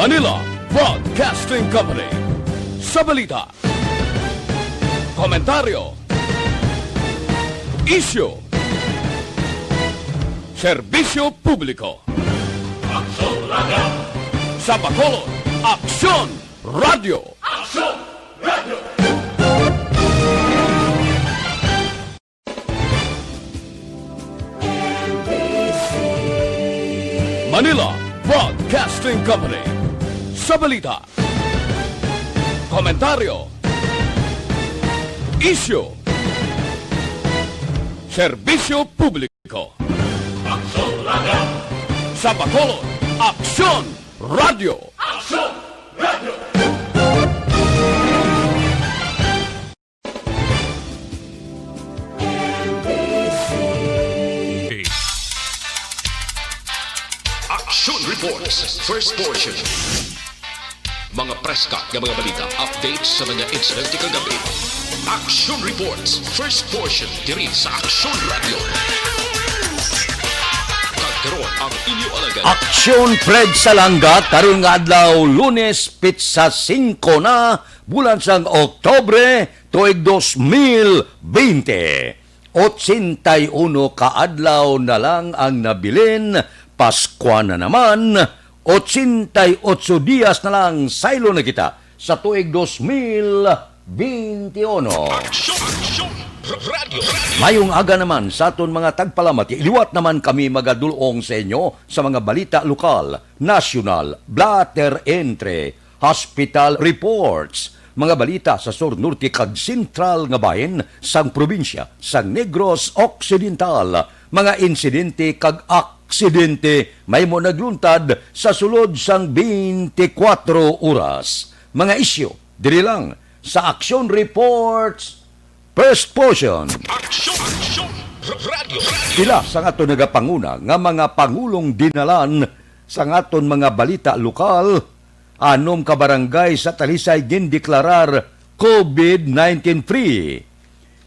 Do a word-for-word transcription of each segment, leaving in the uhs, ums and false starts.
Manila Broadcasting Company. Sa balita, komentaryo, isyu, serbisyo publiko. Aksyon Radio. Sa Bacolod, Aksyon Radio. Aksyon Radio. Manila Broadcasting Company. Sa balita, komentaryo, isyu, serbisyo publiko. Aksyon Radio. Sa Bacolod, Aksyon Radio. Aksyon Radio. Action Reports, first portion. Mga preska nga mga balita, updates sa mga insidente kagabi. Action Reports, first portion, diri sa Action Radio. Kag karon ang inyo alagad. Action Fred Salanga, karon nga adlaw, Lunes, pitsa singko na, bulan sang Oktubre, tuig dos mil bente. Otsenta y uno ka adlaw na lang ang nabilin, Paskwa na naman, otsenta y otso dias na lang, saylo na kita sa tuig dos mil bente uno. Aksyon! Aksyon! Radyo! Radyo! Mayong aga naman sa aton mga tagpalamati. Liwat naman kami magadul-ong sa inyo sa mga balita lokal, nasyonal, blatter entre, hospital reports, mga balita sa sur, norte, kag sentral nga bahin sang probinsya sang Negros Occidental, mga insidente kag aksidente mahimo nagluntad sa sulod sang twenty-four oras. Mga isyu diri lang sa Action Reports, first portion. Aksyon! Aksyon! Radyo! Radyo! Pila sang aton nagapanguna nga mga pangulong dinalan sang aton mga balita lokal, anom ka barangay sa Talisay gindeklarar covid nineteen free.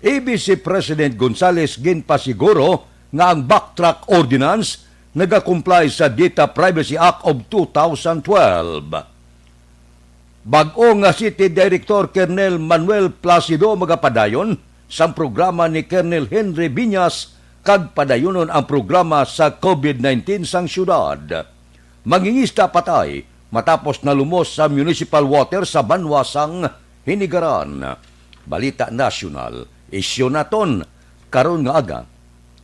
A B C President Gonzales ginpasiguro nga ang backtrack ordinance nagakomply sa Data Privacy Act of two thousand twelve. Bag-o nga City Director Colonel Manuel Placido magapadayon sang programa ni Colonel Henry Viñas kag padayunon ang programa sa covid nineteen sang siyudad. Mangingista patay matapos nalumos sa municipal water sa banwa sang Hinigaran. Balita nasyonal, isyu naton karon nga aga.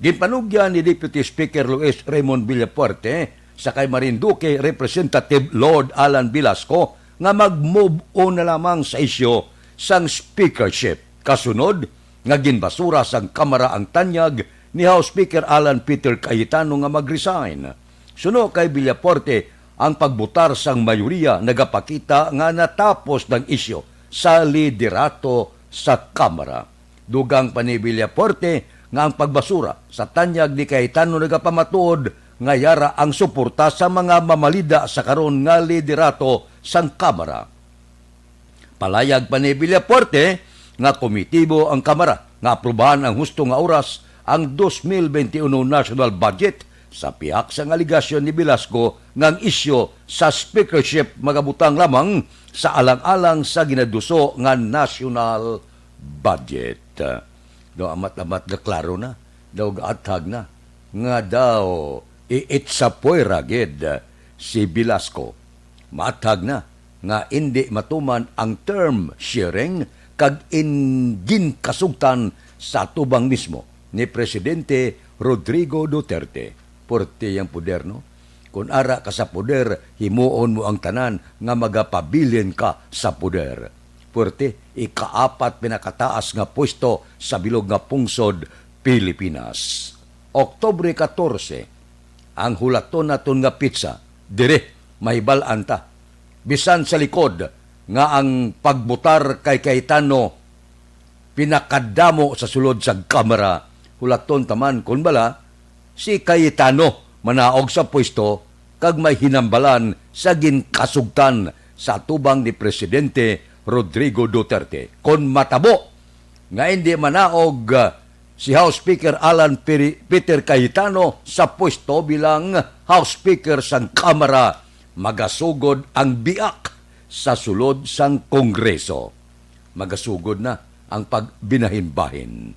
Ginpanugyan ni Deputy Speaker Luis Raymond Villafuerte sa kay Marinduque Representative Lord Alan Velasco nga mag-move on na lamang sa isyu sang speakership. Kasunod nga ginbasura sang Kamara ang tanyag ni House Speaker Alan Peter Cayetano nga mag-resign. Suno kay Villafuerte, ang pagbutar sang mayoriya nagapakita nga natapos ang isyu sa liderato sa Kamara. Dugang pa ni Villafuerte nga ang pagbasura sa tanyag ni Cayetano nagapamatuod nga yara ang suporta sa mga mamalida sa karon nga liderato sang Kamara. Palayag pa ni Villafuerte nga kumitibo ang Kamara nga aprubahan ang husto nga oras ang dos mil bente uno national budget sa pihak sang alegasyon ni Velasco nga ang isyu sa speakership magabutang lamang sa alang-alang sa ginaduso nga national budget. Daw amat-amat nga klaro na, daw gaathag na, nga daw iitsapoy ra gid si Velasco. Maathag na nga indi matuman ang term sharing kag in ginkasugtan sa atubang mismo ni Presidente Rodrigo Duterte. Puerte yang poder, no? Kon ara ka sa poder, himuon mo ang tanan nga magapabilin ka sa poder. Puerte, ikaapat pinakataas nga pwesto sa bilog nga pungsod, Pilipinas. Oktubre katorse, ang hulaton naton nga pitsa, diri, mahibal-an ta. Bisan sa likod nga ang pagbutar kay Cayetano pinakadamo sa sulod sa Kamara, hulaton ta man kon bala si Cayetano manaog sa pwesto kag may hinambalan sa ginkasugtan sa atubang ni Presidente Rodrigo Duterte. Kon matabo nga indi manaog, ah, si House Speaker Alan Peri-, Peter Cayetano sa pwesto bilang House Speaker sang Kamara, magasugod ang biak sa sulod sang Kongreso. Magasugod na ang pagbinahin-bahin.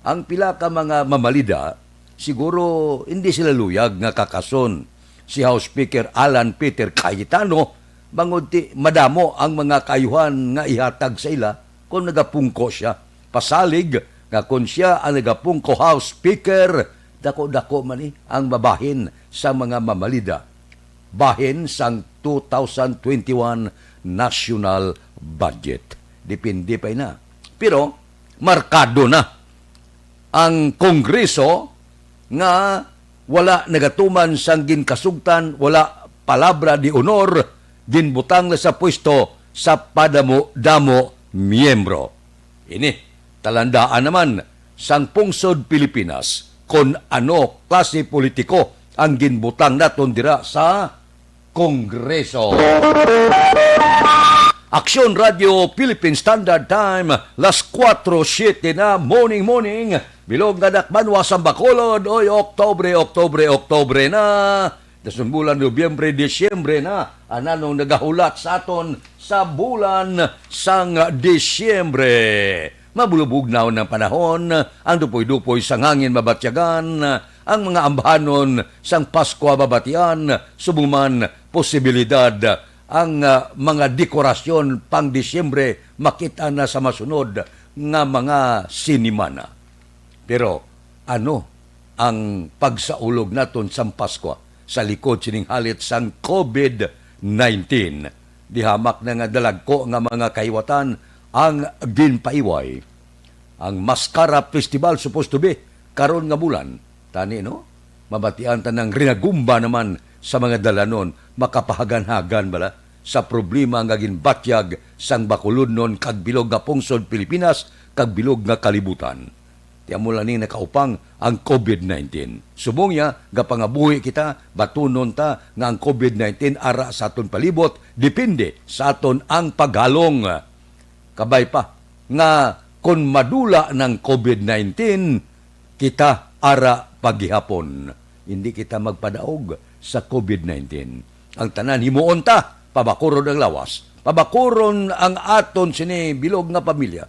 Ang pila ka mga mamalida, siguro hindi sila luyag nga kakason si House Speaker Alan Peter Cayetano, bangod ti madamo ang mga kaayuhan nga ihatag sa ila kon nagapungko sia. Pasalig nga kon sia ang nagapungko House Speaker, dako-dako man ni ang mabahin sa mga mamalida bahin sang two thousand twenty-one national budget. Depende pa ina. Pero markado na ang Kongreso nga wala nagatuman sang ginkasugtan, wala palabra de honor, ginbutang na sa pwesto sa padamo-damo miyembro. Ini talandaan naman sang pungsod Pilipinas kon ano klase politiko ang ginbutang naton dira sa Kongreso. Aksyon Radio Philippine Standard Time, las kuwatro siete na, morning, morning. Bilog nga dakbanwa sa Bacolod, oy, Oktobre, Oktobre, Oktobre na. Dason bulan Nobyembre, Disyembre na. Ananong nagahulat sa aton sa bulan sang Disyembre? Mabulubog na ang panahon, ang dupoy-dupoy sang hangin mabatyagan, ang mga ambahanon sang Paskwa mabatian, subong man posibilidad ang, ah, mga dekorasyon pang Disyembre makita na sa masunod nga mga sinimana. Pero ano ang pagsaulog naton sang Paskwa sa likod sining halit sang COVID nineteen? Di hamak na nga dalagko nga mga kahiwatan ang ginpaiway. Ang Mascara Festival supposed to be karon nga bulan. Tani, no? Mabatian ta nang rinagumba naman sa mga dalanon, makapahagan-hagan bala sa problema nga ginbatyag sang Bacolodnon kag bilog nga pungsod Pilipinas kag bilog nga kalibutan. Ti amo lang ning nakaupang ang COVID nineteen. Subong niya, gapangabuhi kita, batunon ta nga ang COVID nineteen ara sa aton palibot, depende sa aton ang paghalong. Kabay pa nga kon madula ng COVID nineteen, kita ara pa gihapon. Hindi kita magpadaog sa COVID nineteen. Ang tanan himuon ta, pabakuron ang lawas, pabakuron ang aton sini bilog nga pamilya,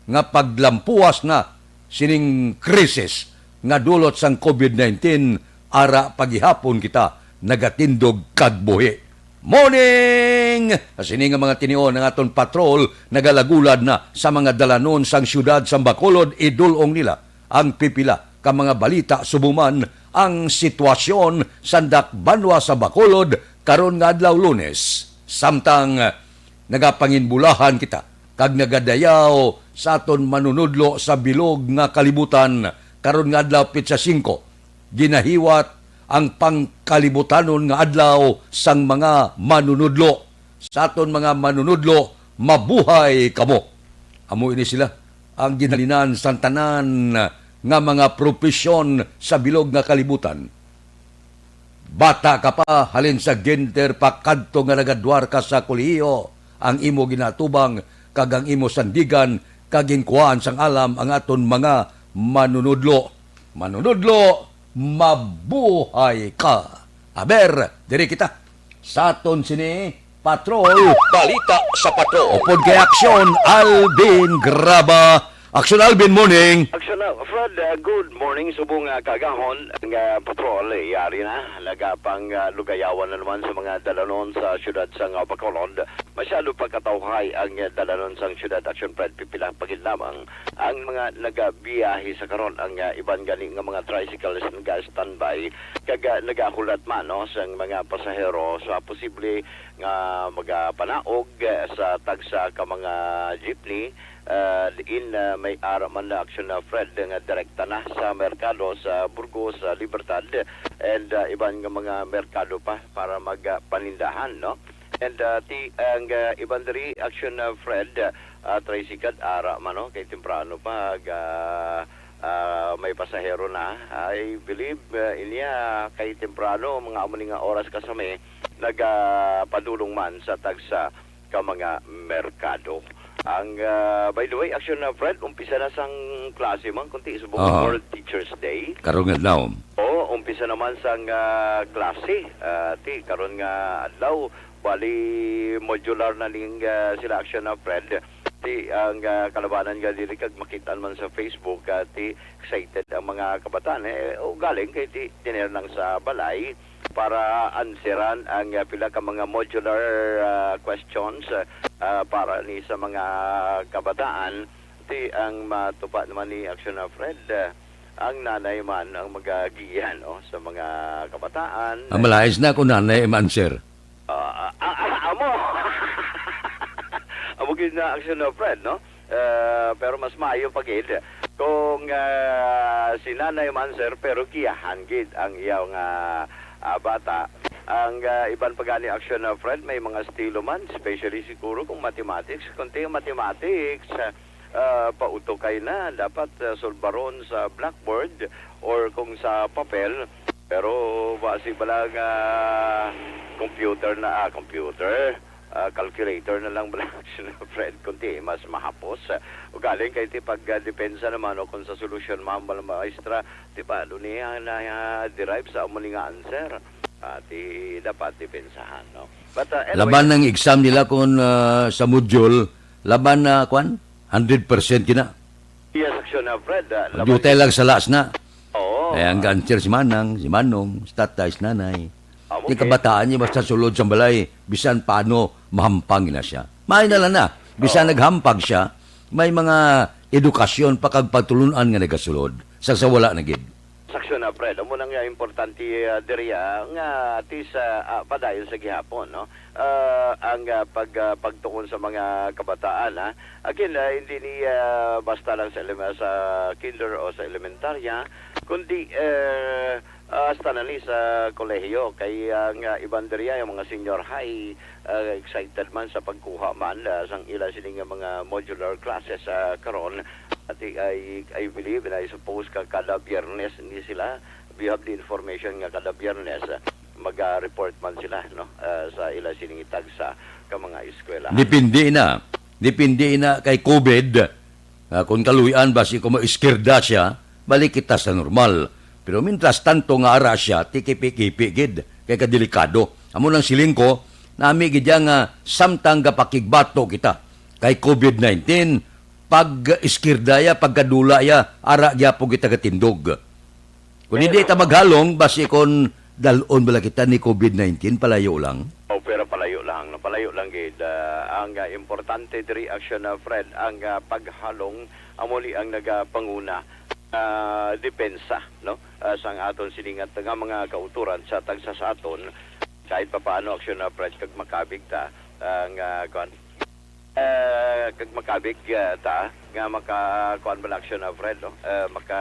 nga paglampuas na sining krisis nga dulot sang COVID nineteen, ara pa gihapon kita nagatindog kag buhi. Morning! Sa sini nga mga tinion, ang aton patrol nagalagulad na sa mga dalanon sang siyudad sang Bacolod, idul-ong nila ang pipila ka mga balita subong man ang sitwasyon sa dakbanwa sa Bacolod karon nga adlaw Lunes. Samtang nagapanginbulahan kita kag nagadayaw sa aton manunudlo sa bilog nga kalibutan karon nga adlaw, petsa singko, ginahiwat ang pangkalibutanon nga adlaw sang mga manunudlo. Sa aton mga manunudlo, mabuhay kamo. Amo ini sila ang ginhalinan sang tanan nga mga propesyon sa bilog nga kalibutan. Bata ka pa, halin sa kinder pakadto nga nagadwar ka sa kolehiyo, ang imo ginatubang kag ang imo sandigan kag ginkuhaan sang alam ang aton mga manunudlo. Manunudlo, mabuhay ka! Aber, diri kita sa aton sini Patrol. Balita sa Patrol. Upod kay Aksyon, Alvin Graba. Aksyon, Alvin, morning. Aksyon na, Fred, uh, good morning. Subong nga kaagahon nga patrol, eh, yari na. Nagapang, uh, lugayawan na naman sa mga dalanon sa siyudad sang Bacolod. Masyado pa katawhay ang, uh, dalanon sang siyudad, Aksyon Fred, pipila pa gid lamang ang mga nagabiyahe sa karon. Ang, uh, iban gani nga mga tricycles naga-standby kag, uh, nagahulat man, no, sang mga pasahero sa posible nga magapanaog, eh, sa tagsa ka mga jeepney, eh, diin, eh, may ara man na, Aksyon na, Fred, nga direkta na sa merkado sa Burgos, sa Libertad, and, eh, iban nga mga merkado pa para magpanindahan, no? And, eh, ti-, ang, eh, iban diri, Aksyon na, Fred, eh, tricycle, ara man, no? Kay temprano pa, ga, ah, may pasahero na. I believe, eh, inya kay temprano, mga amo ni nga oras kasami, nagapadulong man sa tagsa ka mga merkado. Ang, ah, by the way, Action, ah, Fred, umpisa na sang klase man, kundi subong Aha. World Teachers Day. Karong adlaw. Oo, umpisa naman sang, ah, klase. Ah, ti, karon nga adlaw, bali modular na ning, ah, sila Action, ah, Fred. Ti, ang, ah, kalabanan nga diri kag makitaan man sa Facebook, ah, ti, excited ang mga kabataan. Eh, ugaling kay ti, dinner lang sa balay para answeran ang, ah, pila ka mga modular, ah, questions, ah, para ni sa mga kabataan. Ti ang matupa naman ni Action na Fred, ah, ang nanay man ang magagiya, no, sa mga kabataan. Ang malain na kung nanay ang answer. Ah, ah, ah, ah, amo. Amo gid na Action na Fred, no? Ah, pero mas maayo pa gid kung, ah, si nanay man, sir, pero giyahan gid ang iya nga, ah, bata. Ang, ah, iban pa gani Action na Fred, may mga estilo man, especially siguro kung mathematics. Kung ti mathematics, ah, pautukay na, dapat, ah, sulbaron sa blackboard or kung sa papel. Pero basi bala nga computer na, ah, computer, ah, calculator na lang bala, Action na Fred, kundi mas mahapos. Ah, ugaling kay ti pagdepensa naman o kung sa solusyon, ma'am, bala maestra, ti paano niya na, ah, derive sa amo ni nga answer? Ah, ti dapat depensahan, no? But, ah, anyway, Laban ang exam nila kung, ah, sa module, laban na, kwan, hundred percent kina. Yes, Action na Fred, ah, laban Dutay lang sa last na. Oo. Ay, ang answer si Manang, si Manong, si Tatay, si Nanay. Ah, Di okay. Kabataan niya, basta sulod sa balay, bisan paano, mahampang na siya. May na lang na, bisan Oo. naghampag siya, may mga edukasyon pa kag pagtulun-an nga nagasulod, sa, sa wala na gid. Action na, Fred. Amo na nga importante, ah, diri, ah, nga at least, ah, ah, padayon sa gihapon, no? Ah, ang, ah, pag, ah, pagtuon sa mga kabataan, ha? Again, ah, hindi ni, ah, basta lang sa elem-, sa kinder o sa elementarya, kundi, eh, ah, hasta na ni sa kolehiyo. Kay, ah, nga iban diri ang mga senior high, ah, excited man sa pagkuha man, ah, sang ila sini nga mga modular classes, ah, karon. At I, I, I believe and I suppose ka kada Biyernes ni sila, we have the information nga kada Biyernes, ah, mag-report man sila, no, ah, sa ila sining tagsa ka mga eskwela. Depende na. Depende na kay covid. Ah, kung kaluy-an, basi kung mo-iskirda siya, balik kita sa normal. Pero mintras tanto nga ara siya, tikipi-kipi gid, kay kadelikado. Amo nang siling ko, nami gid ya nga samtang gapakigbato kita kay covid nineteen, pag iskirda ya, pagkadula ya, ara gyapon kita gatindog. Kung hindi Pero ta maghalong, basi kon dal-on bala kita ni covid nineteen, palayo lang. O, pero palayo lang, no? Palayo lang gid. Ah, ang, ah, importante diri, Action, ah, Fred, ang, ah, paghalong amo ni ang nagapanguna, ah, depensa, no? Ah, sang aton silingat nga mga kauturan sa tagsa sa aton, kahit papaano, Action, ah, Fred, kag makabig ta, ang, ah, kuwan, Eh, kag makabig, ah, ta nga maka, kuwan ba, Action na, Fred, no? Eh, maka,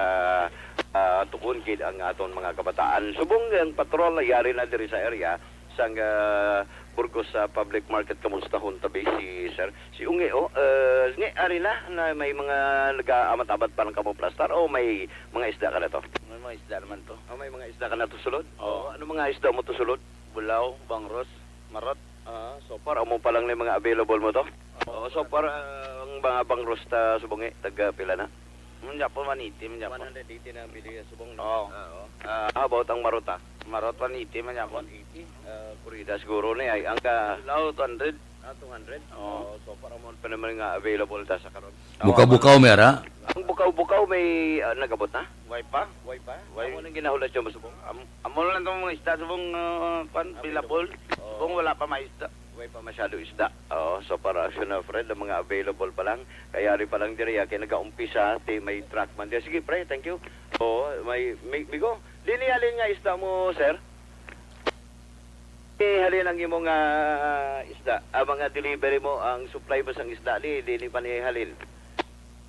ah, tugon gid ang aton mga kabataan. Subong ang patrol yari na diri sa area sang, ah, Burgos, ah, Public Market. Kamusta hon tabi si Sir? Si Ungi, oh, eh, ngi, ari na, na may mga nag-aamat-amat pa lang kamo plastar o may mga isda ka na to? May mga isda naman to. Oh, may mga isda ka na to sulod? Oo. Oh, ano mga isda mo to sulod? Bulaw, bangros, marot. Ah, so far, amo pa lang ni mga available mo to? Oo, so far, ah, ang mga bangros ta subong, eh, taga pila na? Mangyapon, one eighty, mangyapon. One hundred eighty na bili subong, no? Oo. Ah, oo. Ah, how about ang marot, ah? Marot, one eighty, mangyapon. One eighty. Ah, kurida siguro ni ay ang ka Bulaw, two hundred. Ah, two hundred? Oo. Oo, so far, amo pa naman nga available ta sa karon. Bukaw-bukaw, mera? Ang bukaw-bukaw may, ah, nagabot na? Way pa? Way pa? Way. Amo nang ginahulat siya mo subong? Am-, amo lang tong mga isda subong, ah, kwan, available. Available. Oo. Subong wala pa may isda. Way pa masyado isda. Oo, so para Action na, Fred, ang mga available pa lang. Kaya rin pa lang diri, ah, kay nagaumpisa, ti may truck man diri. Sige, pre, thank you. Oo, may, may, bigo. Di ni halin nga isda mo, sir? Eh, halin ang imong, ah, isda. Ang mga delivery mo, ang supply mo sang isda, di, di ni pa ni halin?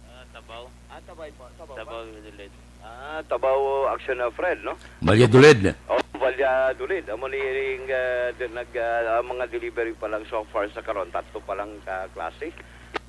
Ah, Tabaw. Ah, Tabaw po. Tabaw pa? Tabaw, Valladolid. Ah, Tabaw, Action na, Fred, no? Valladolid. Oh, Valladolid. Amo ni ring, ah, de-, nag, ah, ang mga delivery pa lang so far sa karon, tatlo pa lang ka klase.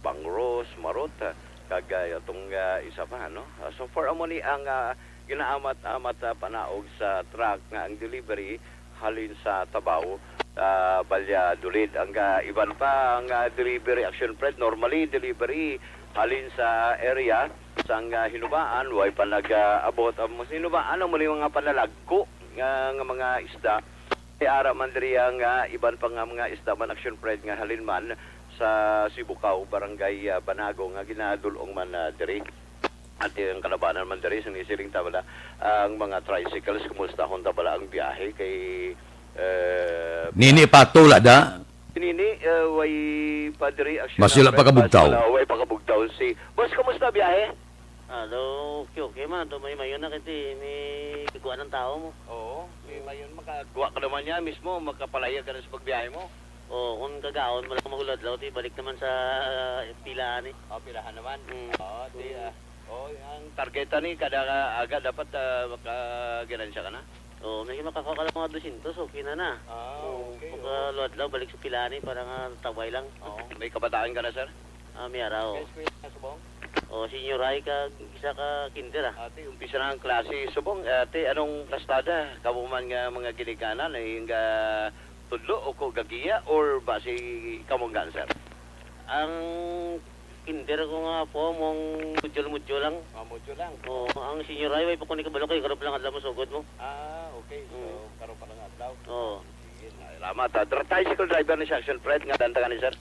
Bangros, marot, ah, kag, ah, itong, ah, isa pa, no? Ah, so far, amo ni ang, ah, ginaamat-amat, ah, panaog sa truck nga ang delivery halin sa Tabaw. ah, Valladolid. Ang, ah, iban pa ang, ah, delivery, Action Fred, normally delivery halin sa area sang, ah, Hinubaan, way pa nag-abot ang mga Hinubaan, ang muli mga panalagko nga, nga mga isda. May ara man diri ang, ah, iban pa nga mga isda man, Action Fred, nga halin man sa Sibukaw, Barangay, ah, Banago, nga ginadul-ong man, ah, diri. At ang kalabanan man diri, sinisiling ta bala, ang mga tricycles, kumusta hon ta bala ang biyahe kay, eh, Nini Pato, la da? Nini, eh, way pa diri, actually, Mas wala pa kabugtaw. Wala, way pa kabugtaw si Boss, kumusta biyahe? Ah, daw, okay, okay man. Daw may mayon na kasi may kagwa ng tao mo. Oo, may mayon, makagwa ka naman niya mismo, makapalaya ka na sa pagbiyahe mo. Oo, kung kagaon mo lang magulad-law, di balik naman sa, ah, pilaan eh. Oh, pilahan naman. Mm. Oo, di, ah, oh, ang target ni kada aga dapat, ah, makaganansya ka na. Oo, may makakakuha ka lang mga dosyentos, okay na na. Ah, Oo, okay, oo. Makaluad-law, balik sa pilaan eh, para nga taway lang. Oo, may kabataan ka na, sir? Ah, may araw. High school na subong? O, senior high ka, isa ka kinder, ah. Ate, umpisa na ang klase. Subong, ate, anong plastada? Kamo man nga mga ginikanan, ay nga tudlo o ko gagiya or base kamo nga answer? Ang kinder ko nga po, mong module-module lang. Ah, module lang. Oo, ang senior high, way pa ko ni kabalo kay karong lang adlaw mo sugod mo. Ah, okay. So, Mm. karong pa lang adlaw. Oo. Sige, salamat, ah. Dra-, tricycle driver ni siya, Action Fred, nga dantagan ni sir?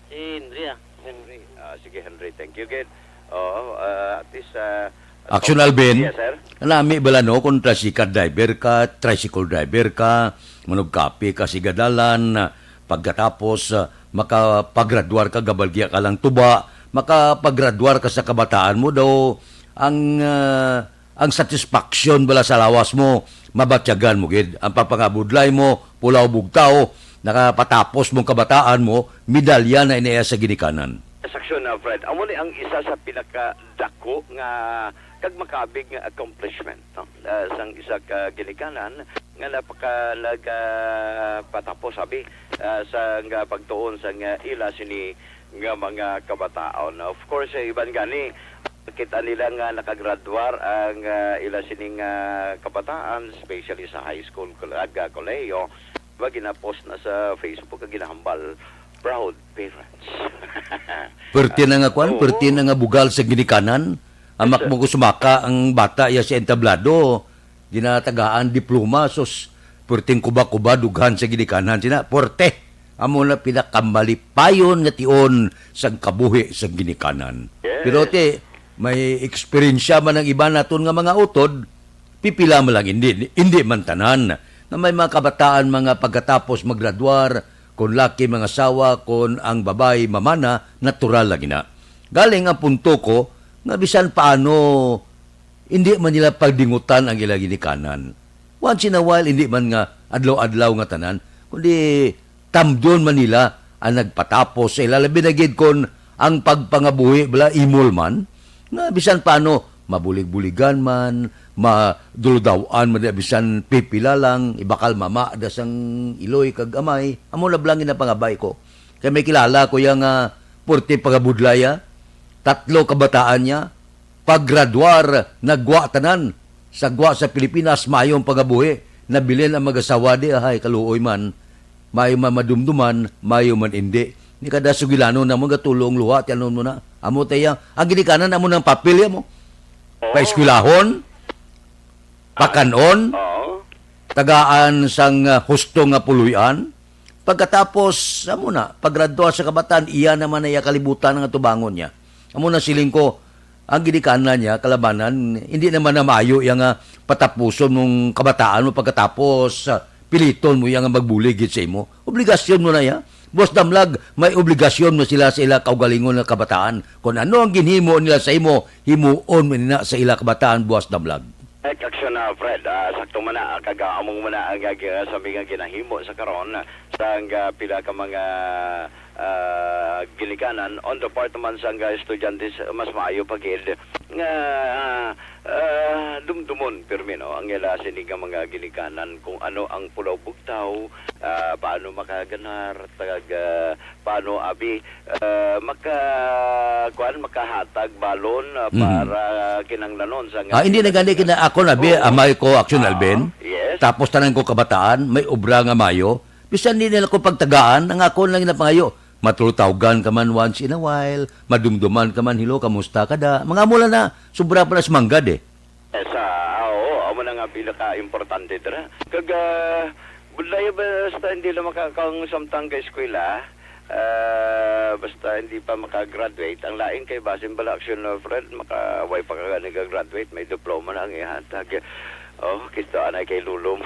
Si Henry, ah. Henry. Ah, sige, Henry. Thank you, gid. Oo, ah, at least, ah, Action Alvin, yes, sir. Nami bala, no, kung tricycle driver ka, tricycle driver ka, manugkape ka sa gadalan, pagkatapos, ah, makapagradwar ka, gabaligya ka lang tuba, makapagradwar ka sa kabataan mo daw, ang, ah, ang satisfaction bala sa lawas mo, mabatyagan mo gid. Ang pagpangabudlay mo, pulaw bugtaw, nakapatapos mong kabataan mo, medalya na iniya sa ginikanan. Yes, Action, ah, Fred. Amo ni ang isa sa pinakadako nga kag makabig nga accomplishment, no? Ah, sang isa ka ginikanan nga napaka-, nagapatapos, sabi, ah, sa nga pagtuon sa nga ila sini nga mga kabataon. Of course, sa iban gani, kita nila nga nakagradwar ang, ah, ila sining, ah, kabataan, especially sa high school, kol-, ag, ah, kolehiyo. Diba, ginapost na sa Facebook ang ginahambal, "Proud parents." Perti na nga kwan, Oo. Perti na nga bugal sa ginikanan. Yes, amak sir. Mo ko sumaka ang bata ya sa entablado. Ginatagaan diploma, sus, puwerteng kuba-kuba, dughan sa ginikanan sina, puwerte. Amo na pinakamalipayon nga tion sang kabuhi sa ginikanan. Yes. Pero, te, may eksperyensya man ang iban naton nga mga utod, pipila man lang, hindi, hindi man tanan, nga may mga kabataan, mga pagkatapos maggraduar, kon laki mangasawa, kon ang babayi mamana, natural lagi na. Galing ang punto ko, nga bisan paano, hindi man nila pagdingutan ang ila ginikanan. Once in a while, hindi man nga adlaw-adlaw nga tanan, kundi tamdon man nila ang nagpatapos sa ila, labi na gid kon ang pagpangabuhi bala imol man, nga bisan paano mabulig-buligan man, maduludaw-an man, bisan pipila lang, ibakal mama da sang iloy kag amay, amo na bala ang ginapangabay ko. Kay may kilala ko ya nga purti pagabudlaya, tatlo kabataan niya, paggraduar, nagwa tanan. Sa gwa sa Pilipinas, mayo ang pangabuhi. Nabilin ang mag-asawa di, ahay, kaluoy man. Mayo man madumduman, mayo man indi. Ni kada sugilanon namo gatulong luha, tianon mo na. Amo tayo, ang ginikanan amo ng papel ya mo. Oo. Paeskwelahon, pakanon, Oo. tagaan sang, ah, husto nga puloy-an. Pagkatapos, amo na, pagradwa sa kabataan, iya naman na iya kalibutan nga tubangon niya. Amo na siling ko, ang ginikanan niya, kalabanan, hindi naman na maayo iya nga patapuson mong kabataan mo pagkatapos, ah, piliton mo iya nga magbulig gid sa imo. Obligasyon mo na iya. Boss Damlag, may obligasyon mo sila sa ila kaugalingon nga kabataan. Kung ano ang ginhimo nila sa imo, himuon mo nila sa ila kabataan, Boss Damlag. Correct, Action, ah, Fred. Ah, sakto man na, kag, ah, among man na ang, ah, gi-, sa mga ginahimo sa karon, ah, sang, ah, pila ka mga, ah, ginikanan on the part naman sang, ah, estudyante, mas maayo pa gid nga, ah, ah, dumdumon pirmi, no, ang ila sini nga mga ginikanan kung ano ang pulaw bugtaw, ah, paano makaganar, tag, ah, paano abi, ah, maka, kuan, makahatag balon, ah, Mhm. para kinahanglanon sa nga Ah, hindi na gani kina ako na, bi-, Oo. amay ko, Action Ah, Alvin. Yes. Tapos tanan ko kabataan, may obra nga mayo, Bisan di nila ko pagtagaan, ang akon lang ginapangayo, matultawgan ka man once in a while, madumduman ka man, "Hello, kamusta ka da?" Mga amo lang na, sobra pa na sa manggad eh. Sa, ah, oo, amo na nga pinaka-importante dira. Kag, ah, budlay basta hindi lang makakang samtang ka eskwela, ah, basta hindi pa makagraduate. Ang lain kay basin bala, action, ah, friend, maka, way pa ka gani ka-graduate, may diploma na ang ihatag. Oh, kita anay kay lulo mo.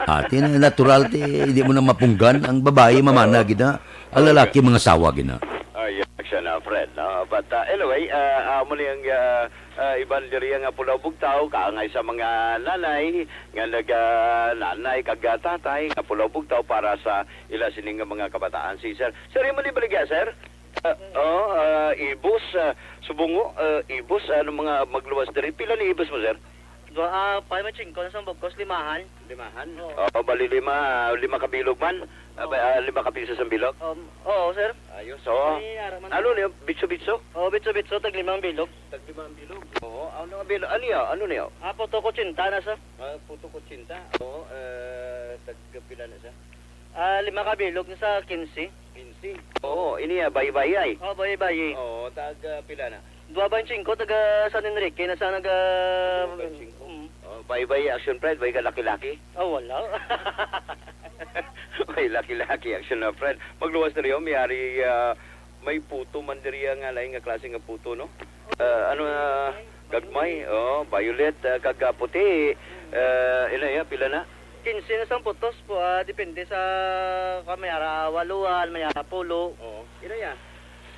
Ati na natural ti, hindi mo na mapunggan. Ang babayi mamana gid na, ang lalaki mga sawa gid na. Ay, siya na, friend, no? But, uh, anyway, uh, amo ni ang, uh, uh, iban diri nga Pulaw Bugtaw, kaangay sa mga nanay nga nag, uh, nanay kag, uh, tatay nga Pulaw Bugtaw para sa ila sining nga mga kabataan. Si Sir, Sir, imo ni baligya, Sir? Uh, oh, uh, ibos, uh, subungo, uh, ibos, ano mga magluwas diri? Pila ni ibos mo, Sir? Dua, ah, pa, may tsingko na sa bugkos, limahan. Limahan? Oo. Oh, bali lima, lima ka bilog man. Ah, ba, ah, lima ka piso sa bilog? Um, oo, sir. Ayos, oo. May ara man. Ano niyo? Bitso-bitso? Oo, bitso-bitso, tag lima ang bilog. Tag lima ang bilog. Oo, ano ang bilog? Ano niya? Ano niya? Ah, puto kutsinta na, sir. Ah, puto kutsinta. Oo, eh, tag pila na, sir? Ah, lima ka bilog na sa quince. Quince. Oo, ini, ah, bayi-bayi ay. Oo, bayi-bayi. Oo, tag, ah, pila na? Dua bangtsingko, taga San Enrique na sa naga-, Dua bangtsingko. Mm. Oh, bayi-bayi, action, friend, bayi ka laki-laki. Ah, wala. May laki-laki, action na, friend. Magluwas na rin, may ari, ah, may puto man diri nga lain nga klase nga puto, no? Ah, ano, ah, gagmay, oh, violet, ah, kag, ah, puti. Ah, ina ya, pila na? Quince na sang putos po, ah, depende sa, kung may ara waluhan, may ara pulo. Oo. Ina ya?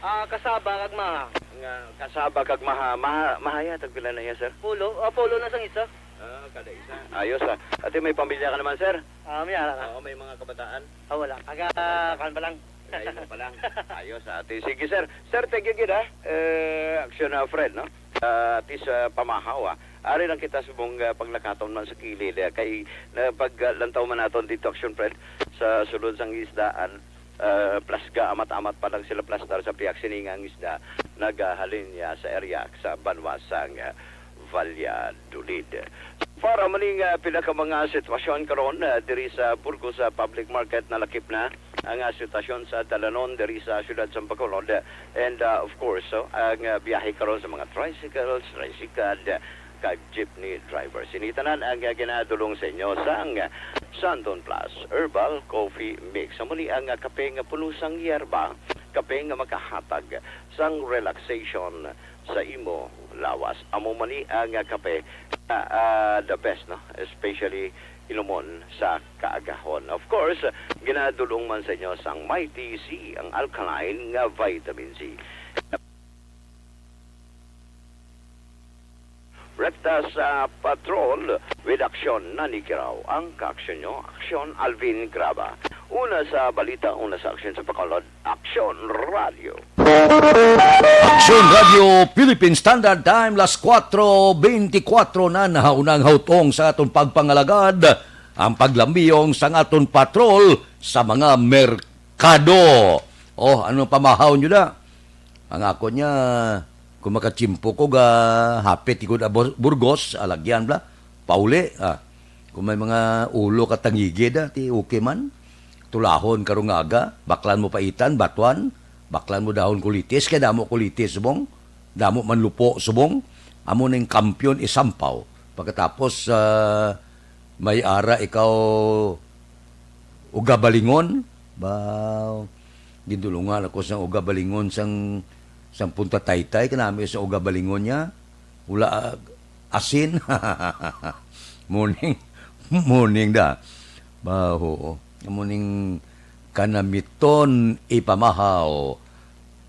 Ah, kasaba kag maha. Nga, kasaba kag maha, maha, mahaya, tagpila na iya, sir? Pulo, ah, pulo na sang isa. Ah, kada isa. Ayos, ah. Ate, may pamilya ka naman, sir? Ah, may ara na. Oo, may mga kabataan? Ah, wala. Aga, kan pa lang. Ay, mo pa lang. Ayos, ate. Sige, sir. Sir, thank you, gid, ah. Eh, action, ah, friend, no? Ah, at least, ah, pamahaw, ah. Ari lang kita subong, ah, paglakaton man sa kilid, ah, kay na pag, ah, lantaw man naton dito, action, friend, sa sulod sang isdaan, ah, plasga, amat-amat pa lang sila plastar sa pihak sini nga ang isda nagahalin niya sa area sa banwa sang, ah, Valladolid. Para maning, ah, pila ka mga sitwasyon karon, ah, diri sa Burgos, ah, Public Market, nalakip na ang, ah, sitwasyon sa dalanon diri sa siyudad sa Bacolod. And, ah, of course, so, ang, ah, biyahe karon sa mga tricycles, tricycad, kag jeepney drivers. Ini tanan ang, ah, ginadulong sa inyo sang Santon Plus Herbal Coffee Mix. Amo ni ang, ah, kape nga puno sang yerba, kape nga makahatag sang relaxation sa imo lawas. Amo man ni ang, ah, kape nga, ah, the best, no? Especially inumon sa kaagahon. Of course, ginadulong man sa inyo sang Mighty C, ang alkaline nga vitamin C. Rekta sa patrol with Aksyon Nani Kiraw, ang kaaksyon nyo, Aksyon Alvin Graba. Una sa balita, una sa aksyon sa Bacolod, Aksyon Radio. Aksyon Radio Philippine Standard Time, las kuwatro beintikwatro na, nahauna ang hautong sa aton pagpangalagad, ang paglambiyong sang aton patrol sa mga merkado. Oh, ano pamahaw nyo na? Ang ako niya, kung makatsimpo ko, ga hapit ikod a Bur-, Burgos, alagyan bla, pauli, ah. Kung may mga ulo ka tangigid, ah, ti okay man. Tulahon karong aga, baklan mo paitan, batuan, baklan mo dahon kulitis, kay damo kulitis subong, damo man lupo subong, amo ning kampiyon isampaw. Pagkatapos, ah, may ara ikaw ugabalingon, ba, gindulungan ako sang ugabalingon sang, sang Punta Taytay, kanami sa ugabalingon niya, wala, ah, asin. Morning, morning da. Ba, oo. Morning kanamiton ipamahaw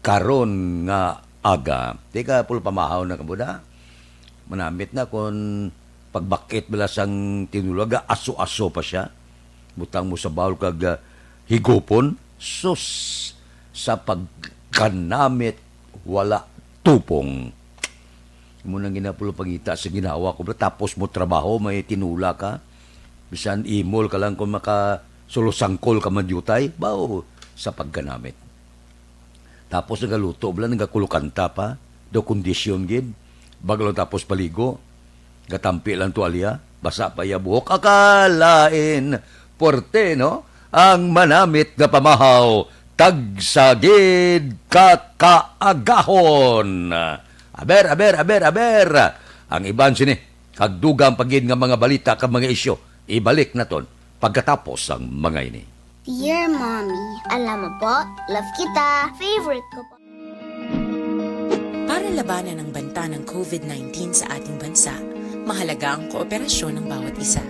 karon nga aga. Teka, pul pamahaw na kabuda. Manamit na kon pagbakit bala sang tinulaga, aso-aso pa siya. Butang mo sa bowl kag, ah, higupon. Sus, sa pagkanamit, wala tupong. Mo nang ginapulo pangita sa ginawa ko, bro. Tapos mo trabaho, may tinula ka. Bisan imol ka lang kung maka sulusangkol ka man diutay. Bao, sa pagkanamit. Tapos nagaluto bala, nagakulukanta pa. Daw kondisyon gid. Bago lang tapos paligo, gatampi lang tuwalya, basa pa iya buhok. Akalain, puwerte, no? Ang manamit nga pamahaw, tagsa gid ka kaagahon. Aber, aber, aber, aber. Ang iban sini, kag dugang pa gid nga mga balita kag mga isyu, ibalik naton pagkatapos ang mga ini. Dear Mommy, alam mo po, love kita. Favorite ko po. Para labanan ang banta ng covid nineteen sa ating bansa, mahalaga ang kooperasyon ng bawat isa.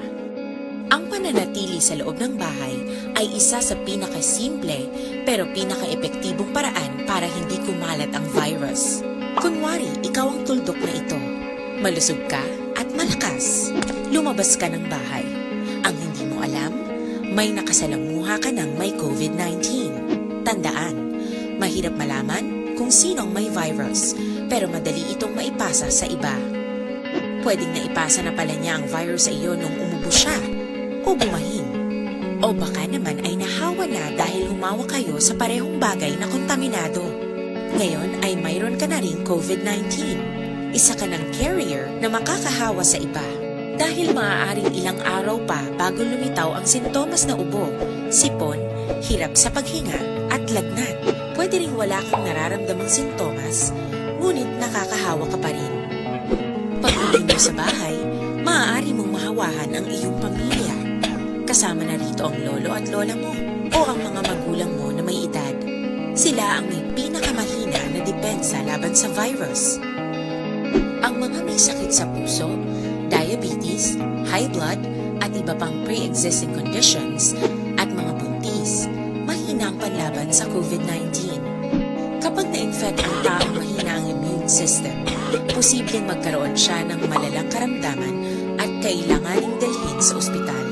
Ang pananatili sa loob ng bahay ay isa sa pinakasimple pero pinakaepektibong paraan para hindi kumalat ang virus. Kunwari, ikaw ang tuldok na ito. Malusog ka at malakas. Lumabas ka ng bahay. Ang hindi mo alam, may nakasalamuha ka ng may covid nineteen. Tandaan, mahirap malaman kung sino ang may virus, pero madali itong maipasa sa iba. Pwedeng naipasa na pala niya ang virus sa iyo nung umubo siya o bumahin. O baka naman ay nahawa na dahil humawak kayo sa parehong bagay na kontaminado. Ngayon ay mayroon ka na ring covid nineteen. Isa ka ng carrier na makakahawa sa iba. Dahil maaaring ilang araw pa bago lumitaw ang sintomas na ubo, sipon, hirap sa paghinga, at lagnat. Pwede ring wala kang nararamdamang sintomas, ngunit nakakahawa ka pa rin. Pag-uwi mo sa bahay, maaari mong mahawahan ang iyong pamilya. Kasama na rito ang lolo at lola mo o ang mga magulang mo na may edad. Sila ang may pinakamahina na depensa laban sa virus. Ang mga may sakit sa puso, diabetes, high blood, at iba pang pre-existing conditions, at mga buntis, mahina ang panlaban sa covid nineteen. Kapag na-infect ang taong mahina ang immune system, posibleng magkaroon siya ng malalang karamdaman at kailanganing dalhin sa ospital.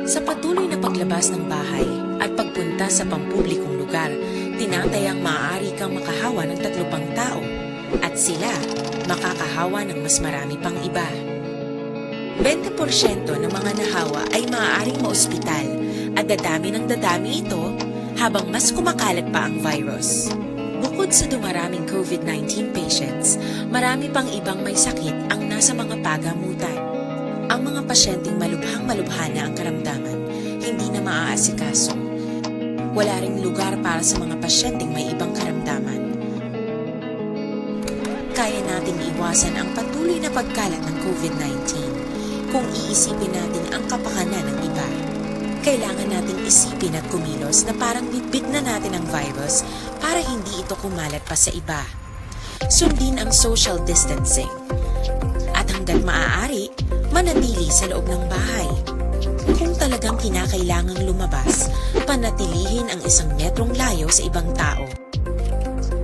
Sa patuloy na paglabas ng bahay at pagpunta sa pampublikong lugar, tinatayang maaari kang makahawa ng tatlo pang tao at sila makakahawa ng mas marami pang iba. Bente porsyento ng mga nahawa ay maaaring maospital at dadami ng dadami ito habang mas kumakalat pa ang virus. Bukod sa dumaraming covid nineteen patients, marami pang ibang may sakit ang nasa mga pagamutan. Ang mga pasyenteng malubhang-malubha na ang karamdaman, hindi na maaasikaso. Wala ring lugar para sa mga pasyenteng may ibang karamdaman. Kaya nating iwasan ang patuloy na pagkalat ng covid nineteen kung iisipin natin ang kapakanan ng iba. Kailangan nating isipin at kumilos na parang bitbit na natin ang virus para hindi ito kumalat pa sa iba. Sundin ang social distancing. At hanggat maaari, manatili sa loob ng bahay. Kung talagang kinakailangang lumabas, panatilihin ang isang metrong layo sa ibang tao.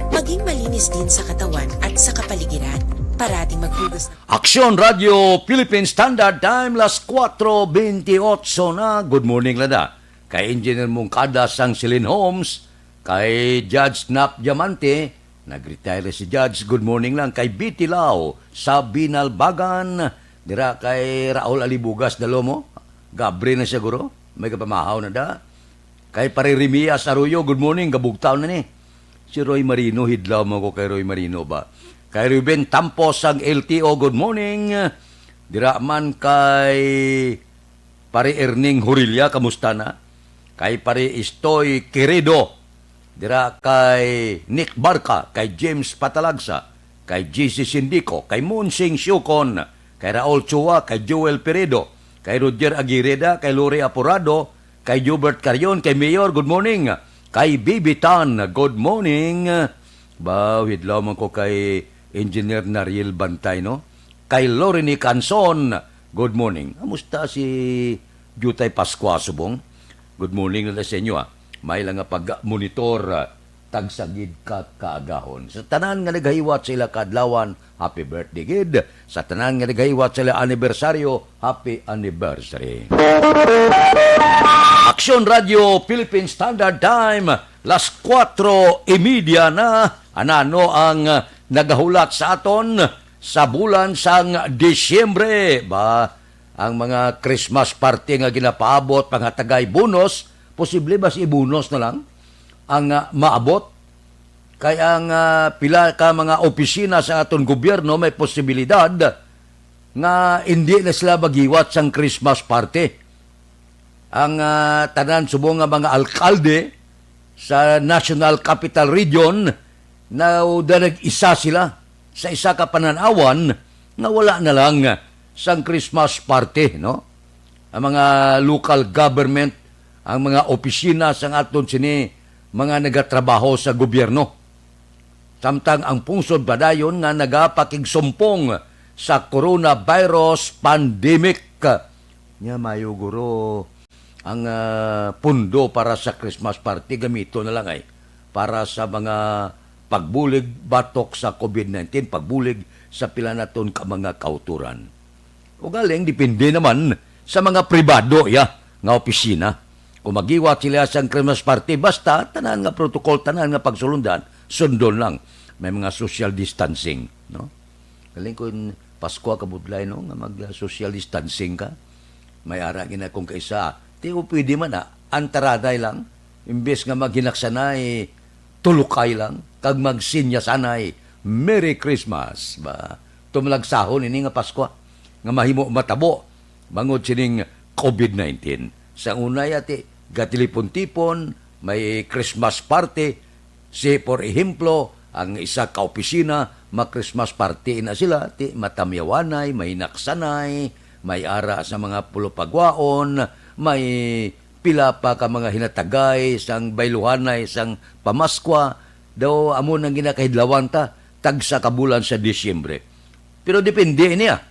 Maging malinis din sa katawan at sa kapaligiran. Parating maghugas ng Aksyon Radio Philippine Standard Time, las kuwatro bentiyotso na. Good morning, Lada. Kay Engineer Mungkada sang Celine Homes, kay Judge Nap Diamante, nag-retire si Judge, good morning lang. Kay Betty Lau sa Binalbagan, dira kay Raul Alibugas, dalo mo? Gabri na siguro, may kapamahaw na da. Kay Pare Rimias Arroyo, good morning, gabugtaw na ni. Si Roy Marino, hidlaw mo ko kay Roy Marino ba? Kay Ruben Tampos ang L T O, good morning. Dira man kay Pare Erning Horilla, kamusta na? Kay Pare Istoy Queredo, dira kay Nick Barca, kay James Patalagsa, kay G C Sindico, kay Monsing Siucon, kay Raul Chua, kay Joel Peredo, kay Roger Aguirreda, kay Lori Aporado, kay Jubert Carion, kay Mayor, good morning. Kay Bibi Tan, good morning. Ba, hidlaw man ko kay Engineer Nariel Bantay, no? Kay Loreny Canson, good morning. Kamusta si Jutay Pascua Subong? Good morning na sa inyo, ah. May lang nga pag-monitor, ah, tagsa gid ka kaagahon. Sa tanan nga nagahiwat sa ila kaadlawan, happy birthday gid. Sa tanan nga nagahiwat sa ila anibersaryo, happy anniversary. Aksyon Radio Philippine Standard Time, las kuwatro y media na. Anano ang, ah, nagahulat sa aton sa bulan sang Disyembre? Ba, ang mga Christmas party nga ginapaabot, pangatagay bonus, posible ba si bonus na lang ang, ah, maabot? Kay ang, ah, pila ka mga opisina sa aton gobyerno may posibilidad nga indi na sila maghiwat sang Christmas party. Ang, ah, tanan subong nga mga alkalde sa National Capital Region, na da nag-isa sila sa isa ka panan-awan nga wala na lang sang Christmas party, no? Ang mga local government, ang mga opisina sang aton sini mga nagatrabaho sa gobyerno. Samtang ang pungsod padayon nga nagapakigsumpong sa coronavirus pandemic. Nya, mayo guro ang, ah, pundo para sa Christmas party, gamito na lang ay para sa mga pagbulig batok sa COVID nineteen, pagbulig sa pila naton ka mga kauturan. Ugaling, depende naman sa mga pribado, ya, nga opisina. Kung magiwat sila sang Christmas party, basta tanan nga protocol, tanan nga pagsulundan, sundon lang. May mga social distancing, no? Galing kung Pasko ka budlay, no, nga mag-social distancing ka. May ara gina kung kaisa, ti o pwede man na, antaraday lang, imbes nga maghinaksanay, tulukay lang, kag magsinyasanay, "Merry Christmas," ba? Tumalagsahon ini nga Pasko, nga mahimo matabo bangod sining COVID nineteen. Sa una, yati, gatilipon-tipon, may Christmas party. Si, por ehemplo, ang isa ka opisina, ma-Christmas party na sila, ti matamyawanay, may naksanay, may ara sa mga pulupagwaon, may pila pa ka mga hinatagay sang bayluhanay sang pamaskwa, daw amo nang ginakahidlawan ta, tagsa ka bulan sa Disyembre. Pero depende ini, ah.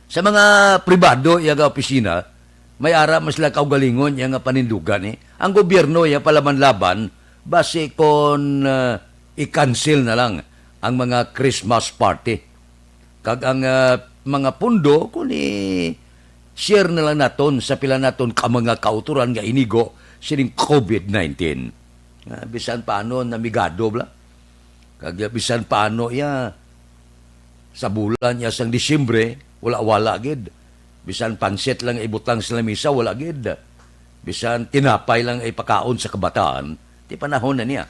Sa mga pribado, iya nga opisina, may ara man sila kaugalingon iya nga panindugan, eh. Ang gobyerno iya palaban-laban, basi kon, ah, i-cancel na lang ang mga Christmas party. Kag ang, ah, mga pundo, kung i-share na lang naton sa pila naton ka mga kauturan nga inigo sining COVID nineteen. Ah, bisan paano, namigado bala. Kag, ah, bisan paano iya, sa bulan iya sang Disyembre, wala-wala gid. Bisan pansit lang ibutang sa lamisa, wala gid. Bisan tinapay lang ipakaon sa kabataan, ti panahon na niya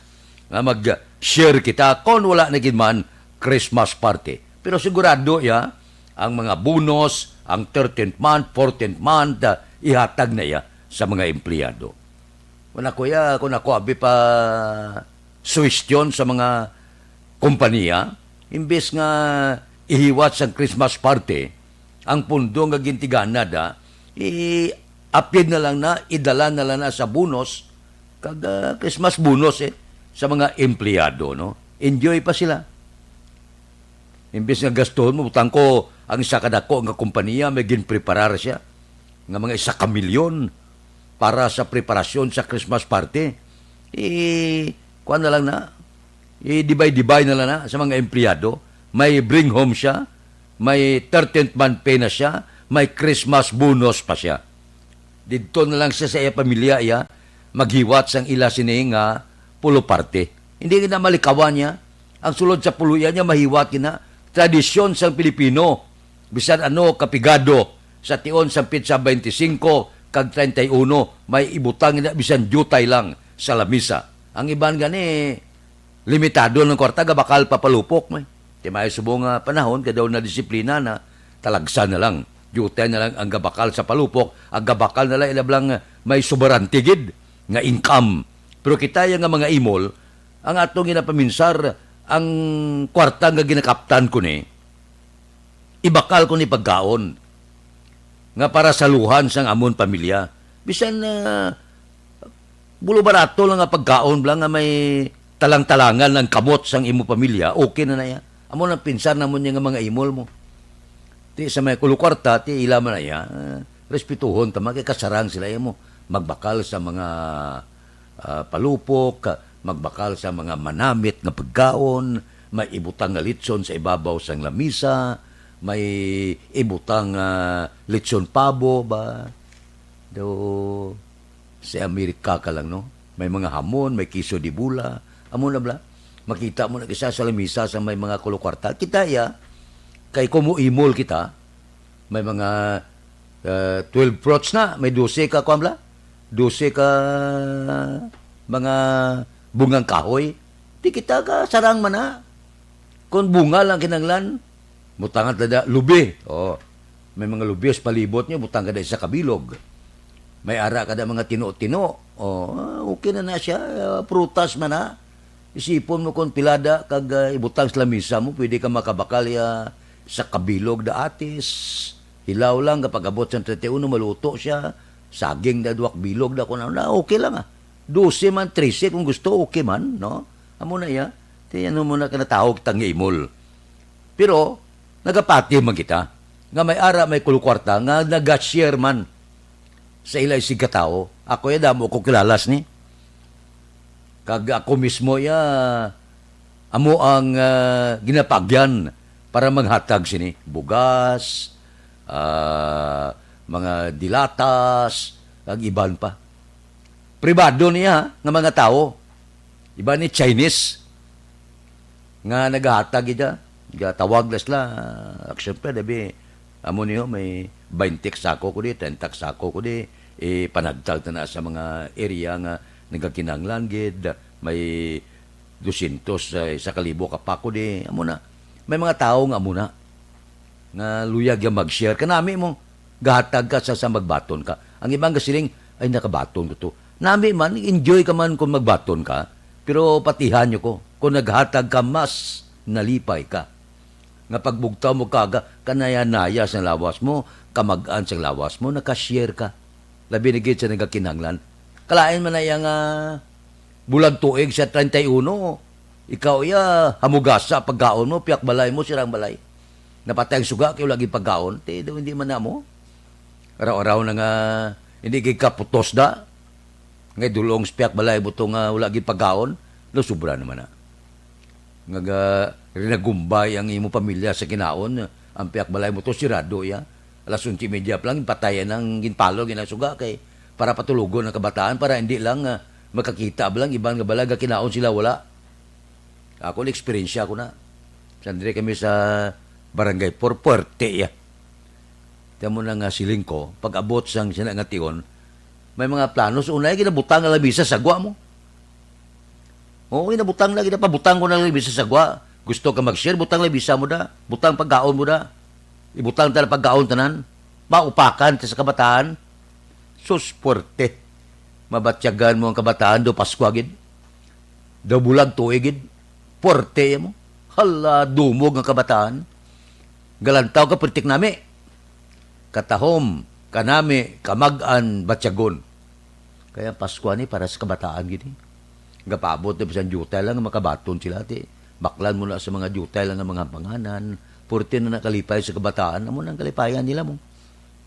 nga mag-share kita kon wala na gid man Christmas party. Pero sigurado iya, ang mga bonus, ang thirteenth month, fourteenth month, ah, ihatag na iya sa mga empleyado. Kung ako iya, kung ako abi pa suwestyon sa mga kompanya, imbes nga ihiwat sang Christmas party, ang pundo nga gintigana da, i-apid na lang na, idala na lang na sa bonus, kag, ah, Christmas bonus, eh, sa mga empleyado, no? Enjoy pa sila. Imbes nga gastuhon mo, butang ko, ang isa ka dako nga kompanya, may ginpreparar siya nga mga isa ka milyon para sa preparasyon sa Christmas party. Eh, kuwan na lang na. Eh, dibay-dibay na lang na sa mga empleyado. May bring home siya, may thirteenth month pay na siya, may Christmas bonus pa siya. Didto na lang siya sa iya pamilya, iya, maghiwat sang ila sini nga pulo parte. Hindi na malikawan niya. Ang sulod sa pulo iya niya, mahiwat gina. Tradisyon sang Pilipino, bisan ano kapigado, sa tion sang petsa twenty-cinco kag treinta y uno, may ibutang na bisan diutay lang sa lamisa. Ang iban gani, limitado ng kwarta, gabakal pa palupok, may. Ti may subong nga panahon, kay daw na disiplina na, talagsa na lang. Diutay na lang ang gabakal sa palupok, ang gabakal na lang ilablang may subarante gid nga income. Pero kita ya nga mga imol, ang atong ginapaminsar, ang kwarta nga ginakaptan ko ni, ibakal ko ni pagkaon nga para sa luhan sang amon pamilya. Bisan, ah, bulo barato lang nga pagkaon bala nga may talang-talangan ang kamot sang imo pamilya, okay na na iya. Amo nang pinsar namon niya nga mga imol mo. Ti sa may kulo kwarta, ti ila man na iya, ah, respetuhon ta man kay kasarang sila imo. Magbakal sa mga, ah, palupok, magbakal sa mga manamit nga pagkaon, may ibutang nga litson sa ibabaw sang lamisa, may ibutang nga litson pabo ba? Do, sa Amerika ka lang, no? May mga hamon, may queso de bola. Amo na bala. Makita mo na kisa sa lamisa sa may mga kulo kwarta. Kita ya, kay kumuimol kita, may mga, ah, twelve fruits na, may dose ka, kuwan bala? Dose ka mga bungang kahoy. Di kita ka sarang man na. Kung bunga lang kinanglan, butangan ta da, lubi. Oh, may mga lubi sa palibot niyo, butang ka da isa ka bilog. May ara ka da mga tino-tino. Oh, ah, okay na na siya. Ah, prutas man na. Isipon mo kung pilada kag, ah, ibutang sa lamisa mo, pwede ka makabakal ya sa kabilog da atis. Hilaw lang, kapag abot sa treinta y uno, maluto siya. Saging da duwak bilog da kung ano na, okay lang, ah. Dose man, trese kung gusto, okay man, no? Amo na iya. Ti ano mo na kinatawag tang imol. Pero nagapati man kita nga may ara, may kulukwarta nga naga-share man sa ila isig ka tawo. Ako ya, damo ko kilalas ni. Kag ako mismo ya, amo ang, ah, ginapaagyan para maghatag sini. Bugas, ah, mga dilatas, kag iban pa. Pribado niya nga mga tawo. Iban ni Chinese nga nagahatag ida. Gatawag na sila. Ah, siyempre, dabi, amo niyo, may baynte ka sako ko di, treinta ka sako ko di, ipanagtag na na sa mga area nga nagakinahanglan gid, may dosyentos, eh, sa kalibo ka pa ko di, amo na. May mga tawo nga amo na, nga luyag ya mag-share. Kanami mo, gahatag ka sa, sa magbaton ka. Ang ibang gasiling, "Ay, nakabaton ko to." Nami man, enjoy ka man kung magbaton ka, pero patihan nyo ko, kung naghatag ka, mas nalipay ka. Nga pagbugtaw mo kaga, kanaya-naya sang lawas mo, kamag-an sang lawas mo, nakashare ka. Labi na gid sa nagakinahanglan. Kalain man na iya nga bulag tuig sa treinta y uno, ikaw iya, hamugasa pagkaon mo, piyak balay mo, sirang balay. Napatay ang suga kay wala gid pagkaon, ti daw hindi man namo. Araw-araw na nga, hindi gid kaputos da. Ngay dulong sa piyak balay mo to nga wala gid pagkaon, no, sobra naman na. Nga ga-, rinagumbay ang imo pamilya sa kinaon, ang piyak balay mo to, sirado iya. Alas onse y media pa lang, patayan ang ginpalo, ginasuga kay para patulogon ang kabataan, para hindi lang, ah, makakita ba lang iban nga balay, gakinaon sila, wala. Ako, eksperyensya ko na. Sandre kami sa Barangay Four, puwerte iya. Kamo na nga siling ko, pag-abot sang sina nga tion, may mga plano sa unay, ginabutang nga lamisa sa gwa mo. Oo, inabutang na, ginapabutang ko na lang bisa sa gwa. Gusto ka mag-share, butang lang bisa mo da. Butang pagkaon mo da. Ibutang ta na pagkaon tanan. Maupakan ta sa kabataan. Sus, puwerte. Mabatyagan mo ang kabataan, do Paskwa gid. Do bulag tuig gid. Puwerte mo. Hala, dumog nga kabataan. Galantaw ka, putik nami. Katahom, kanami, kamag-an, batyagon. Kaya ang Paskwa ni para sa kabataan gid, eh. Gapaabot na bisan diutay lang nga makabaton sila, ti. Baklan mo na sa mga diutay lang nga mga panganan. Purti na nakalipay sa kabataan, amo nang kalipayan nila mo.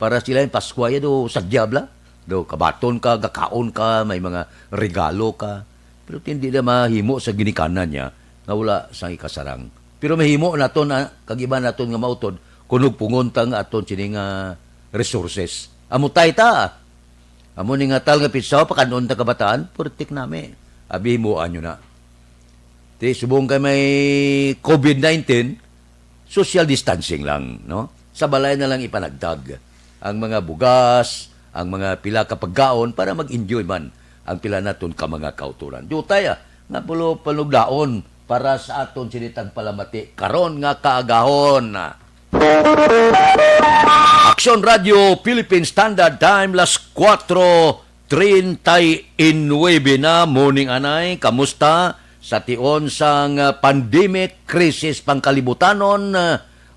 Para sila yung Paskwa ya do sa diabla. Do kabaton ka, gakaon ka, may mga regalo ka. Pero hindi na mahimo sa ginikanan niya nga wala sang ikasarang. Pero mahimo naton, ah, kag iba naton nga mautod, kunog pungon ta nga aton sini nga resources. Amutay ta. Amo ni nga tal nga pitsa, pakan-on ta kabataan, purtik nami. Abi, himuan nyo na. Ti, subong kay may covid nineteen, social distancing lang, no? Sa balay na lang ipanagtag ang mga bugas, ang mga pila ka pagkaon para mag-enjoy man ang pila naton ka mga kauturan. Diutay, ah, nga pulo panugdaon para sa aton sini tagpalamati karon nga kaagahon. Aksyon Radio Philippine Standard Time, las kuwatro treinta y nuebe na, morning anay. Kamusta sa tion sang, ah, pandemic, krisis pangkalibutanon?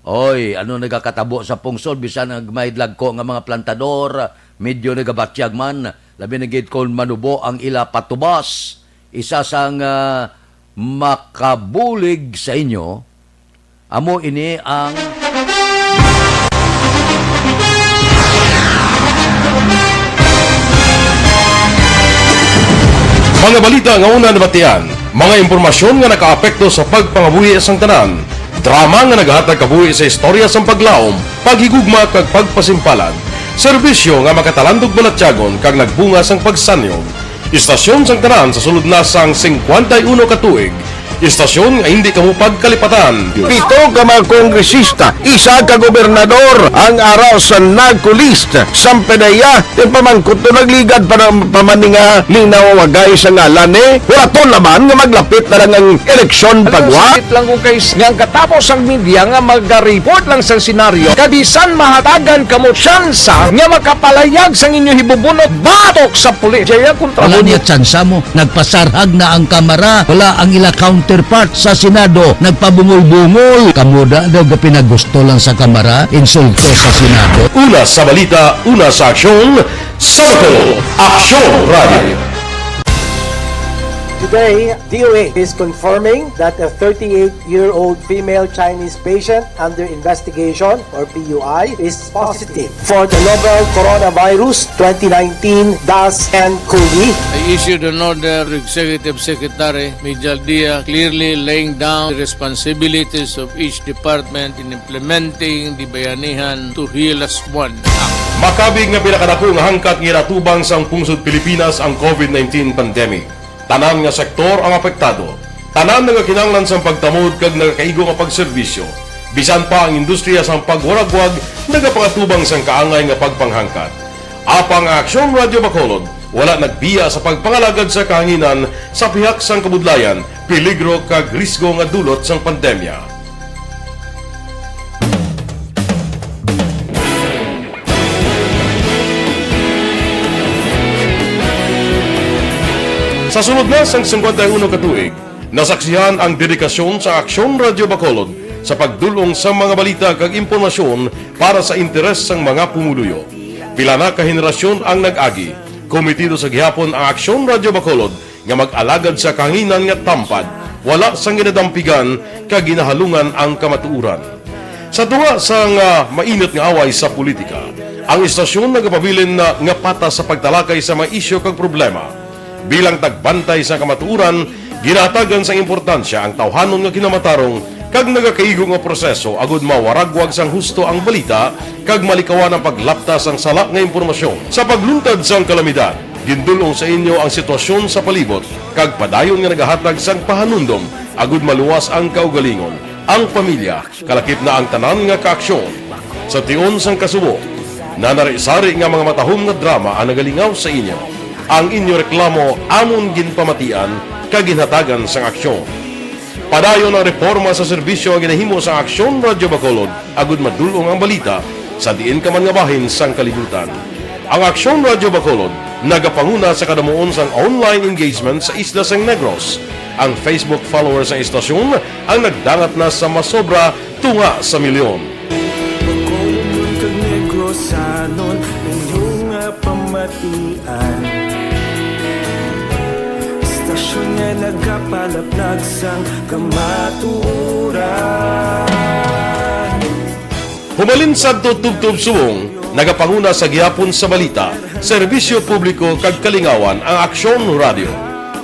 Oy, ano nagakatabo sa pungsod? Bisan ang may dagko nga mga plantador, medyo nagabatyag man, labi na gid kon manubo ang ila patubas. Isa sang, ah, makabulig sa inyo, amo ini ang mga balita nga una nabatian, mga impormasyon nga nakaapekto sa pagpangabuhi sang tanan, drama nga naghatag kabuhi sa istorya sang paglaom, paghigugma kag pagpasimpalan, serbisyo nga makatalandog balatyagon kag nagbunga sang pagsanyog. Istasyon sang tanan sa sulod na sang singkwenta y uno ka tuig, Istasyon nga hindi kamo pagkalipatan. Pito ka mga kongresista, isa ka gobernador ang ara sa narco list. Sampedeya, yung pamangkot to nagligad pa ng pamaninga ni nawawagay sa ngalan ni. Wala to naman nga maglapit na lang ang eleksyon pagwa. Sakit lang kung kay nga ang katapos ang media nga mag-report lang sa senaryo. Kabisan mahatagan kamo tsansa nga makapalayag sang inyo hibubunot batok sa pulis. Jaya kontra Wala mo. Niya tsansa mo. Nagpasarhag na ang Kamara. Wala ang ila counterpart sa Senado. Nagpabungol-bungol. Kamo da daw gapinagusto lang sa Kamara. Insulto sa Senado. Una sa balita, una sa aksyon, sa Bacolod, Aksyon Radio. Today, D O A is confirming that a thirty-eight-year-old female Chinese patient under investigation, or P U I, is positive for the novel coronavirus twenty nineteen dash N cov. I issued an order to Executive Secretary Mijal Dia, clearly laying down the responsibilities of each department in implementing the Bayanihan to Heal As One Act. Makabig nga pinakadako nga hangkat nga ginatubang sang pungsod Pilipinas ang covid nineteen pandemic. Tanan nga sektor ang apektado. Tanan nga kinahanglan sang pagtamod kag nagakaigo nga pagserbisyo. Bisan pa ang industriya sang pagwaragwag nagapangatubang sang kaangay nga pagpanghangkat. Apang ang Aksyon Radio Bacolod wala nagbiya sa pagpangalagad sa kahanginan sa pihak sang kabudlayan, peligro kag risgo nga dulot sang pandemya. Sa sulod na sang singkwenta y uno ka tuig, nasaksihan ang dedikasyon sa Aksyon Radio Bacolod sa pagdul-ong sa mga balita kag impormasyon para sa interes sang mga pumuluyo. Pila na ka henerasyon ang nag-agi. Komitido sa gihapon ang Aksyon Radio Bacolod nga mag-alagad sa kahanginan nga tampad, wala sang ginadampigan kag ginahalungan ang kamatuoran. Sa tunga sang, ah, mainit nga away sa politika, ang istasyon nagapabilin na nga patas sa pagtalakay sa mga isyu kag problema. Bilang tagbantay sa kamatuoran, ginahatagan sang importansya ang tawhanon nga kinamatarong kag nagakaigo nga proseso agud mawaragwag sang husto ang balita kag malikawan ang paglapta sang sala nga impormasyon. Sa pagluntad sang kalamidad, gindul-ong sa inyo ang sitwasyon sa palibot kag padayon nga nagahatag sang pahanumdom agud maluwas ang kaugalingon, ang pamilya, kalakip na ang tanan nga kaaksyon. Sa tion sang kasubo, nanari-sari nga mga matahom nga drama ang nagalingaw sa inyo. Ang inyo reklamo amon ginpamatian kag ginhatagan sang aksyon. Padayon ang reporma sa serbisyo nga ginahimo sang Aksyon Radyo Bacolod agud madul-ong ang balita sa diin ka man nga bahin sang kalibutan. Ang Aksyon Radyo Bacolod nagapanguna sa kadamuon sang online engagement sa isla sang Negros. Ang Facebook followers sang istasyon ang nagdangat na sa masobra tunga sa milyon. Bacolod kag Negrosanon, inyo nga pamatian. Istasyon nga nagapalaplag sang kamatuoran. Humalin sadto tubtob subong, nagapanguna sa gihapon sa balita, serbisyo publiko kag kalingawan ang Aksyon Radyo.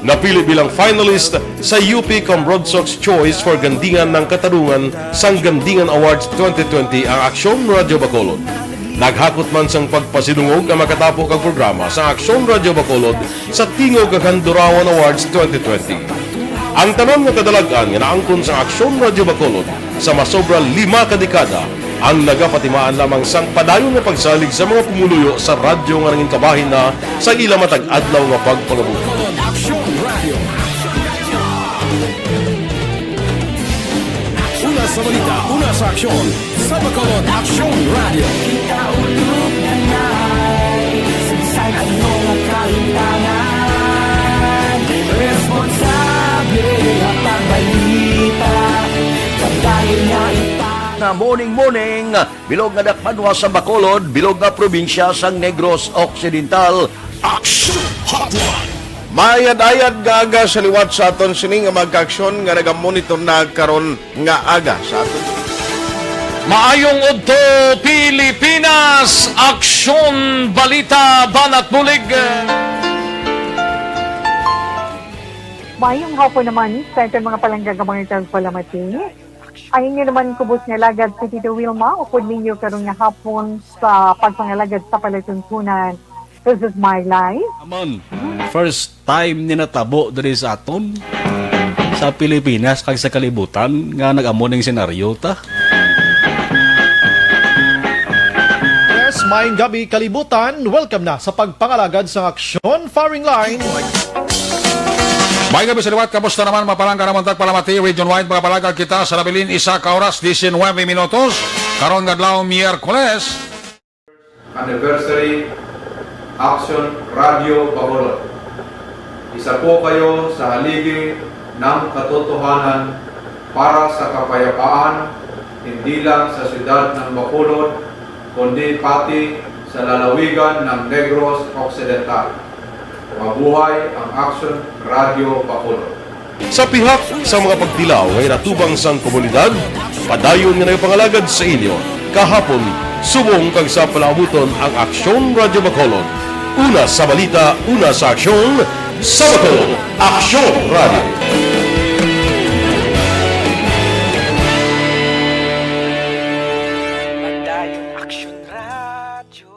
Napili bilang finalist sa U P Cambrodsoc's Choice for Gandingan ng Katarungan sang Gandingan Awards twenty twenty ang Aksyon Radyo Bacolod. Naghakot man sang pagpasidungog ang makatapo kag programa sa Aksyon Radyo Bacolod sa Tingog kag Handurawan Awards twenty twenty. Ang tanan nga kadalag-an nga naangkon sa Aksyon Radyo Bacolod sa masobra lima ka dekada ang nagapatimaan lamang sang padayon nga pagsalig sa mga pumuluyo sa radyo nga nangin kabahin na sa ila matag adlaw nga pagpangabuhi. Aksyon Radyo. Una sa balita, una sa aksyon, sa Bacolod Aksyon Radyo. Kita ulog na nai, sa ano nga kalimtangan, responsable nga pagbalita, pagdayon nga ita. Na morning, morning, bilog nga dakbanwa sa Bacolod, bilog nga probinsya sang Negros Occidental. Action Hotline. Maayad-ayad nga aga sa liwat sa aton sini nga mga kaaksyon nga nagamonitor na karon nga aga sa aton. Maayong udto, Pilipinas! Aksyon, balita, banat, bulig. Maayong hapon naman sa aton mga palangga nga mga tagpalamati. Ang inyo naman kubos nga alagad si Tito Wilma, upod ninyo karon nga hapon sa pagpangalagad sa palatuntunan. This is my life. Amon, first time ni natabo diri sa aton. sa Pilipinas kag sa kalibutan nga nag-amo ning senaryo ta. Yes, maayong gabi, kalibutan. Welcome na sa pagpangalagad sang aksyon firing line. May gabi sa liwat, kamusta naman? Mapalangga naman tagpalamati, region-wide, magpalagad kita sa nabilin isa ka oras, diecinuebe minutos. Karon nga adlaw, Miyerkules. Anniversary, Action Radio Bacolod. Isa po kayo sa haligi ng katotohanan para sa kapayapaan, hindi lang sa siyudad ng Bacolod, kundi pati sa lalawigan ng Negros Occidental. Mabuhay ang Action Radio Bacolod. Sa pihak sa mga pagtilaw nga ginatubang sang komunidad, padayon nga nagapangalagad sa inyo kahapon, subong kag sa palaabuton ang Aksyon Radio Bacolod. Una sa balita, una sa aksyon, sa Bacolod, Aksyon Radio. Padayon Aksyon Radio.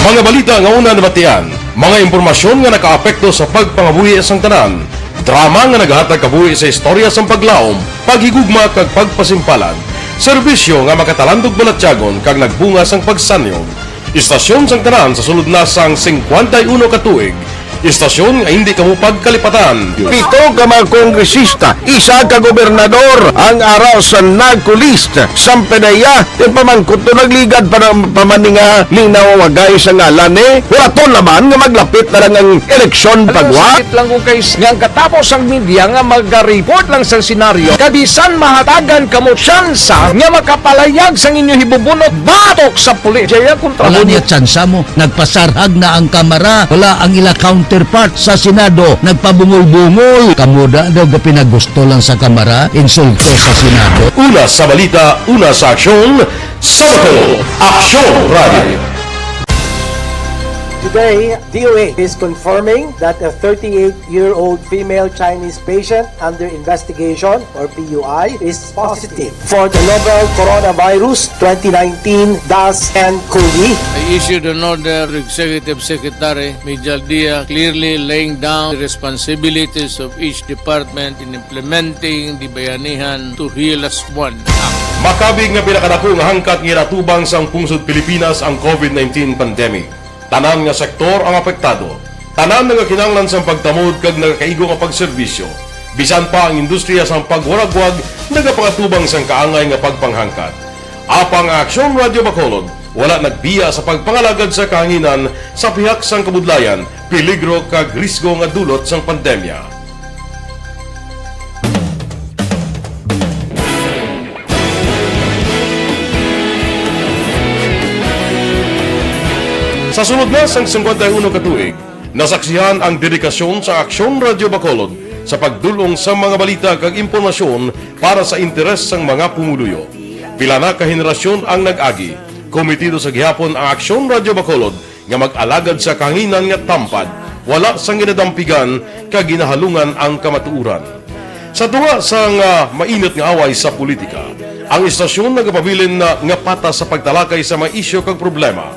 Mga balita nga una nabatian, mga impormasyon nga nakaapekto sa pagpangabuhi sang tanan, drama nga nagahatag kabuhi sa istorya sang paglaom, paghigugma kag pagpasimpalan, serbisyo nga makatalandog balatyagon kag nagbunga sang pagsanyog. Istasyon sang tanan sa sulod na sang singkwenta y uno ka tuig. Istasyon nga hindi kamo pagkalipatan. Pito ka mga kongresista, isa ka gobernador ang ara sa NAGCO list. Sang P D E A, ti pamangkot to nagligad pa ng pamaninga ni nawagay sa ngalan ni. Wala to naman nga maglapit na lang ang eleksyon Alam mo, pagwa. Sakit lang kung kay nga ang katapos ang media nga magariport lang sa senaryo. Kabisan mahatagan kamo tsansa nga makapalayag sang inyo hibubunot batok sa pulis. Jaya kontra Wala mo niya tsansa mo. Nagpasarhag na ang Kamara. Wala ang ila counterpart sa Senado. Nagpabungol-bungol. Kamo da daw ga pinagusto lang sa Kamara, insulto sa Senado. Una sa balita, una sa aksyon, sa Bacolod, Aksyon Radio. Today, D O H is confirming that a thirty-eight-year-old female Chinese patient under investigation, or P U I, is positive for the novel Coronavirus twenty nineteen dash N cov. I issued an order to Executive Secretary Mijal Dia, clearly laying down the responsibilities of each department in implementing the Bayanihan to Heal Us One Act. Makabig nga pinakadako nga hangkat nga ginatubang sang pungsod Pilipinas ang covid nineteen pandemic. Tanan nga sektor ang apektado. Tanan nagakinahanglan sang pagtamod kag nagakaigo nga pagserbisyo. Bisan pa ang industriya sang pagwaragwag nagapangatubang sang kaangay nga pagpanghangkat. Apang ang Aksyon Radio Bacolod wala nagbiya sa pagpangalagad sa kahanginan sa pihak sang kabudlayan, peligro kag risgo nga dulot sang pandemya. Sa sulod na sang singkwenta y uno ka tuig, nasaksihan ang dedikasyon sa Aksyon Radio Bacolod sa pagdul-ong sa mga balita kag impormasyon para sa interes sang mga pumuluyo. Pila na ka henerasyon ang nag-agi. Komitido sa gihapon ang Aksyon Radio Bacolod nga mag-alagad sa kahanginan nga tampad, wala sang ginadampigan kag ginahalungan ang kamatuoran. Sa tunga sang, ah, mainit nga away sa politika, ang istasyon nagapabilin na nga patas sa pagtalakay sa mga isyu kag problema.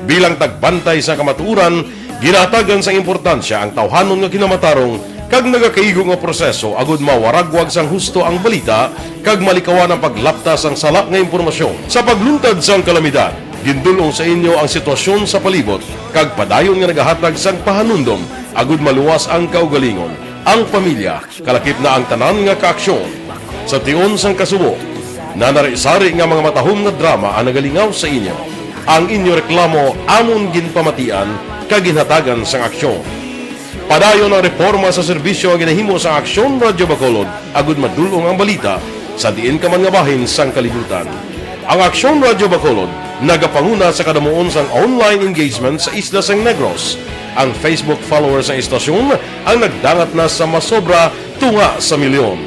Bilang tagbantay sa kamatuoran, ginahatagan sang importansya ang tawhanon nga kinamatarong kag nagakaigo nga proseso agud mawaragwag sang husto ang balita kag malikawan ang paglapta sang sala nga impormasyon. Sa pagluntad sang kalamidad, gindul-ong sa inyo ang sitwasyon sa palibot kag padayon nga nagahatag sang pahanumdom agud maluwas ang kaugalingon, ang pamilya, kalakip na ang tanan nga kaaksyon. Sa tion sang kasubo, nanari-sari nga mga matahom nga drama ang nagalingaw sa inyo. Ang inyo reklamo amon ginpamatian kag ginhatagan sang aksyon. Padayon ang reporma sa serbisyo nga ginahimo sa Aksyon Radyo Bacolod agud madul-ong ang balita sa diin ka man nga bahin sang kalibutan. Ang Aksyon Radyo Bacolod nagapanguna sa kadamuon sang online engagement sa isla sang Negros. Ang Facebook followers sang istasyon ang nagdangat na sa masobra tunga sa milyon.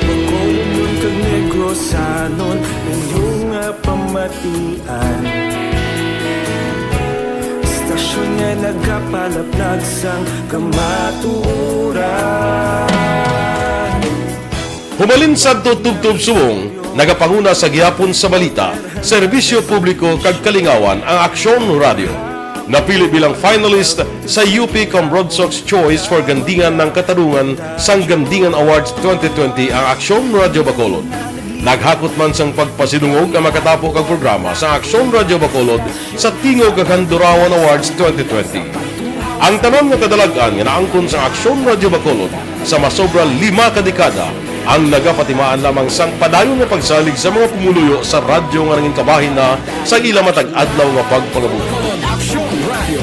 Bacolodnon kag Negrosanon, inyo nga pamatian. Istasyon nga nagapalaplag sang kamatuoran. Hubalin sadto tubtob subong, Nagapanguna sa gihapon sa balita, serbisyo publiko kag kalingawan ang Aksyon Radio. Napili bilang finalist sa U P Cambronsox Choice for Gandingan ng Katarungan sang Gandingan Awards twenty twenty ang Aksyon Radio Bacolod. Naghakot man sang pagpasidungog ang makatapo kag programa sa Aksyon Radio Bacolod sa Tingog kag Handurawan Awards twenty twenty. Ang tanan nga kadalag-an nga naangkon sa Aksyon Radio Bacolod sa masobra lima ka dekada ang nagapatimaan lamang sang padayon nga pagsalig sa mga pumuluyo sa radyo nga nangin kabahin na sa ila matag adlaw nga pagpangabuhi. Aksyon Radio.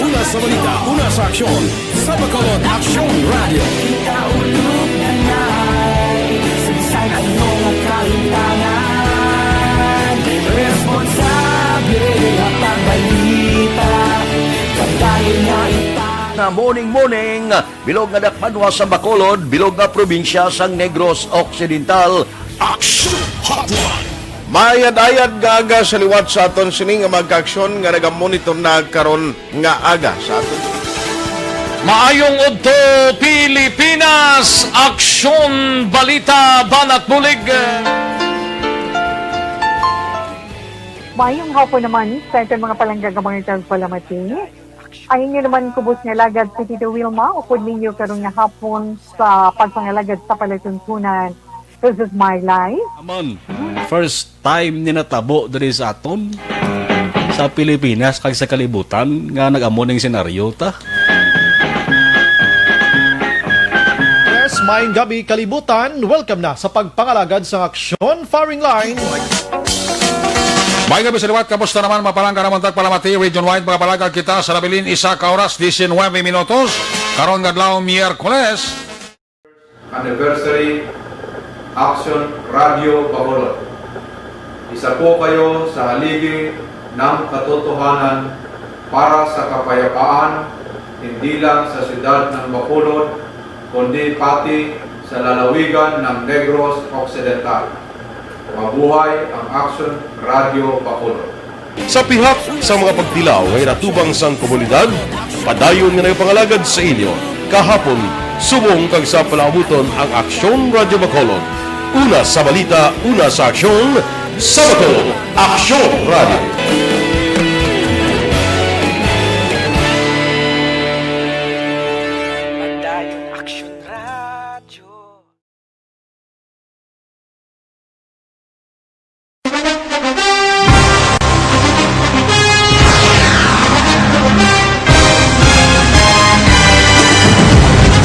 Una sa balita, una sa aksyon, sa Bacolod Aksyon Radio. Kita ulog na nai, sa bisan ano nga kahitangan, responsable nga pagbalita, pagdayon nga ita. Na morning, morning, bilog nga dakpanwa sa Bacolod, bilog nga probinsya sang Negros Occidental. Action Hotline. Mayad-ayad nga aga sa liwat sa aton sini nga mga kaaksyon nga nagamonitor na karon nga aga sa aton. Maayong udto, Pilipinas! Aksyon, balita, banat, bulig. Mayong hapon naman sa aton mga palangga nga mga tagpalamati. Ang inyo naman kubos nga alagad si Tito Wilma, upod ninyo karon nga hapon sa pagpangalagad sa palatuntunan. This is my life. Amon, first time ni natabo diri sa aton, sa Pilipinas kag sa kalibutan, nga nag-amo ning senaryo ta. Yes, maayong gabi, kalibutan. Welcome na sa pagpangalagad sa Aksyon Firing Line. Maayong gabi sa liwat, kamusta naman, mga palangga namon tagpalamati, region-wide, mga palagad kita sa nabilin, isa ka oras, diecinuebe minutos, karon nga adlaw, Miyerkules. Anniversary, Aksyon Radio Bacolod. Isa po kayo sa haligi ng katotohanan para sa kapayapaan, hindi lang sa siyudad ng Bacolod, kundi pati sa lalawigan ng Negros Occidental. Mabuhay ang Aksyon Radio Bacolod. Sa pihak sa mga pagtilaw nga ginatubang sang komunidad, padayon nga nagapangalagad sa inyo kahapon, subong kag sa palaabuton ang Aksyon Radio Bacolod. Una sa balita, una sa aksyon, sa Bacolod, Aksyon Radio. Padayon Aksyon Radio.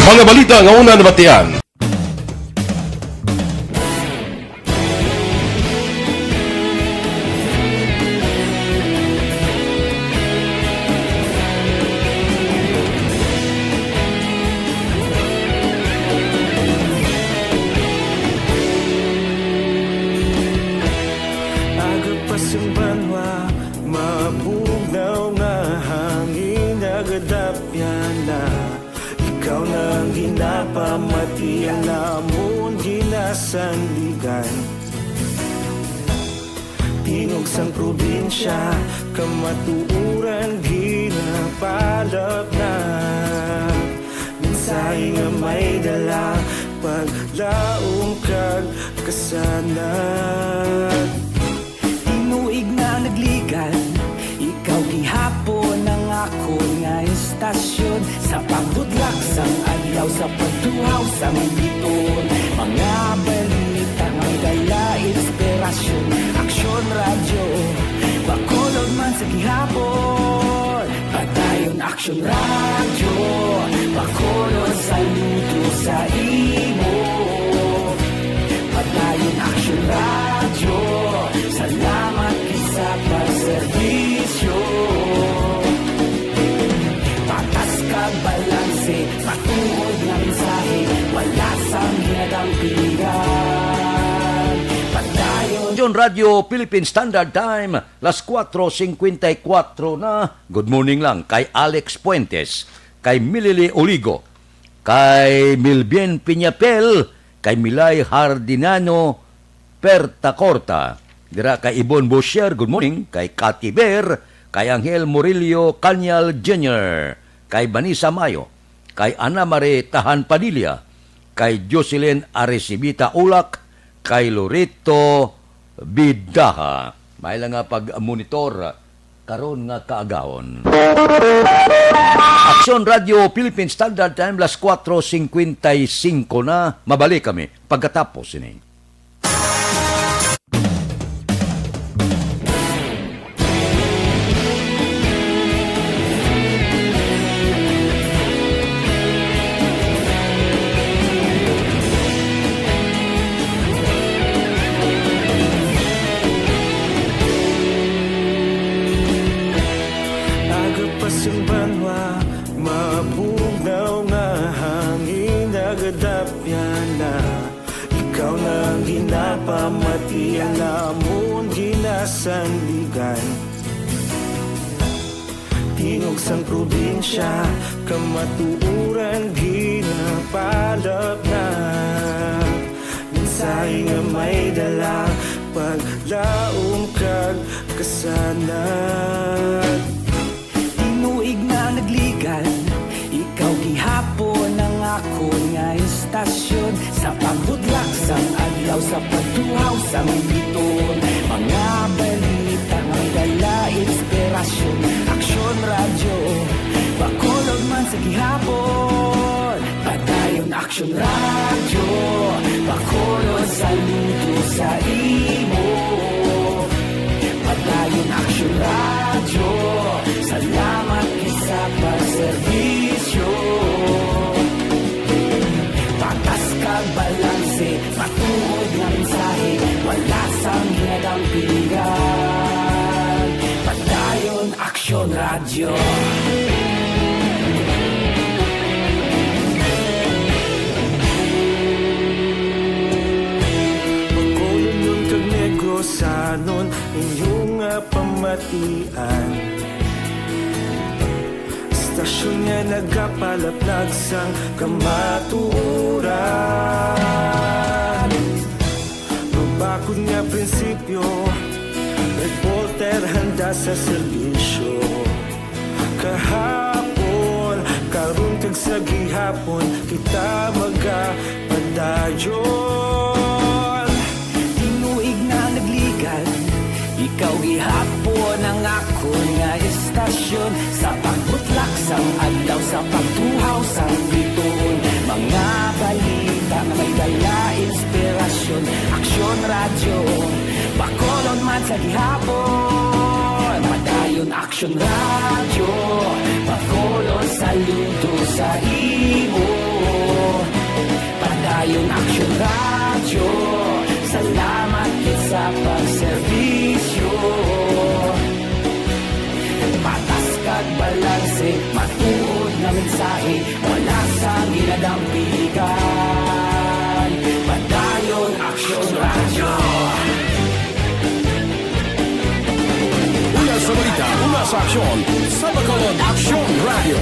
Mga balita nga una nabatian. Aga pa sang banwa, mabugnaw nga hangin, nagadapyan na. Ikaw na ang ginapamati, ang amon ginasandigan. Tingog sang probinsya, kamatuoran ginapalapnap. Mensahe nga may dala, paglaom kag kasanag. Tinuig na nagligad, ikaw gihapon ang akon nga istasyon. Sa pagbudlak sang adlaw, sa pagtuhaw sang liton, mga balita nga dala inspirasyon. Aksyon Radyo, Bacolod man sa gihapon. Padayon Aksyon Radyo, Bacolod, saludo sa imo. Padayon Aksyon Radyo, salamat gid sa pagserbisyo. Patas kag balanse, matuod nga mensahe, wala sang ginadampigan. Padayon. John Radio Philippine Standard Time, las cuatro cincuenta y cuatro na. Good morning lang kay Alex Fuentes, kay Milili Oligo, kay Milbien Piñapel, kay Milay Hardinano Pertacorta, dira kay Ibon Bosher, good morning, kay Cathy Bear, kay Angel Murillo Cañal Junior, kay Vanessa Mayo, kay Ana Marie Tahan Padilla, kay Jocelyn Arrecibita Ulak, kay Lorito Bidaha. May lang nga pag-monitor karon nga kaagahon. Aksyon Radio Philippine Standard Time, las kuwatro singkwenta y singko na. Mabalik kami pagkatapos sini. Aga pa sing banwa, mabugnaw nga hangin, nagadapyan na. Ikaw na ang ginapamati, ang amon ginasandigan. Tingog sang probinsya, kamatuoran ginapalapnap. Mensahe nga may dala, paglaom kag kasanag. Tinuig na nagligan, ikaw gihapon ang akon nga istasyon. Sa pagbutlak sang adlaw, sa pagtuhaw sang bituon, mga balita nga may dala inspirasyon. Aksyon Radyo, Bacolod man sa gihapon. Padayon Aksyon Radyo, Bacolod, saludo sa imo. Padayon Aksyon Radyo, salamat gid sa pagserbisyo. Patas kag balanse, matuod nga mensahe, wala sang ginadampigan. Padayon Aksyon Radyo. Bacolodnon kag Negrosanon, inyo nga pamatian. Istasyon nga nagapalaplag sang kamatuoran. Mabakod nga prinsipyo, reporter handa sa serbisyo. Kahapon, karon kag sa gihapon, kita magapadayon. Tinuig na nagligan, ikaw gihapon ang akon nga istasyon. Sa pagbutlak sang adlaw, sa pagtuhaw sang bituon, mga balita nga may dala inspirasyon. Aksyon Radyo, Bacolod man sa gihapon. Padayon Aksyon Radyo, Bacolod, saludo sa imo. Padayon Aksyon Radyo, salamat gid sa pagserbisyo. Patas kag balanse, matuod nga mensahe, wala sang ginadampigan. Padayon Aksyon Radyo. Una sa balita, una sa aksyon, sa Bacolod Aksyon Radyo.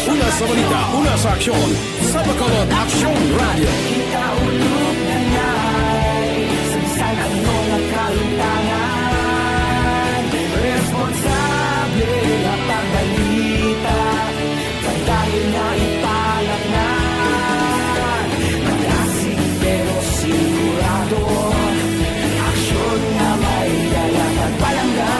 Una sa balita, una sa aksyon, sa Bacolod Aksyon Radyo. Kita ulog na nay, sa bisan ano nga kahimtangan, responsable nga pagbalita. Padayon nga ipalapngan, magasig pero sigurado, aksyon nga may dala kag palangga.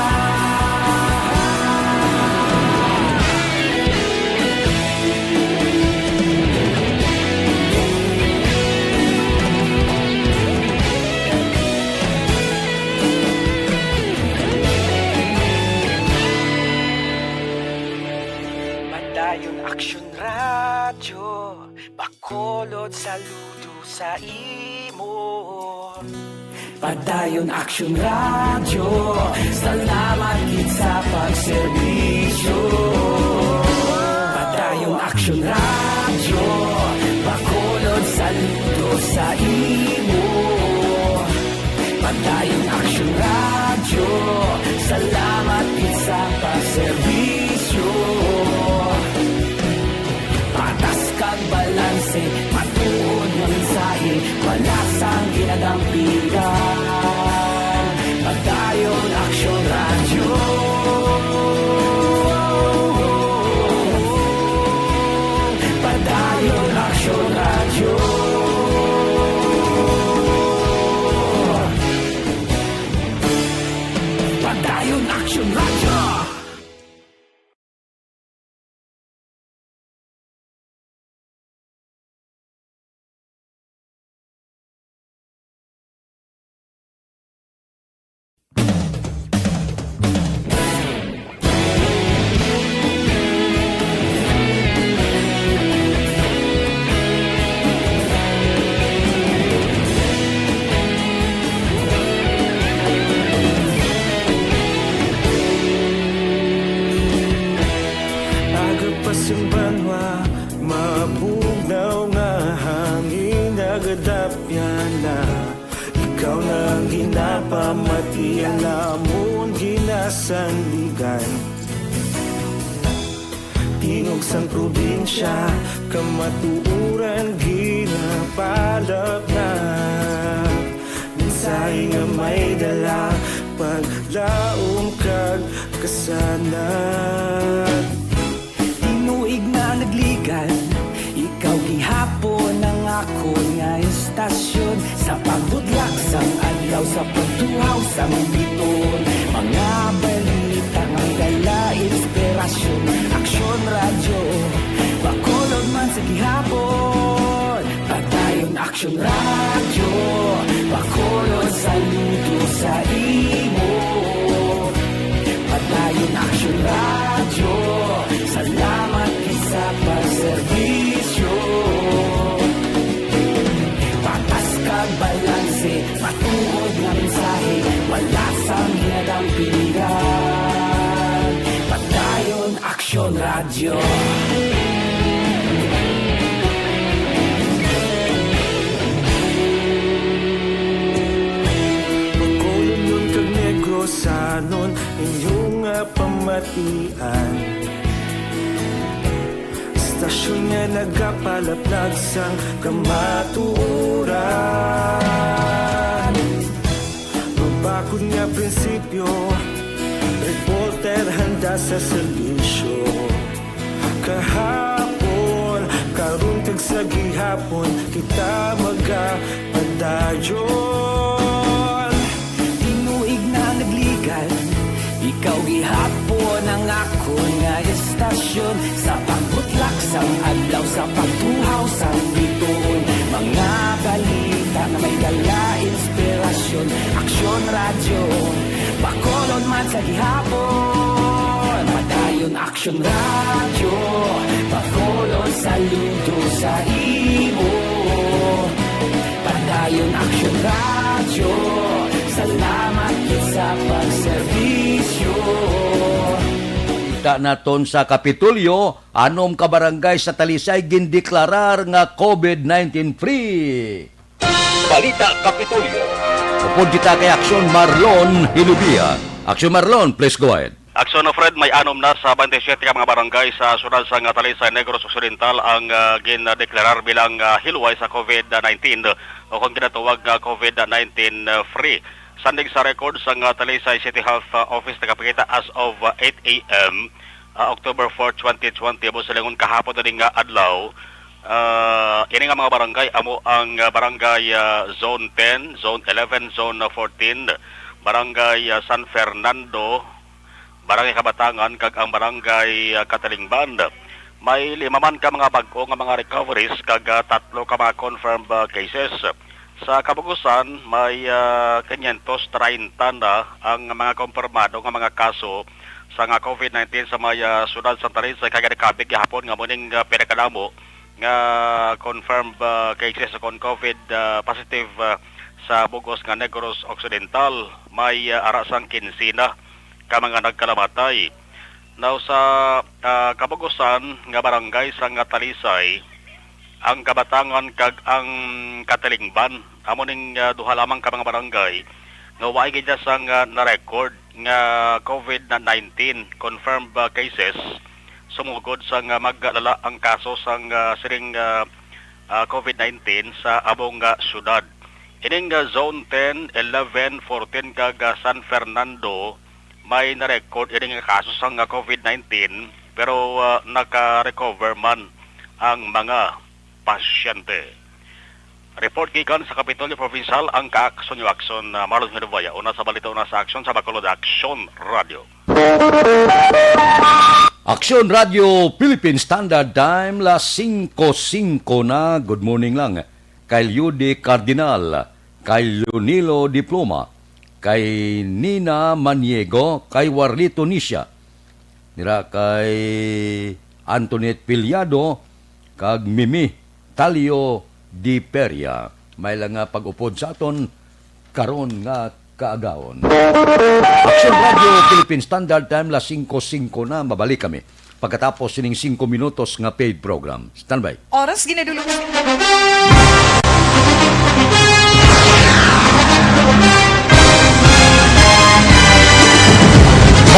Padayon Aksyon Radyo, Bacolod, saludo sa imo. Padayon Aksyon Radyo, salamat gid sa pagserbisyo. Padayon Aksyon Radyo, Bacolod, saludo sa imo. Padayon Aksyon Radyo, salamat gid sa pagserbisyo. Patas kag balanse, matuod nga mensahe, wala sang ginadampigan. Padayon Aksyon Radyo. Ikaw na ang ginapamati, alamon ginasandigan. Tingog sang probinsya, kamatuoran ginapalapnap. Mensahe nga may dala, paglaom kag kasanag. Tinuig na nagligan, ikaw gihapon ang akon nga istasyon. Sa pagbudlak sang adlaw, sa pagtuhaw sang biton, mga balita nga may dala inspirasyon. Aksyon Radyo, Bacolod man sa gihapon. Padayon Aksyon Radyo, Bacolod, saludo sa imo. Padayon Aksyon Radyo, salamat gid sa pagserbisyo. Patas kag balanse, matuod nga mensahe, wala sang hinadampingan. Padayon Aksyon Radyo. Bacolodnon kag Negrosanon, inyo nga pamatian. Istasyon nga nagapalaplag sang kamatuoran. Mabakod nga prinsipyo, reporter handa sa serbisyo. Kahapon, karon, kag sa gihapon, kita magapadayon. Tinuig na nagligan, ikaw gihapon ang akon nga istasyon. Sa pagbutlak sang adlaw, sa pagtuhaw sang bituon, mga balita nga may dala inspirasyon. Aksyon Radyo, Bacolod man sa gihapon. Padayon Aksyon Radyo, Bacolod, saludo sa imo. Padayon Aksyon Radyo, salamat gid sa pagserbisyo. Kita naton sa Kapitolyo, anom ka barangay sa Talisay gindeklarar nga covid nineteen free. Balita Kapitolyo. Upod kita kay Aksyon Marlon Hilubia. Aksyon Marlon, please go ahead. Aksyon na, Fred, may anom na sa twenty-seven ka mga barangay sa siyudad sang Talisay, Negros Occidental ang, ah, gindeklarar bilang, ah, hilway sa covid nineteen o kung ginatawag nga covid nineteen, ah, free. Sandig sa record sang, ah, Talisay City Health, ah, Office, nagapakita as of, ah, eight a m, ah, October four, twenty twenty, amo silingon kahapon na nga adlaw. Ah, ini nga mga barangay amo ang, ah, barangay, ah, Zone ten, Zone eleven, Zone, ah, fourteen, Barangay, ah, San Fernando, Barangay Kabatangan, kag ang Barangay, ah, Catalingban. May lima man ka mga bag-o nga mga recoveries kag, ah, tatlo ka mga confirmed, ah, cases. Sa kabug-usan, may, ah, quinientos treinta na ang mga kumpirmado nga mga kaso sa nga covid nineteen sa may, ah, siyudad sa Talisay, kag nakabig gihapon nga amo ning, ah, pinakadamo nga confirmed, ah, cases kon covid, ah, positive, ah, sa bug-os nga Negros Occidental. May, ah, ara sang kinse na ka mga nagkalamatay. Now, sa, ah, kabug-usan nga barangay sa nga Talisay, ang Kabatangan kag ang Catalingban, amo ning, ah, duha lamang ka mga barangay nga waay gid sang, ah, na-record nga covid nineteen confirmed, ah, cases, sumugod sang, ah, maglala ang kaso sang, ah, siring, ah, ah, covid nineteen sa among, ah, siyudad. Ining, ah, Zone ten, eleven, fourteen kag, ah, San Fernando, may na-record ini nga kaso sang, ah, covid nineteen, pero, ah, naka-recover man ang mga pasyente. Report gikan sa Kapitolyo Provincial, ang kaaksyon niyo, Aksyon, ah, Marlon Hinubaya. Una sa balita, una sa aksyon sa Bacolod, Aksyon Radio. Aksyon Radio Philippine Standard Time, las singko singko na. Good morning lang kay Lyudi Cardinal, kay Leonilo Diploma, kay Nina Maniego, kay Warlito Nisha, nira kay Antoinette Piliado, kag Mimi Talio de Peria. May lang nga pag-upod sa aton karon nga kaagahon. Aksyon Radio Philippine Standard Time, las singko singko na. Mabalik kami pagkatapos sining singko minutos nga paid program. Standby. Oras ginadulong.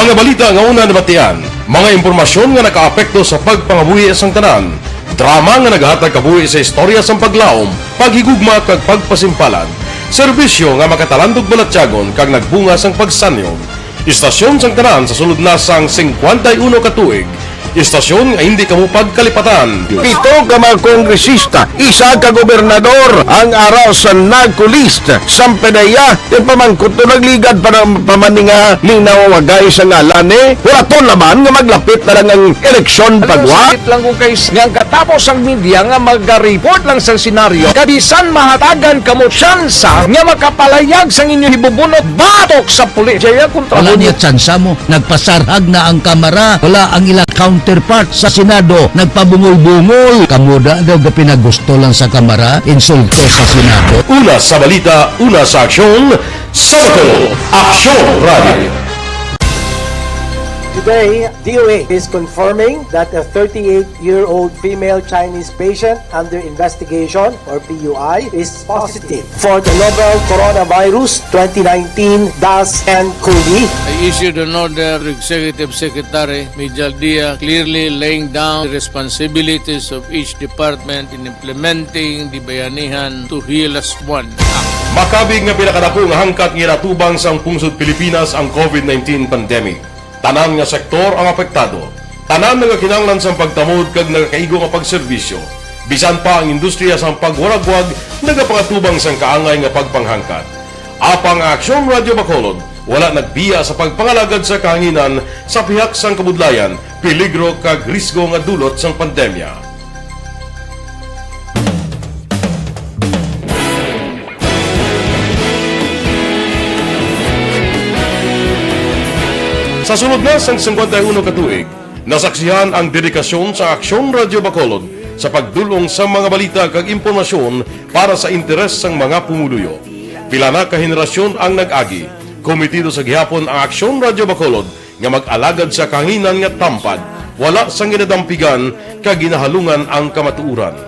Mga balita nga una nabatian, mga impormasyon nga nakaapekto sa pagpangabuhi sang tanan, drama nga naghatag kabuhi sa istorya sang paglaom, paghigugma kag pagpasimpalan, serbisyo nga makatalandog balatyagon kag nagbunga sang pagsanyog. Istasyon sang tanan sa sulod na sang singkwenta y uno ka tuig, istasyon nga hindi kamo pagkalipatan. Pito ka mga kongresista, isa ka gobernador ang ara sa NAGCO list. Sampanaya, ipamangkot to nagligad para pamaninga ning nawawagay sa ngalan ni Horaton naman nga maglapit na lang ang eleksyon pagwa. Sakit lang kung kay nga ang katapos ang media nga maga-report lang sa senaryo, kabisan mahatagan kamo tsansa nga makapalayag sang inyo hibubunot batok sa pulis. Jaya kontra Wala mo. Niya tsansa mo. Nagpasarhag na ang Kamara. Wala ang ilang counterpart sa Senado. Nagpabungol-bungol. Kamo da daw ga pinagusto lang sa Kamara, insulto sa Senado. Una sa balita, una sa aksyon, sa Bacolod, Aksyon Radio. Today, D O A is confirming that a thirty-eight-year-old female Chinese patient under investigation, or P U I, is positive for the novel coronavirus twenty nineteen dash N cov. I issued an order to Executive Secretary Mijal Dia, clearly laying down the responsibilities of each department in implementing the Bayanihan to Heal Us One Act. Makabig nga pinakadako nga hangkat nga ginatubang sang pungsod Pilipinas ang covid nineteen pandemic. Tanan nga sektor ang apektado. Tanan nagakinahanglan sang pagtamod kag nagakaigo nga pagserbisyo. Bisan pa ang industriya sang pagwaragwag nagapangatubang sang kaangay nga pagpanghangkat. Apang ang Aksyon Radio Bacolod wala nagbiya sa pagpangalagad sa kahanginan sa pihak sang kabudlayan, peligro kag risgo nga dulot sang pandemya. Sa sulod na sang singkwenta y uno ka tuig, nasaksihan ang dedikasyon sa Aksyon Radio Bacolod sa pagdul-ong sa mga balita kag impormasyon para sa interes sang mga pumuluyo. Pila na ka henerasyon ang nag-agi, kometido sa gihapon ang Aksyon Radio Bacolod nga mag-alagad sa kahanginan nga tampad, wala sang ginadampigan kag ginahalungan ang kamatuoran.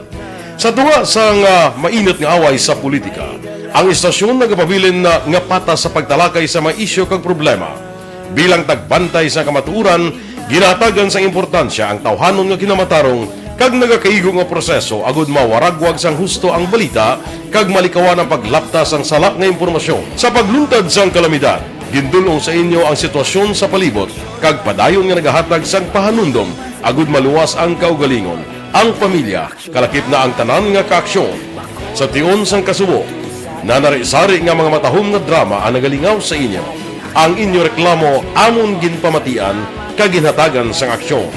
Sa tunga sang, ah, mainit nga away sa politika, ang istasyon nagapabilin na nga patas sa pagtalakay sa mga isyu kag problema. Bilang tagbantay sa kamatuoran, ginahatagan sang importansya ang tawhanon nga kinamatarong kag nagakaigo nga proseso agud mawaragwag sang husto ang balita kag malikawan ang paglapta sang sala nga impormasyon. Sa pagluntad sang kalamidad, gindul-ong sa inyo ang sitwasyon sa palibot kag padayon nga nagahatag sang pahanumdom agud maluwas ang kaugalingon, ang pamilya, kalakip na ang tanan nga kaaksyon. Sa tion sang kasubo, nanari-sari nga mga matahom nga drama ang nagalingaw sa inyo. Ang inyo reklamo amon ginpamatian kag ginhatagan sang aksyon.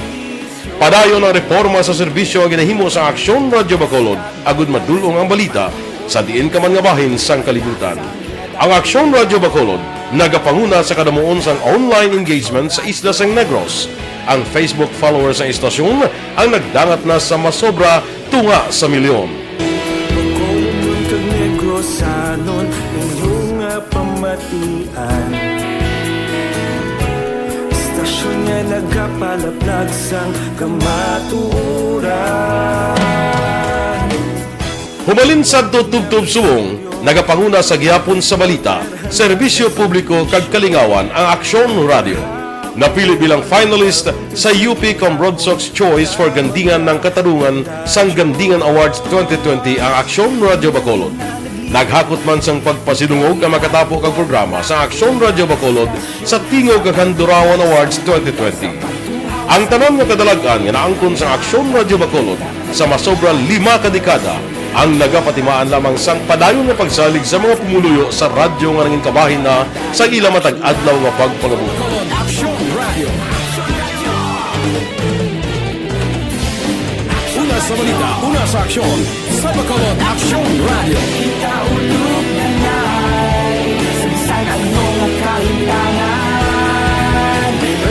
Padayon ang reporma sa serbisyo nga ginahimo sang Aksyon Radio Bacolod agud madul-ong ang balita sa diin ka man nga bahin sang kalibutan. Ang Aksyon Radio Bacolod nagapanguna sa kadamuon sang online engagement sa isla sang Negros. Ang Facebook followers sang istasyon ang nagdangat na sa masobra tunga sa milyon. Bacolodnon kag Negrosanon, inyo nga pamatian. Istasyon nga nagapalaplag sang kamatuoran. Hubalin sadto tubtob subong, nagapanguna sa gihapon sa balita, serbisyo publiko kag kalingawan ang Aksyon Radio. Napili bilang finalist sa U P Cambrodsoc's Choice for Gandingan ng Katarungan sang Gandingan Awards twenty twenty ang Aksyon Radio Bacolod. Naghakot man sang pagpasidungog ang makatapo kag programa sa Aksyon Radio Bacolod sa Tingog kag Handurawan Awards twenty twenty. Ang tanan nga kadalag-an nga naangkon sang Aksyon Radio Bacolod sa masobra lima ka dekada ang nagapatimaan lamang sang padayon nga pagsalig sa mga pumuluyo sa radyo nga nangin kabahin na sa ila matag adlaw nga pagpangabuhi. Aksyon Radio. Una sa balita, una sa aksyon, sa Bacolod Aksyon Radio. Kita ulog na nai, sa bisan ano nga kalimtangan,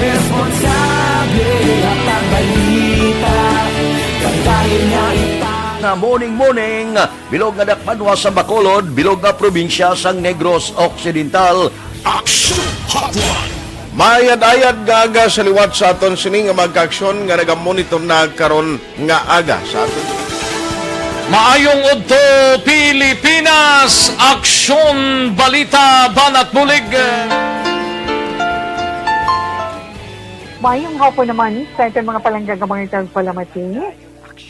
responsable nga pagbalita, pagdahil nga ita- Nga morning, morning. Bilog nga dakbanwa sa Bacolod, bilog nga probinsya sang Negros Occidental. Action Hotline. Maayad-ayad nga aga sa liwat sa aton sini nga mga kaaksyon nga nagamonitor na karon nga aga sa aton. Maayong udto, Pilipinas! Aksyon, balita, banat bulig. Mayong hapon naman sa aton mga palangga nga mga tagpalamati.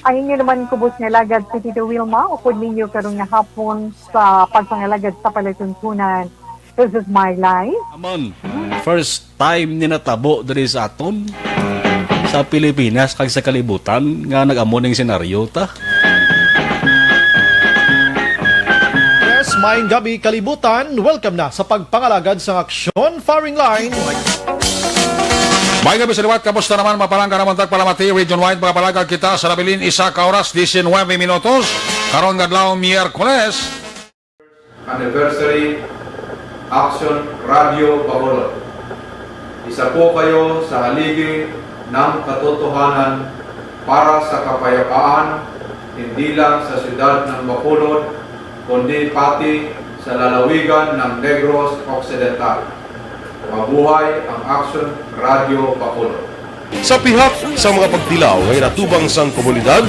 Ang inyo naman kubos nga alagad si Tito Wilma, upod ninyo karon nga hapon sa pagpangalagad sa palatuntunan. This is my life. Aman, first time ni natabo diri sa aton, sa Pilipinas kag sa kalibutan nga nag-amo ning senaryo ta. Yes, maayong gabi, kalibutan. Welcome na sa pagpangalagad sang aksyon, firing line. Maayong gabi sa liwat, kamusta naman, mga palangga namon tagpalamati, region wide, mga palangga kita sa nabilin, isa ka oras, diecinuebe minutos, karon nga adlaw, Miyerkules. Anniversary, Action Radio Bacolod. Isa po kayo sa haligi ng katotohanan para sa kapayapaan, hindi lang sa siyudad ng Bacolod, kundi pati sa lalawigan ng Negros Occidental. Mabuhay ang Action Radio Bacolod. Sa pihak sa mga pagtilaw nga ginatubang sang komunidad,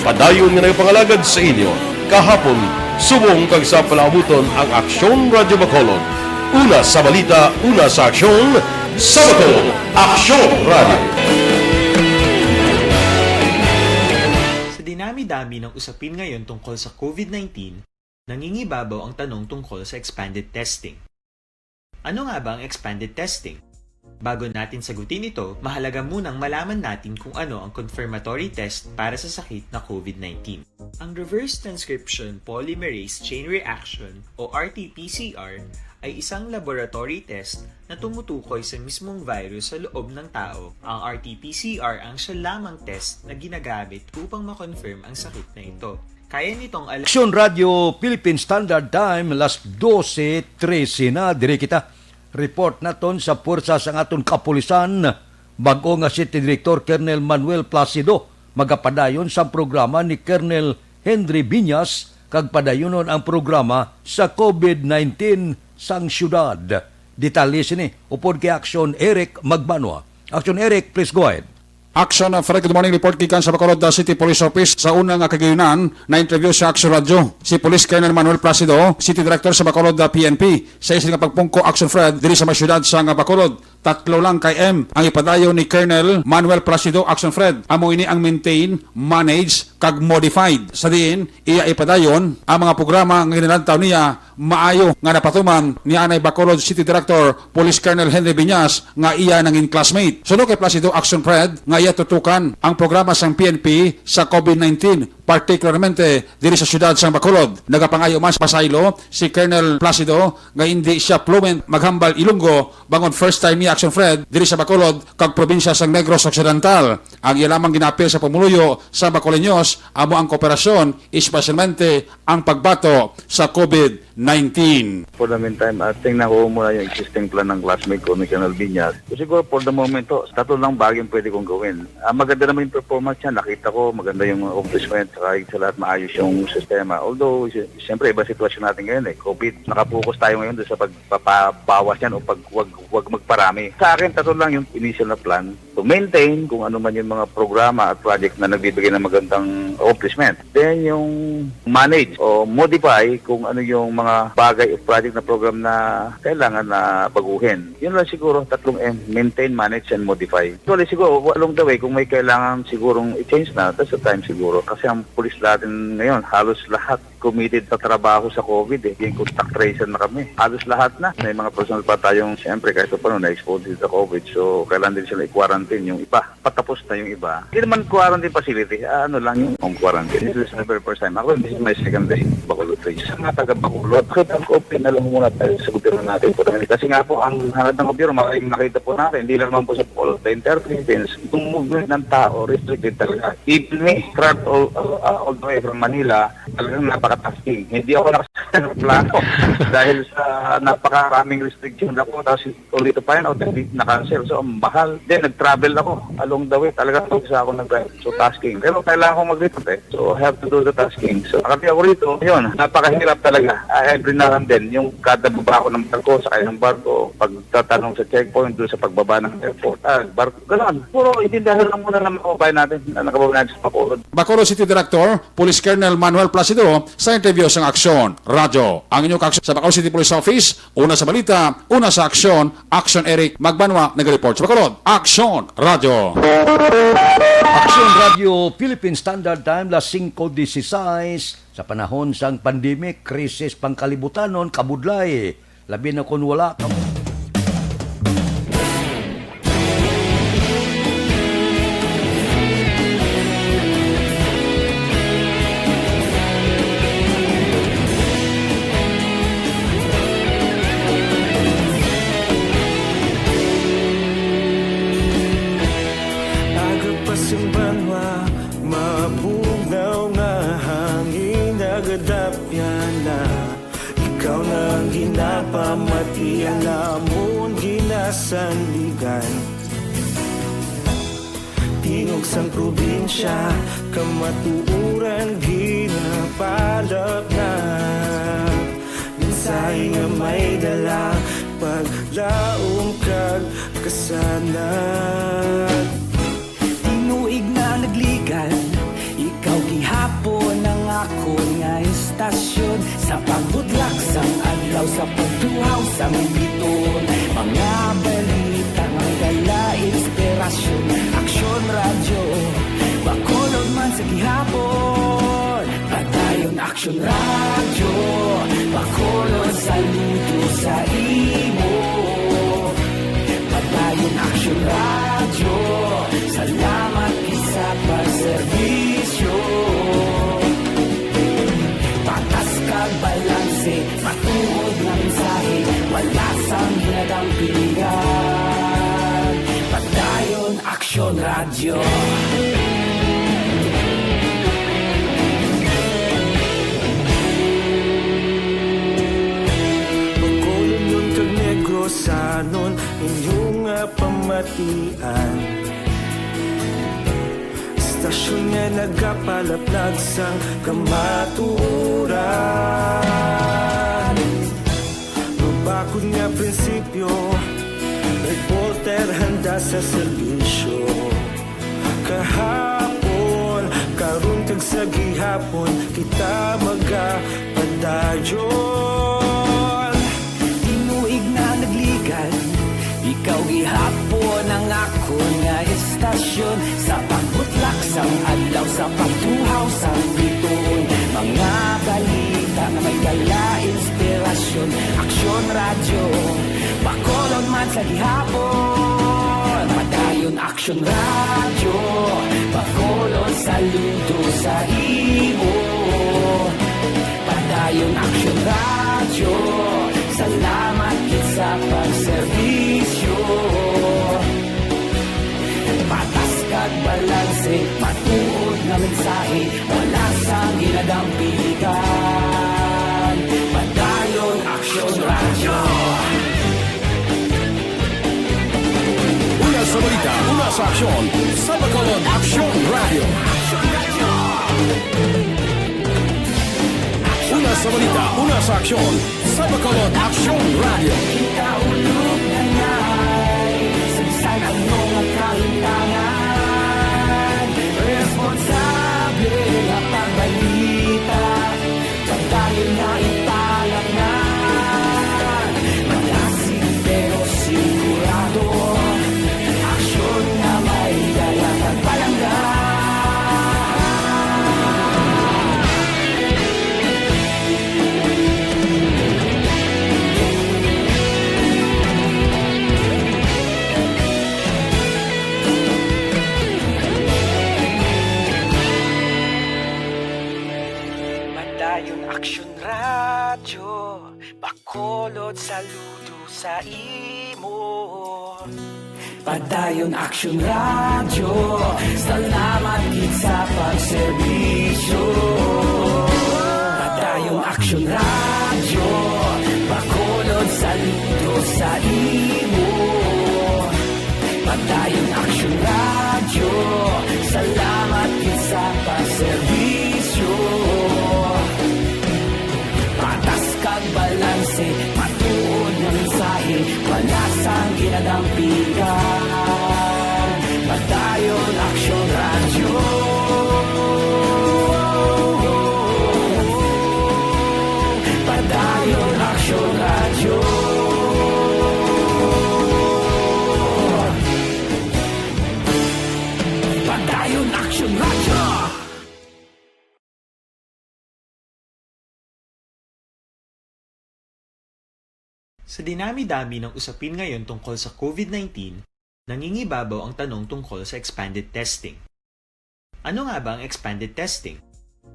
padayon nga nagapangalagad sa inyo kahapon, subong kag sa palaabuton ang Aksyon Radyo Bacolod. Una sa balita, una sa aksyon, sa Bacolod, Aksyon Radyo. Sa dinami-dami ng usapin ngayon tungkol sa COVID nineteen, nangingibabaw ang tanong tungkol sa expanded testing. Ano nga ba ang expanded testing? Bago natin sagutin ito, mahalaga munang malaman natin kung ano ang confirmatory test para sa sakit na COVID nineteen. Ang reverse transcription polymerase chain reaction o R T P C R ay isang laboratory test na tumutukoy sa mismong virus sa loob ng tao. Ang R T P C R ang siya lamang test na ginagamit upang ma-confirm ang sakit na ito. Kaya nitong al- Aksyon Radyo Philippine Standard Time, alas dose trese na. Diri kita. Report naton sa puwersa sang aton kapulisan. Bag-o nga City Director Colonel Manuel Placido magapadayon sa programa ni Colonel Henry Viñas kag padayunon ang programa sa COVID nineteen sang siyudad. Detalye sini upod kay Action Eric Magbanwa. Action Eric, please go ahead. Action, uh, Fred, good morning. Report gikan sa Bacolod, uh, City Police Office. Sa una nga kagayunan, na-interview sa Action Radio si Police Colonel Manuel Placido, City Director sa Bacolod, uh, P N P. Sa isa nga pagpungko, Action Fred, diri sa may siyudad sa nga Bacolod, tatlo lang ka M ang ipadayon ni Colonel Manuel Placido, Action Fred. Amo ini ang maintain, manage, kag modified. Sa diin, iya ipadayon ang mga programa nga ginalantaw niya maayo nga napatuman ni anay Bacolod City Director Police Colonel Henry Viñas nga iya nangin classmate. Suno kay Placido, Action Fred, nga iya tutukan ang programa sang P N P sa COVID nineteen, partikularmente diri sa siyudad sang Bacolod. Nagapangayo man sa pasaylo si Colonel Placido nga indi siya fluent maghambal Ilonggo, bangod first time niya, Action Fred, diri sa Bacolod kag probinsya sang Negros Occidental. Ang iya lamang ginaapil sa pumuluyo sa Bacoleños amo ang kooperasyon, espesyalmente ang pagbato sa COVID nineteen. For the meantime, ah, tingnan ko muna yung existing plan ng classmate ko ni Colonel Viñas. So, siguro for the moment, to, tatlo lang bagay yung pwede kong gawin. Ah, maganda naman yung performance niya, nakita ko, maganda yung accomplishment, saka sa lahat maayos yung sistema. Although, si- siyempre, iba sitwasyon natin ngayon eh, COVID. Nakapokus tayo ngayon doon sa pagpapabawas yan o pag wag, wag magparami. Sa akin, tatlo lang yung initial na plan. To maintain kung ano man yung mga programa at project na nagbibigay ng magandang accomplishment. Then yung manage o modify kung ano yung mga bagay o project na program na kailangan na baguhin. Yun lang siguro, tatlong M, maintain, manage, and modify. Actually, siguro, along the way, kung may kailangan sigurong i-change na, that's the time siguro. Kasi ang pulis natin ngayon, halos lahat committed sa trabaho sa COVID eh. Yung contact tracer na kami. Halos lahat na. May mga personal pa tayong, siyempre, kahit pa paano, na-expose din sa COVID. So, kailangan din sila i-quarantine yung iba. Patapos na yung iba. Hindi naman quarantine facility. Ah, ano lang yung home quarantine. This is my very first time. Ako, this is my second day. Bacolod Range. Sa mga taga Bacolod, kita ko, okay na lang muna tayo sa gobyerno natin po. Kasi nga po, ang hanap ng gobyerno, maraming nakita po natin, hindi lang naman po sa Bacolod, the entire Philippines, yung movement ng tao, restricted talaga. Even me, trapped all, uh, all the way from Manila, talagang napaka-tasking. Hindi ako nakaplano dahil sa napakaraming restriction na po. Tapos only to find out that na-cancel. So, ang mahal. Then, nag-travel ako along the way. Talagang mag-isa ako nag-drive. So, tasking. Pero kailangan kong mag-report eh. So, I have to do the tasking. So, nakati ako rito. Yun, napakahirap talaga. Ah, every now and then, yung kada baba ko ng barko, sakay ng barko, pagtatanong sa checkpoint, doon sa pagbaba ng airport, ah, barko, gano'n. Puro intindihan lang muna ng mga kababayan natin na nakababayan natin sa Bacolod. Bacolod City Director, Police Colonel Manuel Placido, sa interview sang Aksyon. Radyo. Ang inyong kaaksyon sa Bacolod City Police Office, una sa balita, una sa aksyon, Action Eric Magbanwa, nag-report sa Bacolod. Action Radyo. Action Radyo, Philippine Standard Time, las singko dieciséis. Sa panahon sang pandemic, krisis pangkalibutanon, kabudlay, labi na kon wala ka. Aga pa sing banwa, mabugnaw nga hangin nagadapyan na. Ikaw na ang ginapamati, ang amon ginasandigan. Tingog sang probinsya, kamatuoran ginapalapnag. Mensahe nga may dala, paglaom kag kasanag. Tinuig na nagligan, ikaw gihapon ang akon nga istasyon. Sa pagbutlak sang adlaw, sa pagtuhaw sang bituon, mga balita nga may dala inspirasyon. Aksyon Radyo, Bacolod man sa gihapon. Padayon Aksyon Radyo, Bacolod, saludo sa imo. Padayon Aksyon Radyo, salamat gid sa pagserbisyo. Patas kag balanse, matuod nga mensahe, wala sang ginadampigan. Padayon Aksyon Radyo. Bacolodnon kag Negrosanon, inyo nga pamatian. Istasyon nga nagapalapnag sang kamatuoran. Mabakod nga prinsipyo, reporter handa sa serbisyo. Kahapon, karon kag sa gihapon, kita magapadayon. Tinuig na nagligan, ikaw gihapon ang akon nga istasyon. Sa pagbutlak sang adlaw, sa pagtuhaw sang bituon, mga balita nga may dala inspirasyon. Aksyon Radyo, Bacolod man sa gihapon. Padayon Aksyon Radyo, Bacolod, saludo sa imo. Padayon Aksyon Radyo, salamat gid sa pagserbisyo. Patas kag balanse, matuod nga mensahe, wala sang ginadampigan. Padayon Aksyon Radyo. Una sa balita, una sa aksyon, sa Bacolod Aksyon Radyo. Una sa balita, una sa aksyon, sa Bacolod Aksyon Radyo. Kita ulog na ngay, sa bisan ano nga kahintangan, responsable nga pagbalita. Padayon nga ipalapngan, malasig pero sigurado, aksyon nga may dala kag palangga. Padayon Aksyon Radyo, Bacolod, saludo sa imo. Padayon Aksyon Radyo, salamat gid sa pagserbisyo. Padayon Aksyon Radyo, Bacolod, saludo sa imo. Padayon Aksyon Radyo, salamat gid sa pagserbisyo. Patas kag balanse, matuod nga mensahe, wala sang ginadampigan. Padayon Aksyon Radyo. Sa dinami-dami ng usapin ngayon tungkol sa COVID nineteen, nangingibabaw ang tanong tungkol sa expanded testing. Ano nga ba ang expanded testing?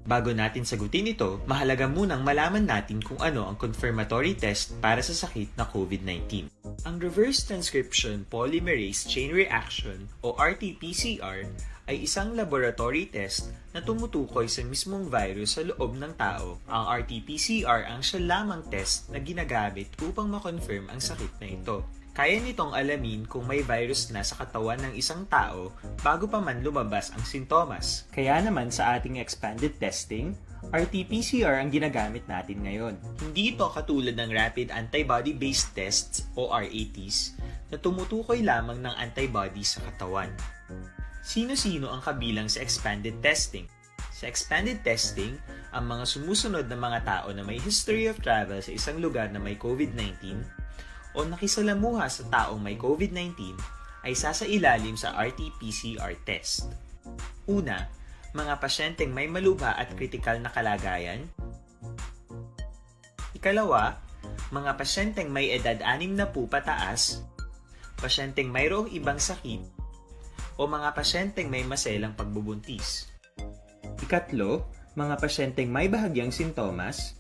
Bago natin sagutin ito, mahalaga munang malaman natin kung ano ang confirmatory test para sa sakit na COVID nineteen. Ang reverse transcription polymerase chain reaction o R T P C R ay isang laboratory test na tumutukoy sa mismong virus sa loob ng tao. Ang R T P C R ang siya lamang test na ginagamit upang ma-confirm ang sakit na ito. Kaya nitong alamin kung may virus na sa katawan ng isang tao bago pa man lumabas ang sintomas. Kaya naman sa ating expanded testing, R T P C R ang ginagamit natin ngayon. Hindi ito katulad ng rapid antibody-based tests o R A Ts na tumutukoy lamang ng antibody sa katawan. Sino-sino ang kabilang sa expanded testing? Sa expanded testing, ang mga sumusunod na mga tao na may history of travel sa isang lugar na may COVID nineteen o nakisalamuha sa taong may COVID nineteen ay sasailalim sa R T P C R test. Una, mga pasyenteng may malubha at kritikal na kalagayan. Ikalawa, mga pasyenteng may edad anim na po pataas, pasyenteng mayroong ibang sakit, o mga pasyenteng may maselang pagbubuntis. Ikatlo, mga pasyenteng may bahagyang sintomas.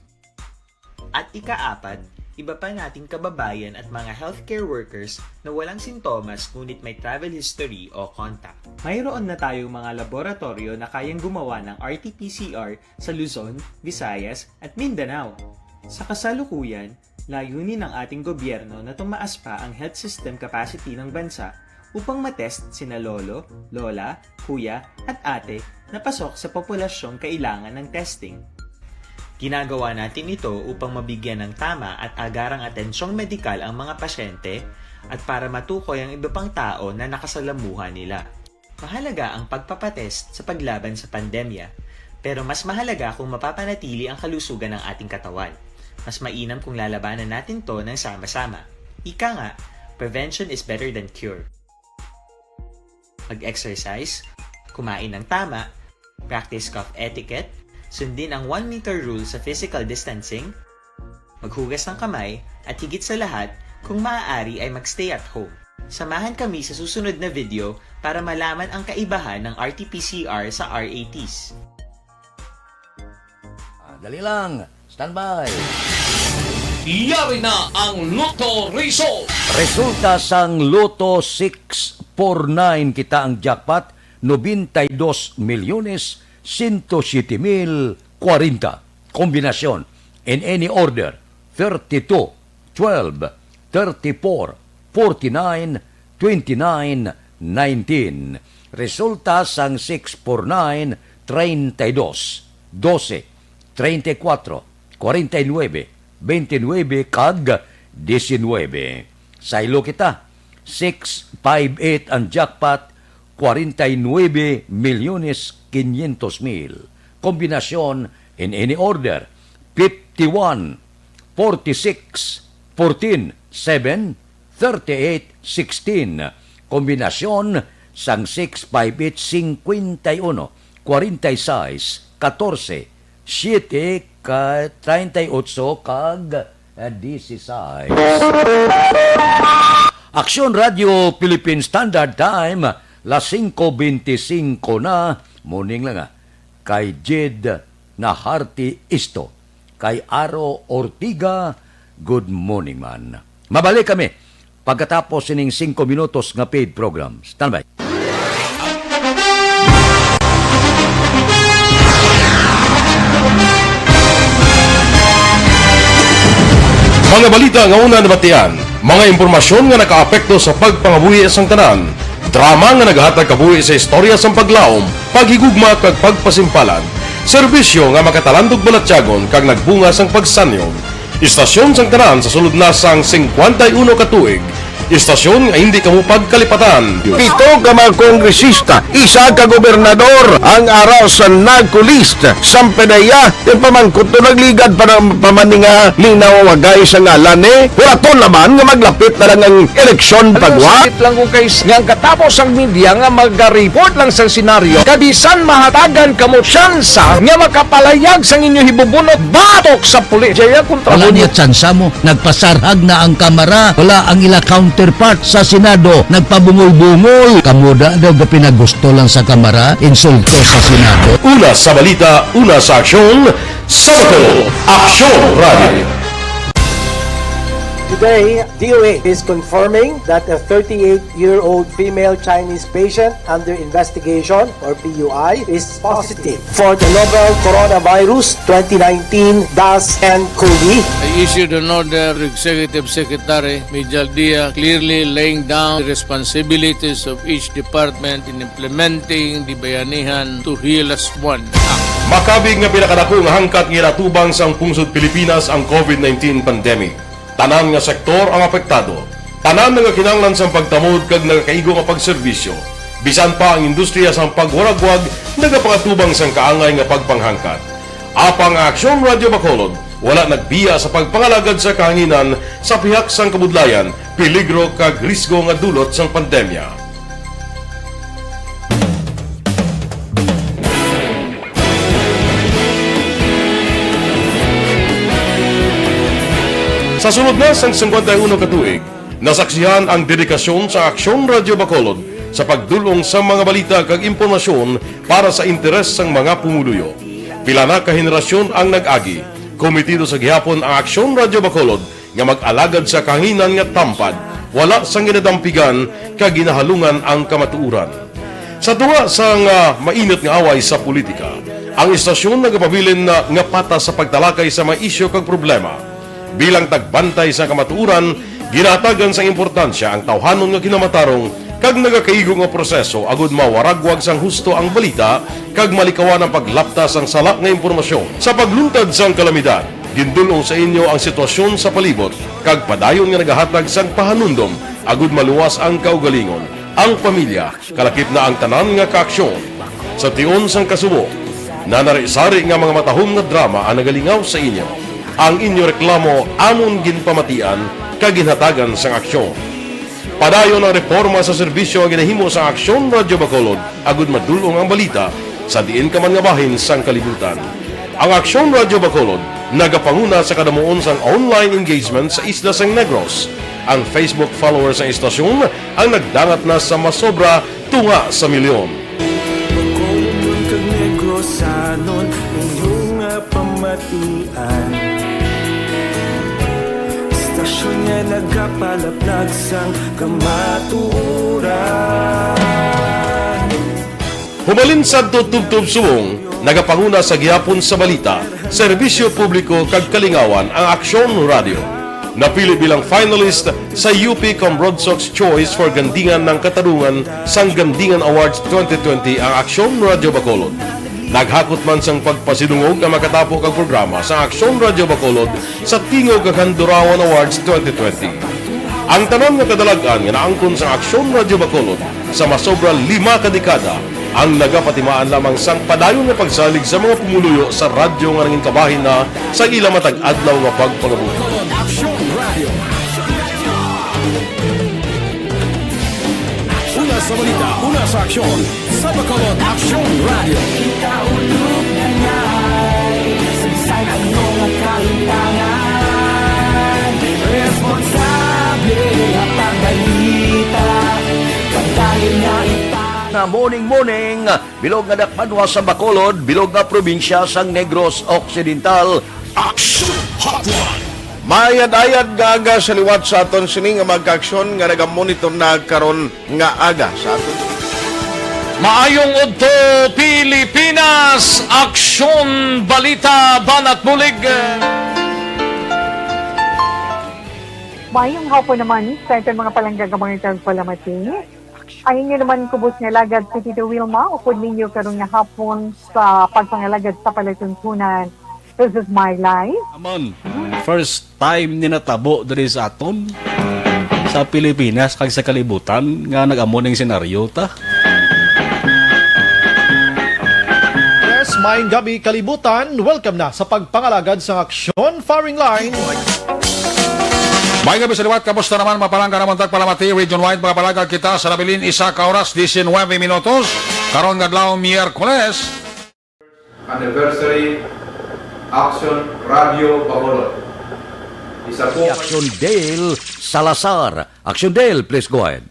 At ikaapat, iba pa nating kababayan at mga healthcare workers na walang sintomas ngunit may travel history o contact. Mayroon na tayong mga laboratoryo na kayang gumawa ng R T P C R sa Luzon, Visayas, at Mindanao. Sa kasalukuyan, layunin ng ating gobyerno na tumaas pa ang health system capacity ng bansa upang matest sina lolo, lola, kuya, at ate na pasok sa populasyong kailangan ng testing. Ginagawa natin ito upang mabigyan ng tama at agarang atensyong medikal ang mga pasyente at para matukoy ang iba pang tao na nakasalamuha nila. Mahalaga ang pagpapatest sa paglaban sa pandemya, pero mas mahalaga kung mapapanatili ang kalusugan ng ating katawan. Mas mainam kung lalabanan natin 'to ng sama-sama. Ika nga, prevention is better than cure. Mag-exercise, kumain ng tama, practice cough etiquette, sundin ang one meter rule sa physical distancing, maghugas ng kamay, at higit sa lahat, kung maaari ay mag-stay at home. Samahan kami sa susunod na video para malaman ang kaibahan ng R T P C R sa R A Ts. Ah, dali lang. Standby. Yari na ang Lotto Result. Resulta sang Lotto six four nine, kita ang jackpot, nobenta y dos milyones, sento siyete mil kwarenta. Kombinasyon, in any order, thirty-two, twelve, thirty-four, forty-nine, twenty-nine, nineteen. Resulta sang six four nine, treinta y dos, doce, treinta y cuatro, kwarenta y nuebe, veintinuebe, kag diecinuebe. Saylo kita, six five eight ang jackpot, kwarenta y nuebe milyones quinientos mil. Kombinasyon in any order, fifty-one, forty-six, fourteen, seven, thirty-eight, sixteen. Kombinasyon sang six five eight, cincuenta y uno, kwarenta y seis, katorse, siete, ka, treinta y ocho, kag, eh, dieciséis. Aksyon Radio Philippine Standard Time, las singko beintisinko na, morning lang, ah, kay Jed Naharti Isto, kay Aro Ortiga, good morning man. Mabalik kami pagkatapos sining singko minutos nga paid program. Standby. Mga balita nga una nabatian, mga impormasyon nga nakaapekto sa pagpangabuhi sang tanan, drama nga nagahatag kabuhi sa istorya sang paglaom, paghigugma kag pagpasimpalan, serbisyo nga makatalandog balatyagon kag nagbunga sang pagsanyog. Istasyon sang tanan sa sulod na sang singkwenta y uno ka tuig, Istasyon nga hindi kamo pagkalipatan. Pito ka mga kongresista, isa ka gobernador ang ara sa narco list. Sampanaya, yung pamangkot to nagligad pa ng pamani nga linawagay sa ngalan eh. Huraton naman nga maglapit na lang ang eleksyon pagwa. Sakit lang kung kay nga ang katapos ang media nga mag-report lang sa senaryo. Kabisan mahatagan kamo tsansa nga makapalayag sang inyo hibubunot batok sa pulis. Jaya kontra Wala mo. Niya tsansa mo. Nagpasarhag na ang Kamara. Wala ang ila counterpart sa Senado. Nagpabungol-bungol. Kamo da daw ga pinagusto lang sa Kamara, insulto sa Senado. Una sa balita, una sa aksyon, sa Bacolod, Aksyon Radio. Today, D O A is confirming that a thirty-eight-year-old female Chinese patient under investigation, or P U I, is positive for the novel coronavirus twenty nineteen dash nine cov. I issued an order to Executive Secretary Mijal Dia, clearly laying down the responsibilities of each department in implementing the Bayanihan to Heal As One Act. Makabig nga pinakadako nga hangkat nga ginatubang sang pungsod Pilipinas ang covid nineteen pandemic. Tanan nga sektor ang apektado. Tanan nga kinahanglan sang pagtamod kag nagakaigo nga pagserbisyo. Bisan pa ang industriya sang pagwaragwag nagapangatubang sang kaangay nga pagpanghangkat. Apang ang Aksyon Radio Bacolod wala nagbiya sa pagpangalagad sa kahanginan sa pihak sang kabudlayan, peligro kag risgo nga dulot sang pandemya. Sa sulod na sang singkwenta y uno ka tuig, nasaksihan ang dedikasyon sa Aksyon Radio Bacolod sa pagdul-ong sa mga balita kag impormasyon para sa interes sang mga pumuluyo. Pila na ka henerasyon ang nag-agi. Komitido sa gihapon ang Aksyon Radio Bacolod nga mag-alagad sa kahanginan nga tampad, wala sang ginadampigan kag ginahalungan ang kamatuoran. Sa tunga sang, ah, mainit nga away sa politika, ang istasyon nagapabilin na nga patas sa pagtalakay sa mga isyu kag problema. Bilang tagbantay sa kamatuoran, ginahatagan sang importansya ang tawhanon nga kinamatarong kag nagakaigo nga proseso agud mawaragwag sang husto ang balita kag malikawan ang paglapta sang sala nga impormasyon. Sa pagluntad sang kalamidad, gindul-ong sa inyo ang sitwasyon sa palibot kag padayon nga nagahatag sang pahanumdom agud maluwas ang kaugalingon, ang pamilya, kalakip na ang tanan nga kaaksyon. Sa tion sang kasubo, nanari-sari nga mga matahom nga drama ang nagalingaw sa inyo. Ang inyo reklamo amon ginpamatian kag ginhatagan sang aksyon. Padayon ang reporma sa serbisyo nga ginahimo sang Aksyon Radio Bacolod agud madul-ong ang balita sa diin ka man nga bahin sang kalibutan. Ang Aksyon Radio Bacolod nagapanguna sa kadamuon sang online engagement sa isla sang Negros. Ang Facebook followers sang istasyon ang nagdangat na sa masobra tunga sa milyon. Bacolod kag Negrosanon, inyo nga pamatian. Istasyon nga nagapalaplag sang kamatuoran. Humalin sadto tubtob subong, nagapanguna sa gihapon sa balita, serbisyo publiko kag kalingawan ang Aksyon Radio. Napili bilang finalist sa U P Cambrodsoc's Choice for Gandingan ng Katarungan sang Gandingan Awards twenty twenty ang Aksyon Radio Bacolod. Naghakot man sang pagpasidungog ang makatapo kag programa sa Aksyon Radio Bacolod sa Tingog kag Handurawan Awards twenty twenty. Ang tanan nga kadalag-an nga naangkon sa Aksyon Radio Bacolod sa masobra lima ka dekada ang nagapatimaan lamang sang padayon nga pagsalig sa mga pumuluyo sa radyo nga nangin kabahin na sa ila matag adlaw nga pagpangabuhi. Aksyon Radio. Una sa balita, una sa aksyon, sa Bacolod Aksyon Radio. Kita ulog na ngay, saysay ano nga kahitangan. Responsable nga pagbalita, pagdali na ita. Na morning, morning, bilog nga dakbanwa sa Bacolod, bilog nga probinsya sang Negros Occidental. Action Hotline. Maayad-ayad nga aga sa liwat sa aton sini nga magkaaksyon nga nagamonitor na karon nga aga sa aton. Maayong udto, Pilipinas! Aksyon, balita, banat bulig. Maayong hapon naman sa aton mga palangga nga mga tagpalamati. Ang inyo naman kubos nga alagad si Tito Wilma, upod ninyo karon nga hapon sa pagpangalagad sa palatuntunan. This is my life. Amon, first time ni natabo diri sa aton. sa Pilipinas kag sa kalibutan nga nag-amo ning senaryo ta. Yes, maayong gabi, kalibutan. Welcome na sa pagpangalagad sang Aksyon Firing Line. May gabi sa liwat, kamusta naman? Mapalangga naman tagpalamati, region-wide, mga palagad kita sa nabilin, isa ka oras, diecinuebe minutos. Karon nga adlaw, Miyerkules. Anniversary, Action Radio Bacolod. Isa po Si Action Dale Salazar. Action Dale, please go ahead.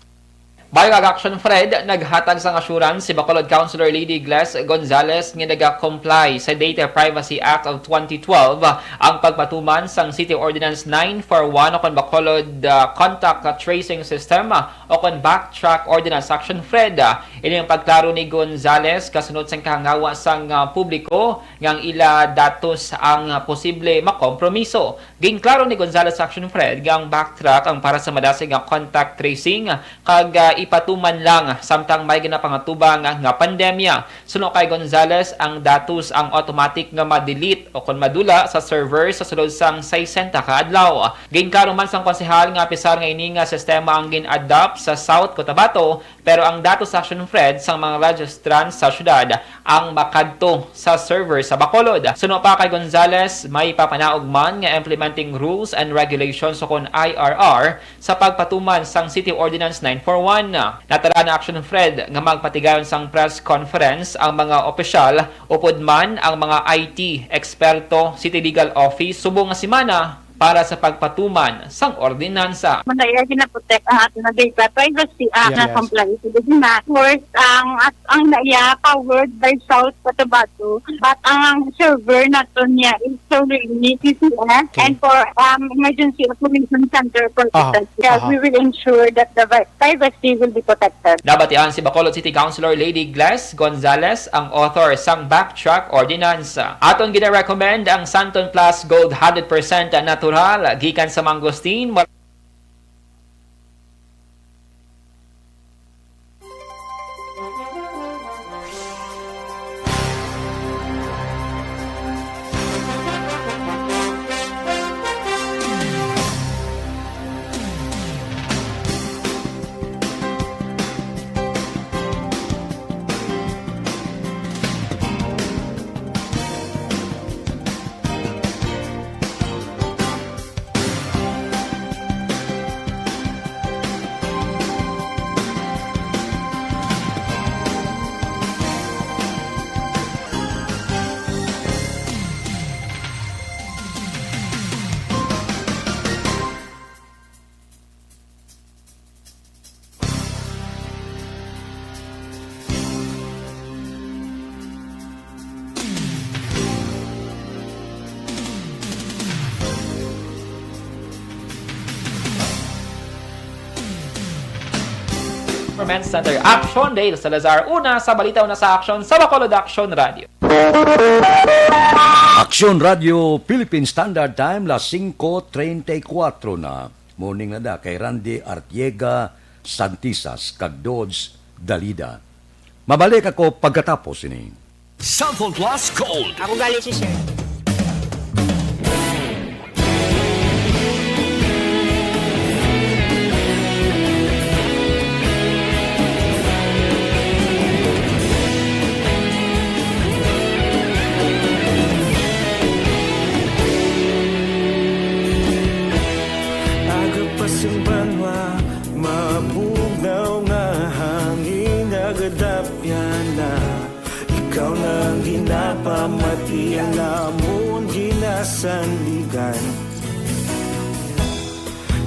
Bayo kag Action Fred, naghatag sang assurance si Bacolod Councilor Lady Gles Gonzales nga naga-comply sa Data Privacy Act of twenty twelve ang pagpatuman sang City Ordinance nine four one o kon Bacolod, ah, Contact Tracing System o kon Backtrack Ordinance. Action Fred, ah, ini ang pagklaro ni Gonzales kasunod sang kahangawa sang, ah, publiko nga ang ila datos ang, ah, posible makompromiso. Ginklaro ni Gonzales sa Action Fred nga ang Backtrack ang para sa madasig nga contact tracing kag, ah, ipatuman lang samtang may ginapangatubang nga pandemya. Suno kay Gonzales, ang datos ang automatic nga ma-delete o kon madula sa server sa sulod sang sesenta ka adlaw. Ginklaro man sang konsehal nga apisar nga ini nga sistema ang gin-adopt sa South Cotabato, pero ang datos sa Action Fred sang mga registrants sa syudad ang makadto sa server sa Bacolod. Suno pa kay Gonzales, may papanaog man nga implementing rules and regulations o kon I R R sa pagpatuman sang City Ordinance nine four one. Natala na Action Fred nga magpatigayon sang press conference ang mga opisyal, upod man ang mga I T eksperto, City Legal Office, subong nga semana para sa pagpatuman sang ordinansa. Mga iya ginaprotect ang ato nga data privacy act Yeah. nga Yes. comply. So, di na, of course, ang, at, ang naiya powered by South Cotabato, but ang server nato niya is solely C C S Okay. and for, um, emergency operation center Aha, purposes. Kaya aha. we will ensure that the vi-, privacy will be protected. Nabatian si Bacolod City Councilor Lady Gles Gonzales, ang author sang Backtrack Ordinance. Aton gina-recommend ang Santon Plus Gold hundred percent natural gikan sa mangosteen. Government Center. Action Dale Salazar, una sa balita, una sa aksyon sa Bacolod Action Radio. Action Radio Philippine Standard Time, las singko treinta y cuatro na. Morning na da kay Randy Artiega Santisas kag Dodge Dalida. Mabalik ako pagkatapos ini. Cellphone Plus Gold. Ako gali si Sir. Aga pa sang banwa, mabugnaw nga hangin, nagadapyan na. Ikaw na ang ginapamati, ang amon ginasandigan.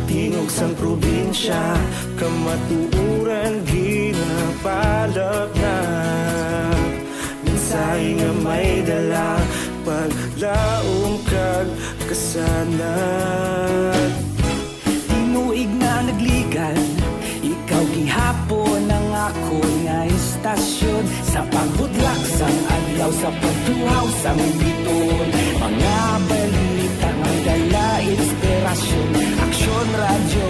Tingog sang probinsya, kamatuoran ginapalapnap. Mensahe nga may dala, paglaom kag kasanag. Tinuig na nagligal, ikaw gihapon ang akon nga istasyon. Sa pagbudlak sang adlaw, sa pagtuhaw sang biton, mga balita nga dala inspirasyon. Aksyon Radyo,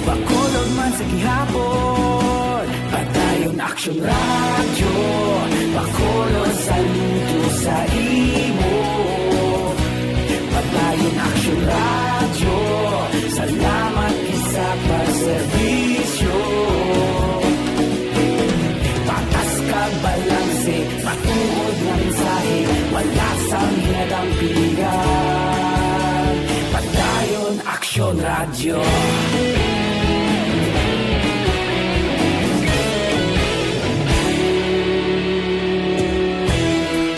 Bacolod man sa gihapon. Padayon Aksyon Radyo, Bacolod, saludo sa imo. Padayon Aksyon Radyo, salamat isa pa sa Bisyo. Patas kag balanse, matuod nga mensahe, wala sang ginadampigan. Padayon Aksyon Radyo.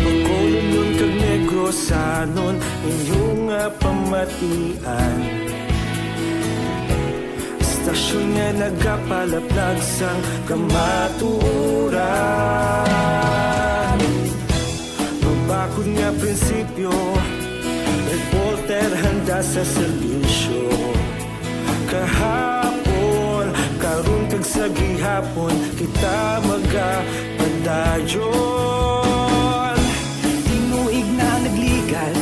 Bacolodnon kag Negrosanon, inyo nga pamatian. Estasyon nga nagapalaplag sang kamatuoran. Mabakod nga prinsipyo, reporter handa sa serbisyo. Kahapon, karon kag sa gihapon, kita magapadayon. Tinuig na nagligan,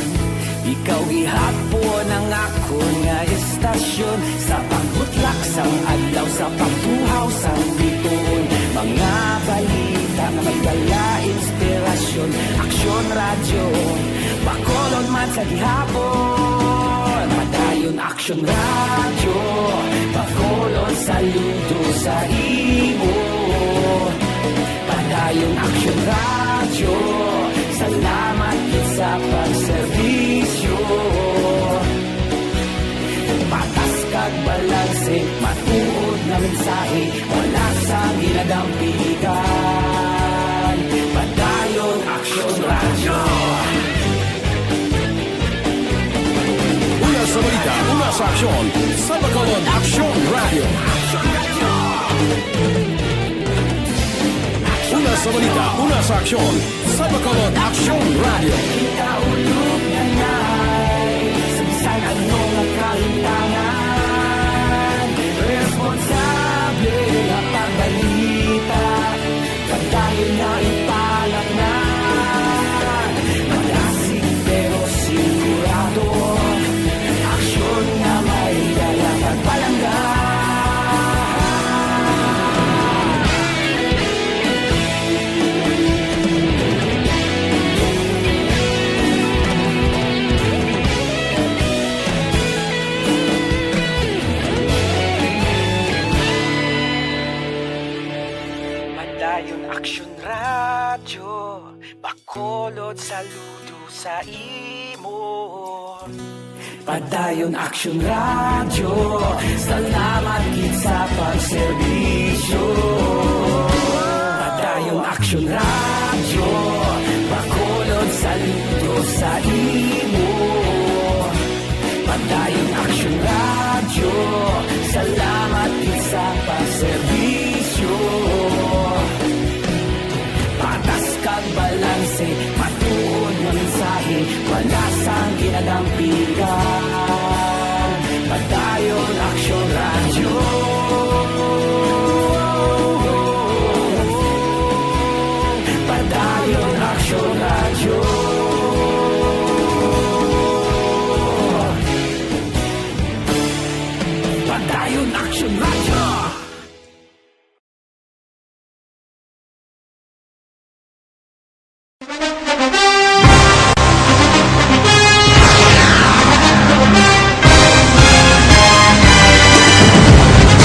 ikaw gihapon ang akon nga estasyon. Sa pagbutlak sang adlaw, sa pagbuhaw sang bituon, mga balita nga may dala inspirasyon. Aksyon Radyo, Bacolod man sa gihapon. Padayon Aksyon Radyo, Bacolod saludo sa imo. Padayon Aksyon Radyo, salamat gid sa pagserbisyo. Patas kag balanse, matuod nga mensahe, wala sang ginadampigan. Padayon Aksyon Radyo. Una sa balita, una sa aksyon, sa Bacolod Aksyon Radyo. Una sa balita, una sa aksyon, sa Bacolod Aksyon Radyo. Kita ulog na ngay, sa bisan ano nga kalimtangan, responsable nga pagbalita. Padayon na ipalaknag, malasig pero sigurado, aksyon nga may dala kag palangga. Padayon Aksyon Radyo, Bacolod saludo sa imo. Padayon Aksyon Radyo, salamat gid sa pagserbisyo. Padayon Aksyon Radyo, Bacolod saludo sa imo. Padayon Aksyon Radyo, salamat gid sa pagserbisyo. Patas kag balanse, matuod nga mensahe, wala sang ginadampigan. Padayon Aksyon Radyo. Padayon Aksyon Radyo. Padayon Aksyon Radyo.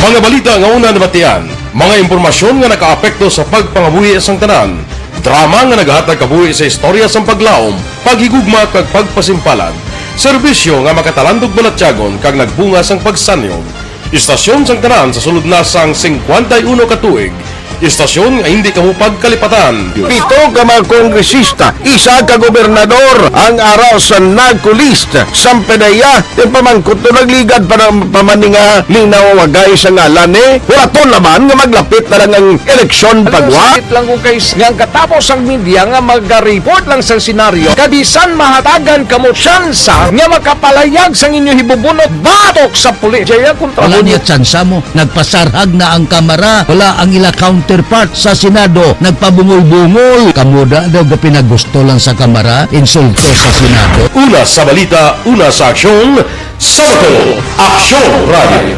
Mga balita nga una nabatian, mga impormasyon nga nakaapekto sa pagpangabuhi sang tanan, drama nga nagahatag kabuhi sa istorya sang paglaom, paghigugma kag pagpasimpalan, serbisyo nga makatalandog balatyagon kag nagbunga sang pagsanyog. Istasyon sang tanan sa sulod na sang singkwenta y uno ka tuig. Istasyon nga hindi kamo pagkalipatan. Pito ka mga kongresista, isa ka gobernador ang ara sa NAGCO list. Sampanaya, ti pamangkot to nagligad pa na, pa man ni nga linaw wagay sa ngalan ni. Wala to laban nga maglapit na lang ang eleksyon. Alam mo, pagwa. Sakit lang kung kay s-, nga ang katapos ang media nga maga-report lang sa senaryo, kabisan mahatagan kamo tsansa nga makapalayag sang inyo hibubunot batok sa pulis. Jaya kontra. Wala niya tsansa mo. Nagpasarhag na ang Kamara. Wala ang ila counterpart sa Senado. Nagpabungol-bungol. Kamo da daw gapinagusto lang sa Kamara. Insulto sa Senado. Una sa balita, una sa aksyon, sa Bacolod Aksyon Radio.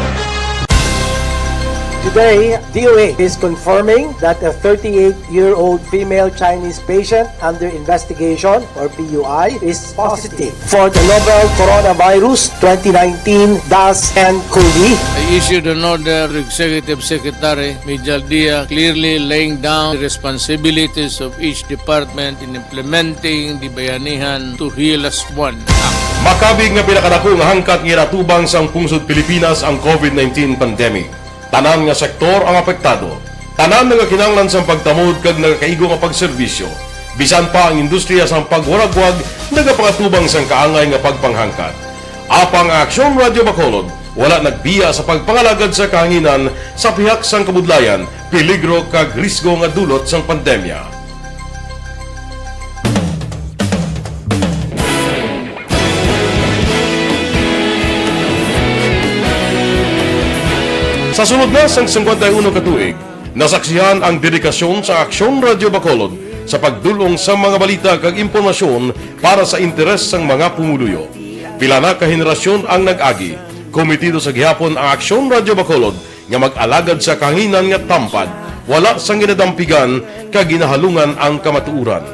Today, D O H is confirming that a thirty-eight-year-old female Chinese patient under investigation, or P U I, is positive for the novel coronavirus twenty nineteen DAS nCoV. I issued an order to Executive Secretary Mijal Dia, clearly laying down the responsibilities of each department in implementing the Bayanihan to Heal Us One Act. Makabig nga pinakadako nga hangkat nga ginatubang sang pungsod Pilipinas ang COVID nineteen pandemic. Tanan nga sektor ang apektado. Tanan nagakinahanglan sang pagtamod kag nagakaigo nga pagserbisyo. Bisan pa ang industriya sang pagwaragwag nagapangatubang sang kaangay nga pagpanghangkat. Apang ang Aksyon Radyo Bacolod wala nagbiya sa pagpangalagad sa kahanginan sa pihak sang kabudlayan, peligro kag risgo nga dulot sang pandemya. Sa sulod na sang singkwenta y uno ka tuig, nasaksihan ang dedikasyon sa Aksyon Radyo Bacolod sa pagdul-ong sa mga balita kag impormasyon para sa interes sang mga pumuluyo. Pila na ka henerasyon ang nag-agi, komitido sa gihapon ang Aksyon Radyo Bacolod nga mag-alagad sa kahanginan nga tampad, wala sang ginadampigan kag ginahalungan ang kamatuoran.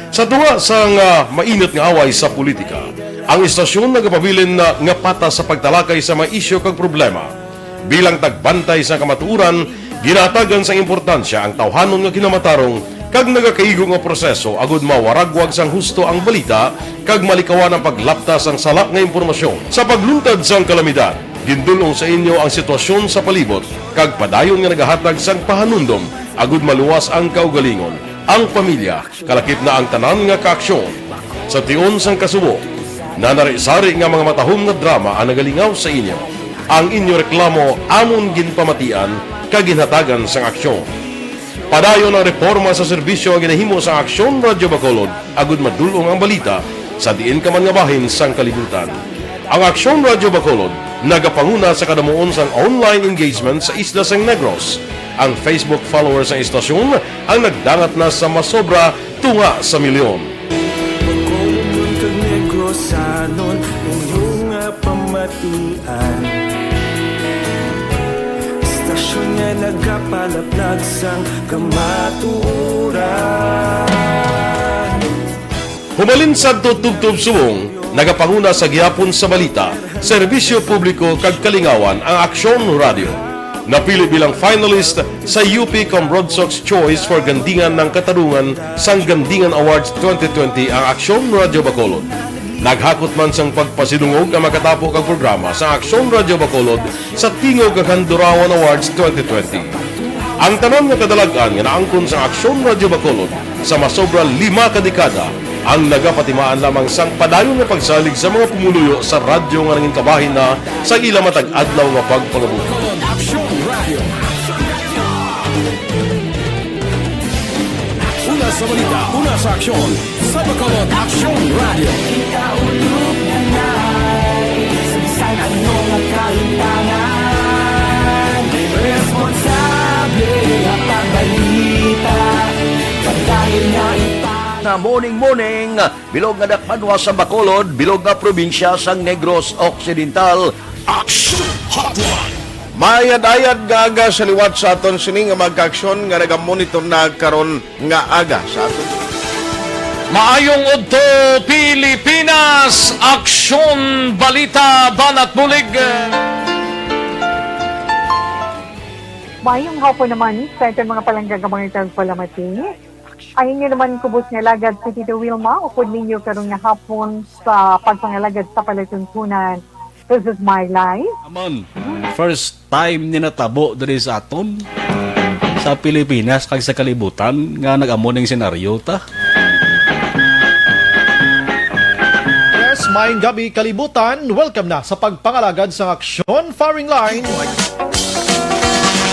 Sa tunga sang, ah, mainit nga away sa politika, ang istasyon nagapabilin na nga patas sa pagtalakay sa mga isyu kag problema. Bilang tagbantay sa kamatuoran, ginahatagan sang importansya ang tawhanon nga kinamatarong kag nagakaigo nga proseso agud mawaragwag sang husto ang balita kag malikawan ang paglapta sang sala nga impormasyon. Sa pagluntad sang kalamidad, gindul-ong sa inyo ang sitwasyon sa palibot kag padayon nga nagahatag sang pahanumdom agud maluwas ang kaugalingon, ang pamilya, kalakip na ang tanan nga kaaksyon. Sa tion sang kasubo, nanari-sari nga mga matahom nga drama ang nagalingaw sa inyo. Ang inyo reklamo amon ginpamatian kag ginhatagan sang aksyon. Padayon ang reporma sa serbisyo nga ginahimo sang Aksyon Radyo Bacolod agud madul-ong ang balita sa diin ka man nga bahin sang kalibutan. Ang Aksyon Radyo Bacolod nagapanguna sa kadamuon sang online engagement sa isla sang Negros. Ang Facebook followers sang istasyon ang nagdangat na sa masobra tunga sa milyon. Bacolodnon kag Negrosanon, inyo nga pamatian. Istasyon nga nagapalaplag sang kamatuoran. Hubalin sadto tubtob subong, nagapanguna sa gihapon sa balita, serbisyo publiko kag kalingawan ang Aksyon Radyo. Napili bilang finalist sa U P Comrodsocs Choice for Gandingan ng Katarungan sang Gandingan Awards twenty twenty ang Aksyon Radyo Bacolod. Naghakot man sang pagpasidungog ang makatapo kag programa sa Aksyon Radyo Bacolod sa Tingog kag Handurawan Awards twenty twenty. Ang tanan nga kadalag-an nga naangkon sa Aksyon Radyo Bacolod sa masobra lima ka dekada ang nagapatimaan lamang sang padayon nga pagsalig sa mga pumuluyo sa radyo nga nangin kabahin na sa ila matag adlaw nga pagpangabuhi. Aksyon Radyo. Una sa balita, una sa aksyon, sa Bacolod Aksyon Radyo. Ikaulo na na, sa bisan ano nga kalimtangan, responsable nga pagbalita, padayon nga ipa- Na morning, morning, bilog nga dakbanwa sa Bacolod, bilog nga probinsya sang Negros Occidental. Action Hotline. Maayad-ayad nga aga sa liwat sa aton sini nga mga kaaksyon nga nagamonitor na karon nga aga sa aton. Maayong udto, Pilipinas! Aksyon, balita, banat bulig. Maayong hapon naman sa aton mga palangga nga mga tagpalamati. Ang inyo naman kubos nga alagad si Tito Wilma, upod ninyo karon nga hapon sa pagpangalagad sa palatuntunan. This is my life. Aman, first time ni natabo diri sa aton, sa Pilipinas kag sa kalibutan nga nag-amo ning senaryo ta. Yes, maayong gabi, kalibutan. Welcome na sa pagpangalagad sang aksyon, firing line.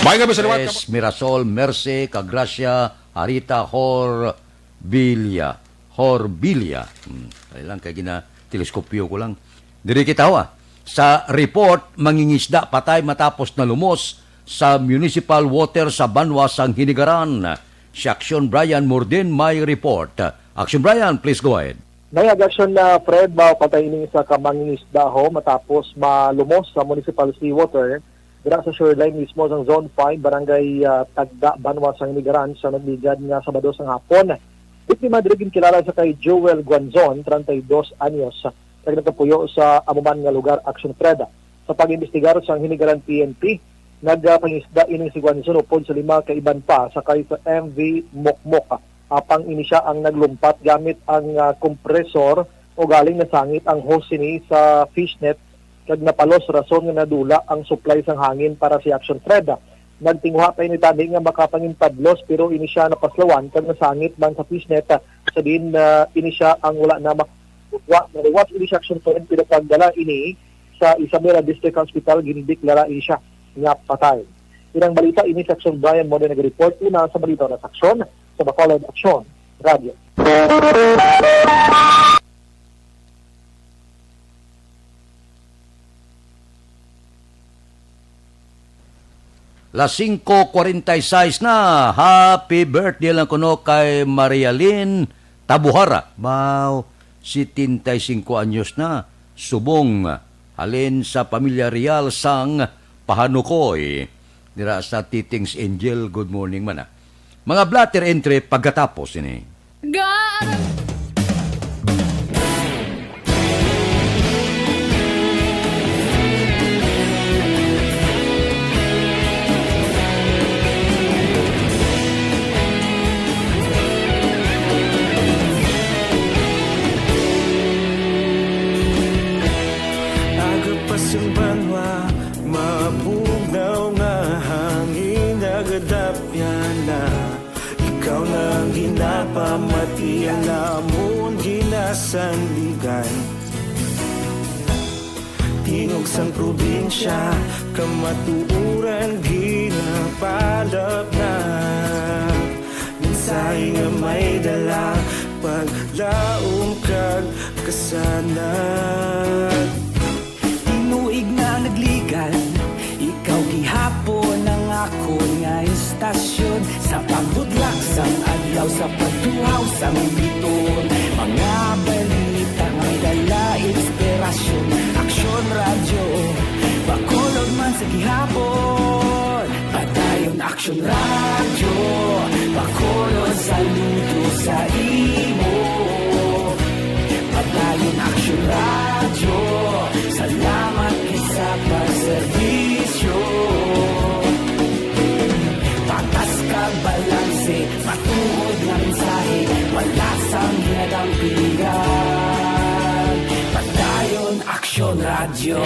Maayong gabi sa liwat. Yes, Mirasol, Mercy, kag Gracia, Arita, Hor, Bilia. Horbilia. Hmm, dali lang, kay gina-teleskopyo ko lang. Diri kita, ha. Sa report, mangingisda patay matapos nalumos sa municipal water sa banwa sang Hinigaran. Si Aksyon Brian Morden may report. Aksyon Brian, please go ahead. May aksyon na, Fred, mapatay ining isa ka mangingisda ho matapos malumos sa municipal seawater dira sa shoreline mismo sang Zone five, Barangay, ah, Tagda, banwa sang Hinigaran, sa nagligad nga Sabado sang hapon. Biktima diri ginkilala sa kay Joel Guanzon, treinta y dos anyos, kag nagapuyo sa amo man nga lugar, Action Fred. Sa pag-imbestigar sang Hinigaran P N P, nagapangisda ining si Guanzon upod sa lima ka iban pa sakay sa M V Mokmok. Apang ini sia ang naglumpat gamit ang, ah, kompresor, ugaling nasangit ang hose sini sa fishnet kag napalos, rason nga nadula ang supply sang hangin para si Action Fred. Nagtinguha pa ini tani nga makapanginpadlos, pero ini sia napaslawan kag nasangit man sa fishnet, sa diin, ah, ini sia ang wala na mak-, wa-, naluwas ini si Action Fred, pero pagdala ini sa Isabela District Hospital, gindeklara ini sia nga patay. Inang balita ini, si Action Brian Mode nag-report una sa balita na seksyon sa Bacolod Aksyon Radio. Las singko kuwarenta y sais na. Happy birthday lang kuno kay Marialyn Tabuhara. Baw, setenta y singko anyos na. Subong, halin sa pamilya real sang Pahanukoy. Dira sa Titings Angel, good morning man, ah. Mga blotter entry pagkatapos ini. Ga- Aga pa sang banwa, mabugnaw nga hangin nagadapyan na. Ikaw na ang ginapamati, ang amon ginasandigan. Tingog sang probinsya, kamatuoran ginapalapnap. Mensahe nga may dala, paglaom kag kasanag. Tinuig na nagligan, ikaw gihapon ang akon nga istasyon. Sa pagbutlak sang adlaw, sa pagtuhaw sang bituon, mga balita may dala inspirasyon. Aksyon Radyo, Bacolod man sa gihapon. Padayon Aksyon Radyo, Bacolod, saludo sa imo. Padayon Aksyon Radyo, salamat gid sa pagserbisyo. Patas kag balanse, matuod nga mensahe, wala sang ginadampigan. Padayon Aksyon Radyo.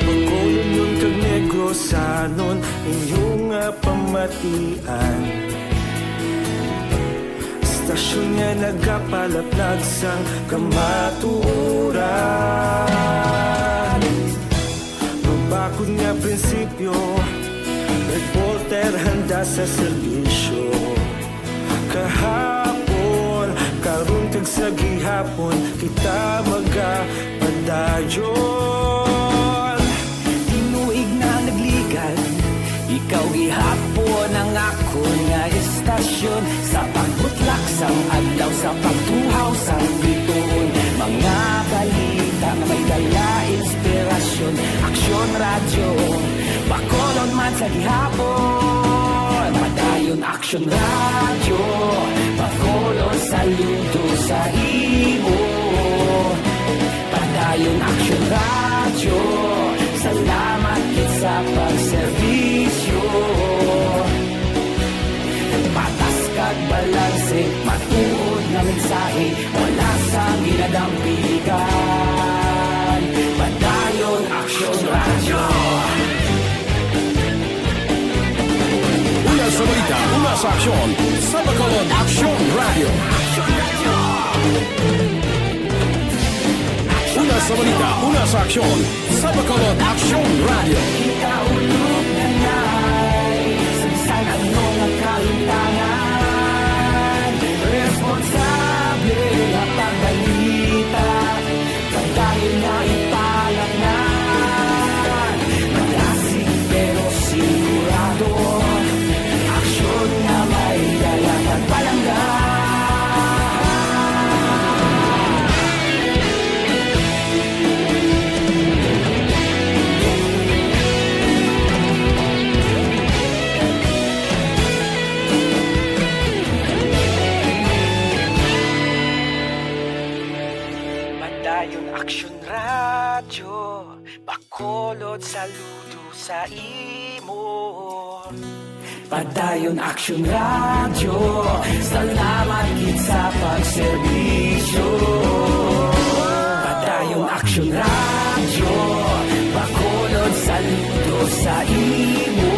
Bacolodnon kag Negrosanon, inyo nga pamatian. Istasyon nga nagapalaplag sang kamatuoran. Mabakod nga prinsipyo, reporter handa sa serbisyo. Kahapon, karon, kag sa gihapon, kita magapadayon. Tinuig na nagligan, ikaw gihapon ang akon nga istasyon. Sa pagbutlak sang adlaw, sa pagtuhaw sang bituon, mga balita nga may dala inspirasyon. Aksyon Radyo, Bacolod man sa gihapon. Padayon Aksyon Radyo, Bacolod, saludo sa imo. Padayon Aksyon Radyo, salamat gid sa pagserbisyo. Patas kag balanse, matuod nga mensahe, wala sang ginadampigan. Padayon Aksyon Radyo. Una sa balita, una sa aksyon, sa Bacolod Aksyon Radyo. Una sa balita, una sa aksyon, sa Bacolod Aksyon Radyo. Kita ulog na nay, sa bisan ano nga kahimtangan, responsable nga pagbalita. Padayon na ipalaknad, malasig pero sigurado. Aksyon nga may dala kag palangga. Dayon Aksyon Radyo, Bacolod, saludo sa imo. Padayon Aksyon Radyo, salamat gid sa pagserbisyo. Padayon Aksyon Radyo, Bacolod, saludo sa imo.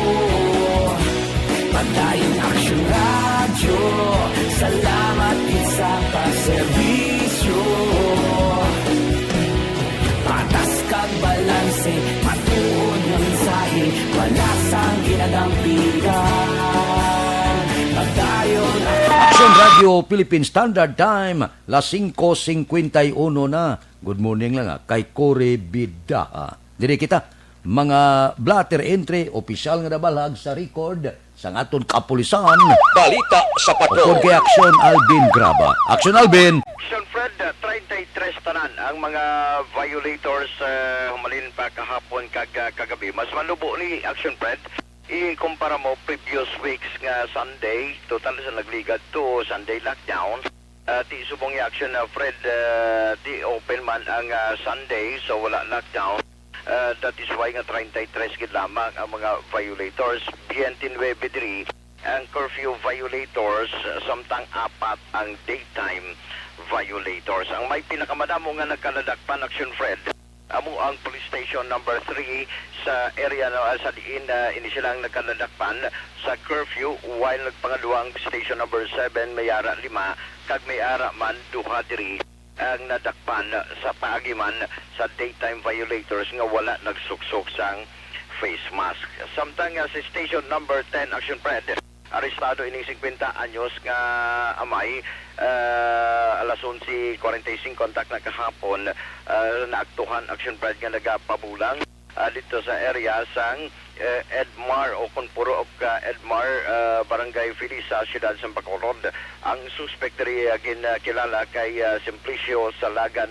Padayon Aksyon Radyo, salamat gid sa pagserbisyo. Patas kag balanse, matuod nga mensahe, wala sang ginadampigan. Padayon Aksyon Radyo Philippine Standard Time, las singko singkwenta y uno na. Good morning lang, ah, kay Cory Bidaha. Diri kita, mga blotter entry, opisyal nga nabalhag sa record sang aton kapulisan. Balita sa Patrol. Upod kay Aksyon Alvin Graba. Aksyon Alvin! Aksyon Fred, uh, treinta y tres tanan ang mga violators, uh, humalin pa kahapon kag, uh, kagabi. Mas malubo ni Aksyon Fred. Ikumpara mo previous weeks nga Sunday, total sa nagligad to Sunday lockdown. Uh, ti subong ni Aksyon, uh, Fred, uh, ti open man ang, uh, Sunday, so wala lockdown. Uh, that is why nga treinta y tres gid lamang ang mga violators. Twenty-nine diri ang curfew violators, uh, samtang apat ang daytime violators. Ang may pinakamadamo nga nagkaladakpan, Aksyon Fred, amo ang police station number three sa area na, uh, sa diin, uh, ini silang nagkaladakpan sa curfew, while nagpangadua ang station number seven, may ara lima, kag may ara man duha diri ang nadakpan sa paagi man sa daytime violators nga wala nagsuksok sang face mask. Samtang, ah, sa station number ten, Aksyon Fred, arestado ining singkwenta anyos nga amay, ah, alas onse kwarenta y singko ang takna kahapon, ah, naaktuhan, Aksyon Fred, nga nagapabulang, ah, dito sa area sang, eh, Edmar o kon puro of ka Edmar, ah, Barangay Felisa, Siyudad sang Bacolod. Ang suspek diri, ah, gin, ah, kilala kay, ah, Simplicio Salagan,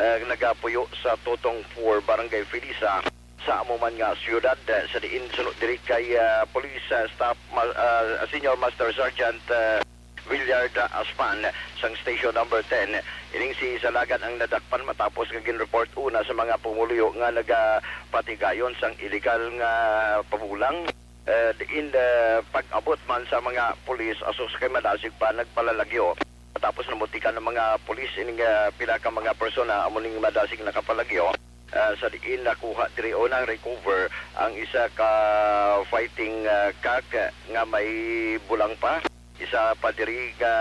ah, nagapuyo sa Totong four, Barangay Felisa, sa amo man nga siyudad, ah, sa diin suno diri kay, ah, Police, ah, Staff Ma-, ah, Senior Master Sergeant, ah, Willard Aspan sang Station Number ten. Ining si Salagan ang nadakpan matapos nga gin-report una sa mga pumuluyo nga nagapatigayon sang illegal nga pabulang. Eh, diin, eh, pag-abot man sa mga pulis, asus kay madasig pa nagpalalagyo. Matapos namutikan ng mga pulis ining, eh, pila ka mga persona, amo ning madasig nakapalagyo. Ah, sa diin nakuha diri o na-recover ang isa ka fighting, ah, cock nga may bulang pa. Isa pa diri nga,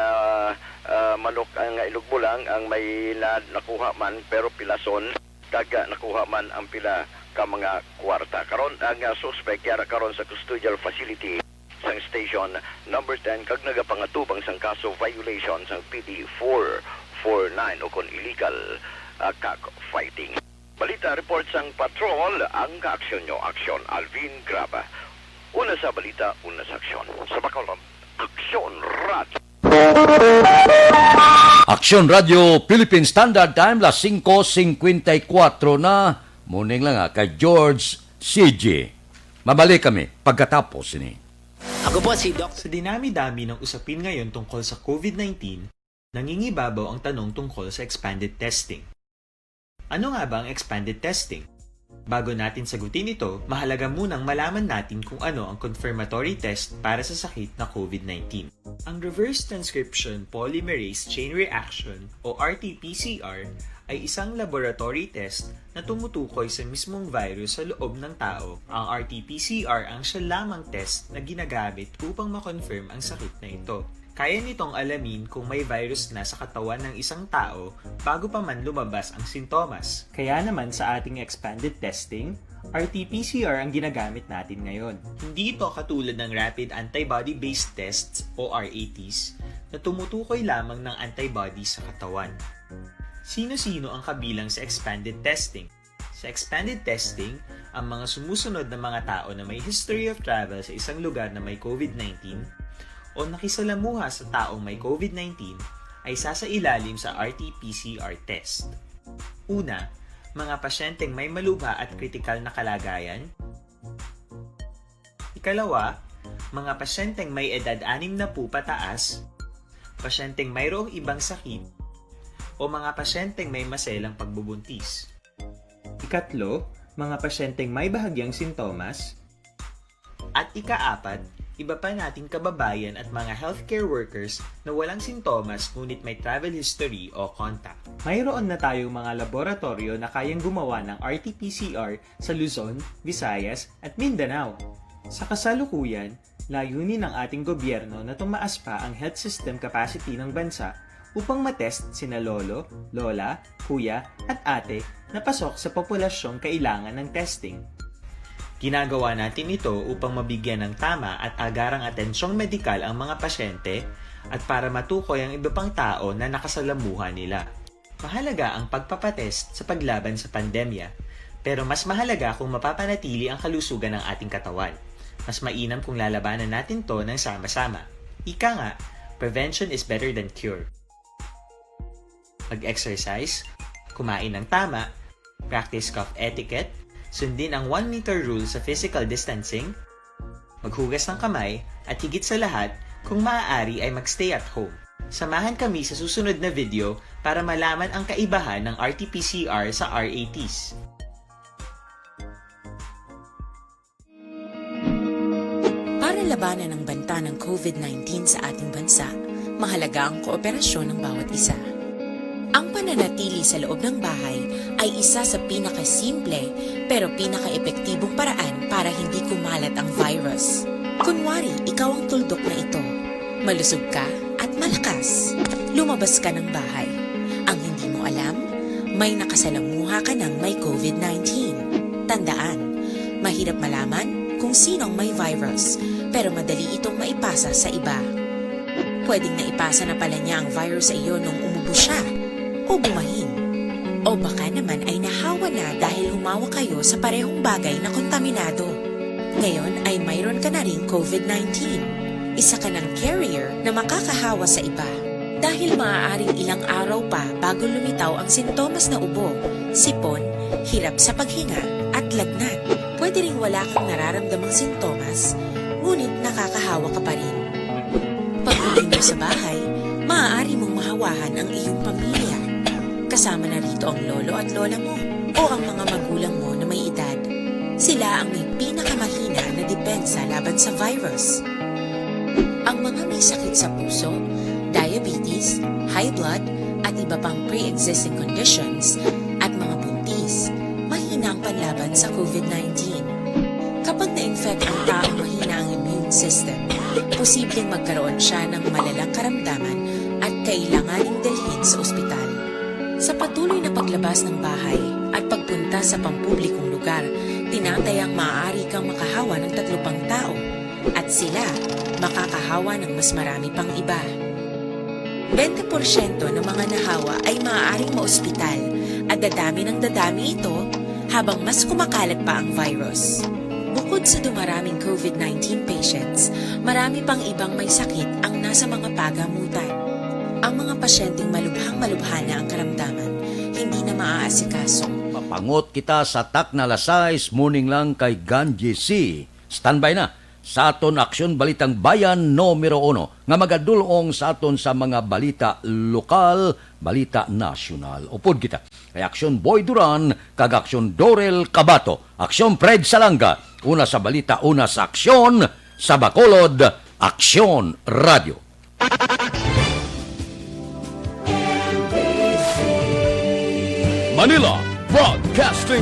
ah, manok ang inugbulang ang may na-, nakuha man pero pilason, kag, ah, nakuha man ang pila ka mga kwarta. Karon ang, ah, suspek yara karon sa custodial facility sang Station Number ten kag nagapangatubang sang kaso violation sang P D four four nine o kon illegal, ah, cock fighting. Balita report sang patrol, ang kaaksyon nyo, Aksyon Alvin Graba. Una sa balita, una sa aksyon. Sa Bacolod, Aksyon Radyo. Aksyon Radyo Philippine Standard Time, las singko singkwenta y kuwatro na. Morning lang, ah, kay George C G. Mabalik kami pagkatapos ini. Ako po si Doc. Sa dinami-dami ng usapin ngayon tungkol sa COVID nineteen, nangingibabaw ang tanong tungkol sa expanded testing. Ano nga ba ang expanded testing? Bago natin sagutin ito, mahalaga munang malaman natin kung ano ang confirmatory test para sa sakit na COVID nineteen. Ang reverse transcription polymerase chain reaction o R T P C R ay isang laboratory test na tumutukoy sa mismong virus sa loob ng tao. Ang R T P C R ang siya lamang test na ginagamit upang ma-confirm ang sakit na ito. Kaya nitong alamin kung may virus na sa katawan ng isang tao bago pa man lumabas ang sintomas. Kaya naman sa ating expanded testing, R T P C R ang ginagamit natin ngayon. Hindi ito katulad ng rapid antibody-based tests o R A Ts na tumutukoy lamang ng antibody sa katawan. Sino-sino ang kabilang sa expanded testing? Sa expanded testing, ang mga sumusunod na mga tao na may history of travel sa isang lugar na may COVID nineteen o nakisalamuha sa taong may COVID nineteen ay sasailalim sa R T P C R test. Una, mga pasyenteng may malubha at kritikal na kalagayan. Ikalawa, mga pasyenteng may edad anim na po pataas, pasyenteng mayroong ibang sakit, o mga pasyenteng may maselang pagbubuntis. Ikatlo, mga pasyenteng may bahagyang sintomas. At ikaapat, iba pa nating kababayan at mga healthcare workers na walang sintomas ngunit may travel history o contact. Mayroon na tayong mga laboratoryo na kayang gumawa ng R T P C R sa Luzon, Visayas, at Mindanao. Sa kasalukuyan, layunin ng ating gobyerno na tumaas pa ang health system capacity ng bansa upang matest sina lolo, lola, kuya, at ate na pasok sa populasyong kailangan ng testing. Ginagawa natin ito upang mabigyan ng tama at agarang atensyong medikal ang mga pasyente at para matukoy ang iba pang tao na nakasalamuha nila. Mahalaga ang pagpapatest sa paglaban sa pandemya, pero mas mahalaga kung mapapanatili ang kalusugan ng ating katawan. Mas mainam kung lalabanan natin to ng sama-sama. Ika nga, prevention is better than cure. Mag-exercise, kumain ng tama, practice cough etiquette, sundin ang one meter rule sa physical distancing, maghugas ng kamay, at higit sa lahat, kung maaari ay mag-stay at home. Samahan kami sa susunod na video para malaman ang kaibahan ng R T P C R sa R A Ts. Para labanan ang banta ng COVID nineteen sa ating bansa, mahalaga ang kooperasyon ng bawat isa. Ang pananatili sa loob ng bahay ay isa sa pinakasimple pero pinakaepektibong paraan para hindi kumalat ang virus. Kunwari, ikaw ang tuldok na ito. Malusog ka at malakas. Lumabas ka ng bahay. Ang hindi mo alam, may nakasalamuha ka ng may COVID nineteen. Tandaan, mahirap malaman kung sino ang may virus, pero madali itong maipasa sa iba. Pwedeng naipasa na pala niya ang virus sa iyo nung umubo siya o bumahin. O baka naman ay nahawa na dahil humawak kayo sa parehong bagay na kontaminado. Ngayon ay mayroon ka na ring COVID nineteen. Isa ka ng carrier na makakahawa sa iba. Dahil maaaring ilang araw pa bago lumitaw ang sintomas na ubo, sipon, hirap sa paghinga, at lagnat. Pwede ring wala kang nararamdamang sintomas, ngunit nakakahawa ka pa rin. Pag-uwi mo sa bahay, maaari mong mahawahan ang iyong pamilya. Kasama na rito ang lolo at lola mo o ang mga magulang mo na may edad. Sila ang may pinakamahina na depensa laban sa virus. Ang mga may sakit sa puso, diabetes, high blood, at iba pang pre-existing conditions, at mga buntis, mahina ang panlaban sa COVID nineteen. Kapag na-infect ang taong mahina ang immune system, posibleng magkaroon siya ng malalang karamdaman at kailanganing dalhin sa ospital. Sa patuloy na paglabas ng bahay at pagpunta sa pampublikong lugar, tinatayang maaari kang makahawa ng tatlo pang tao at sila makakahawa ng mas marami pang iba. Bente porsyento ng mga nahawa ay maaaring maospital at dadami ng dadami ito habang mas kumakalat pa ang virus. Bukod sa dumaraming COVID nineteen patients, marami pang ibang may sakit ang nasa mga pagamutan. Ang mga pasyenteng malubhang malubha na ang karamdaman, hindi na maaasikaso. Mapangot kita sa Takna Alas Sais, morning lang kay Ganji C. Standby na sa aton Aksyon Balitang Bayan numero uno nga magadul-ong sa aton sa mga balita lokal, balita nasyonal. Upod kita kay Aksyon Boy Duran kag Aksyon Dorel Cabato. Aksyon Fred Salanga, una sa balita, una sa aksyon, sa Bacolod, Aksyon Radio. Manila Broadcasting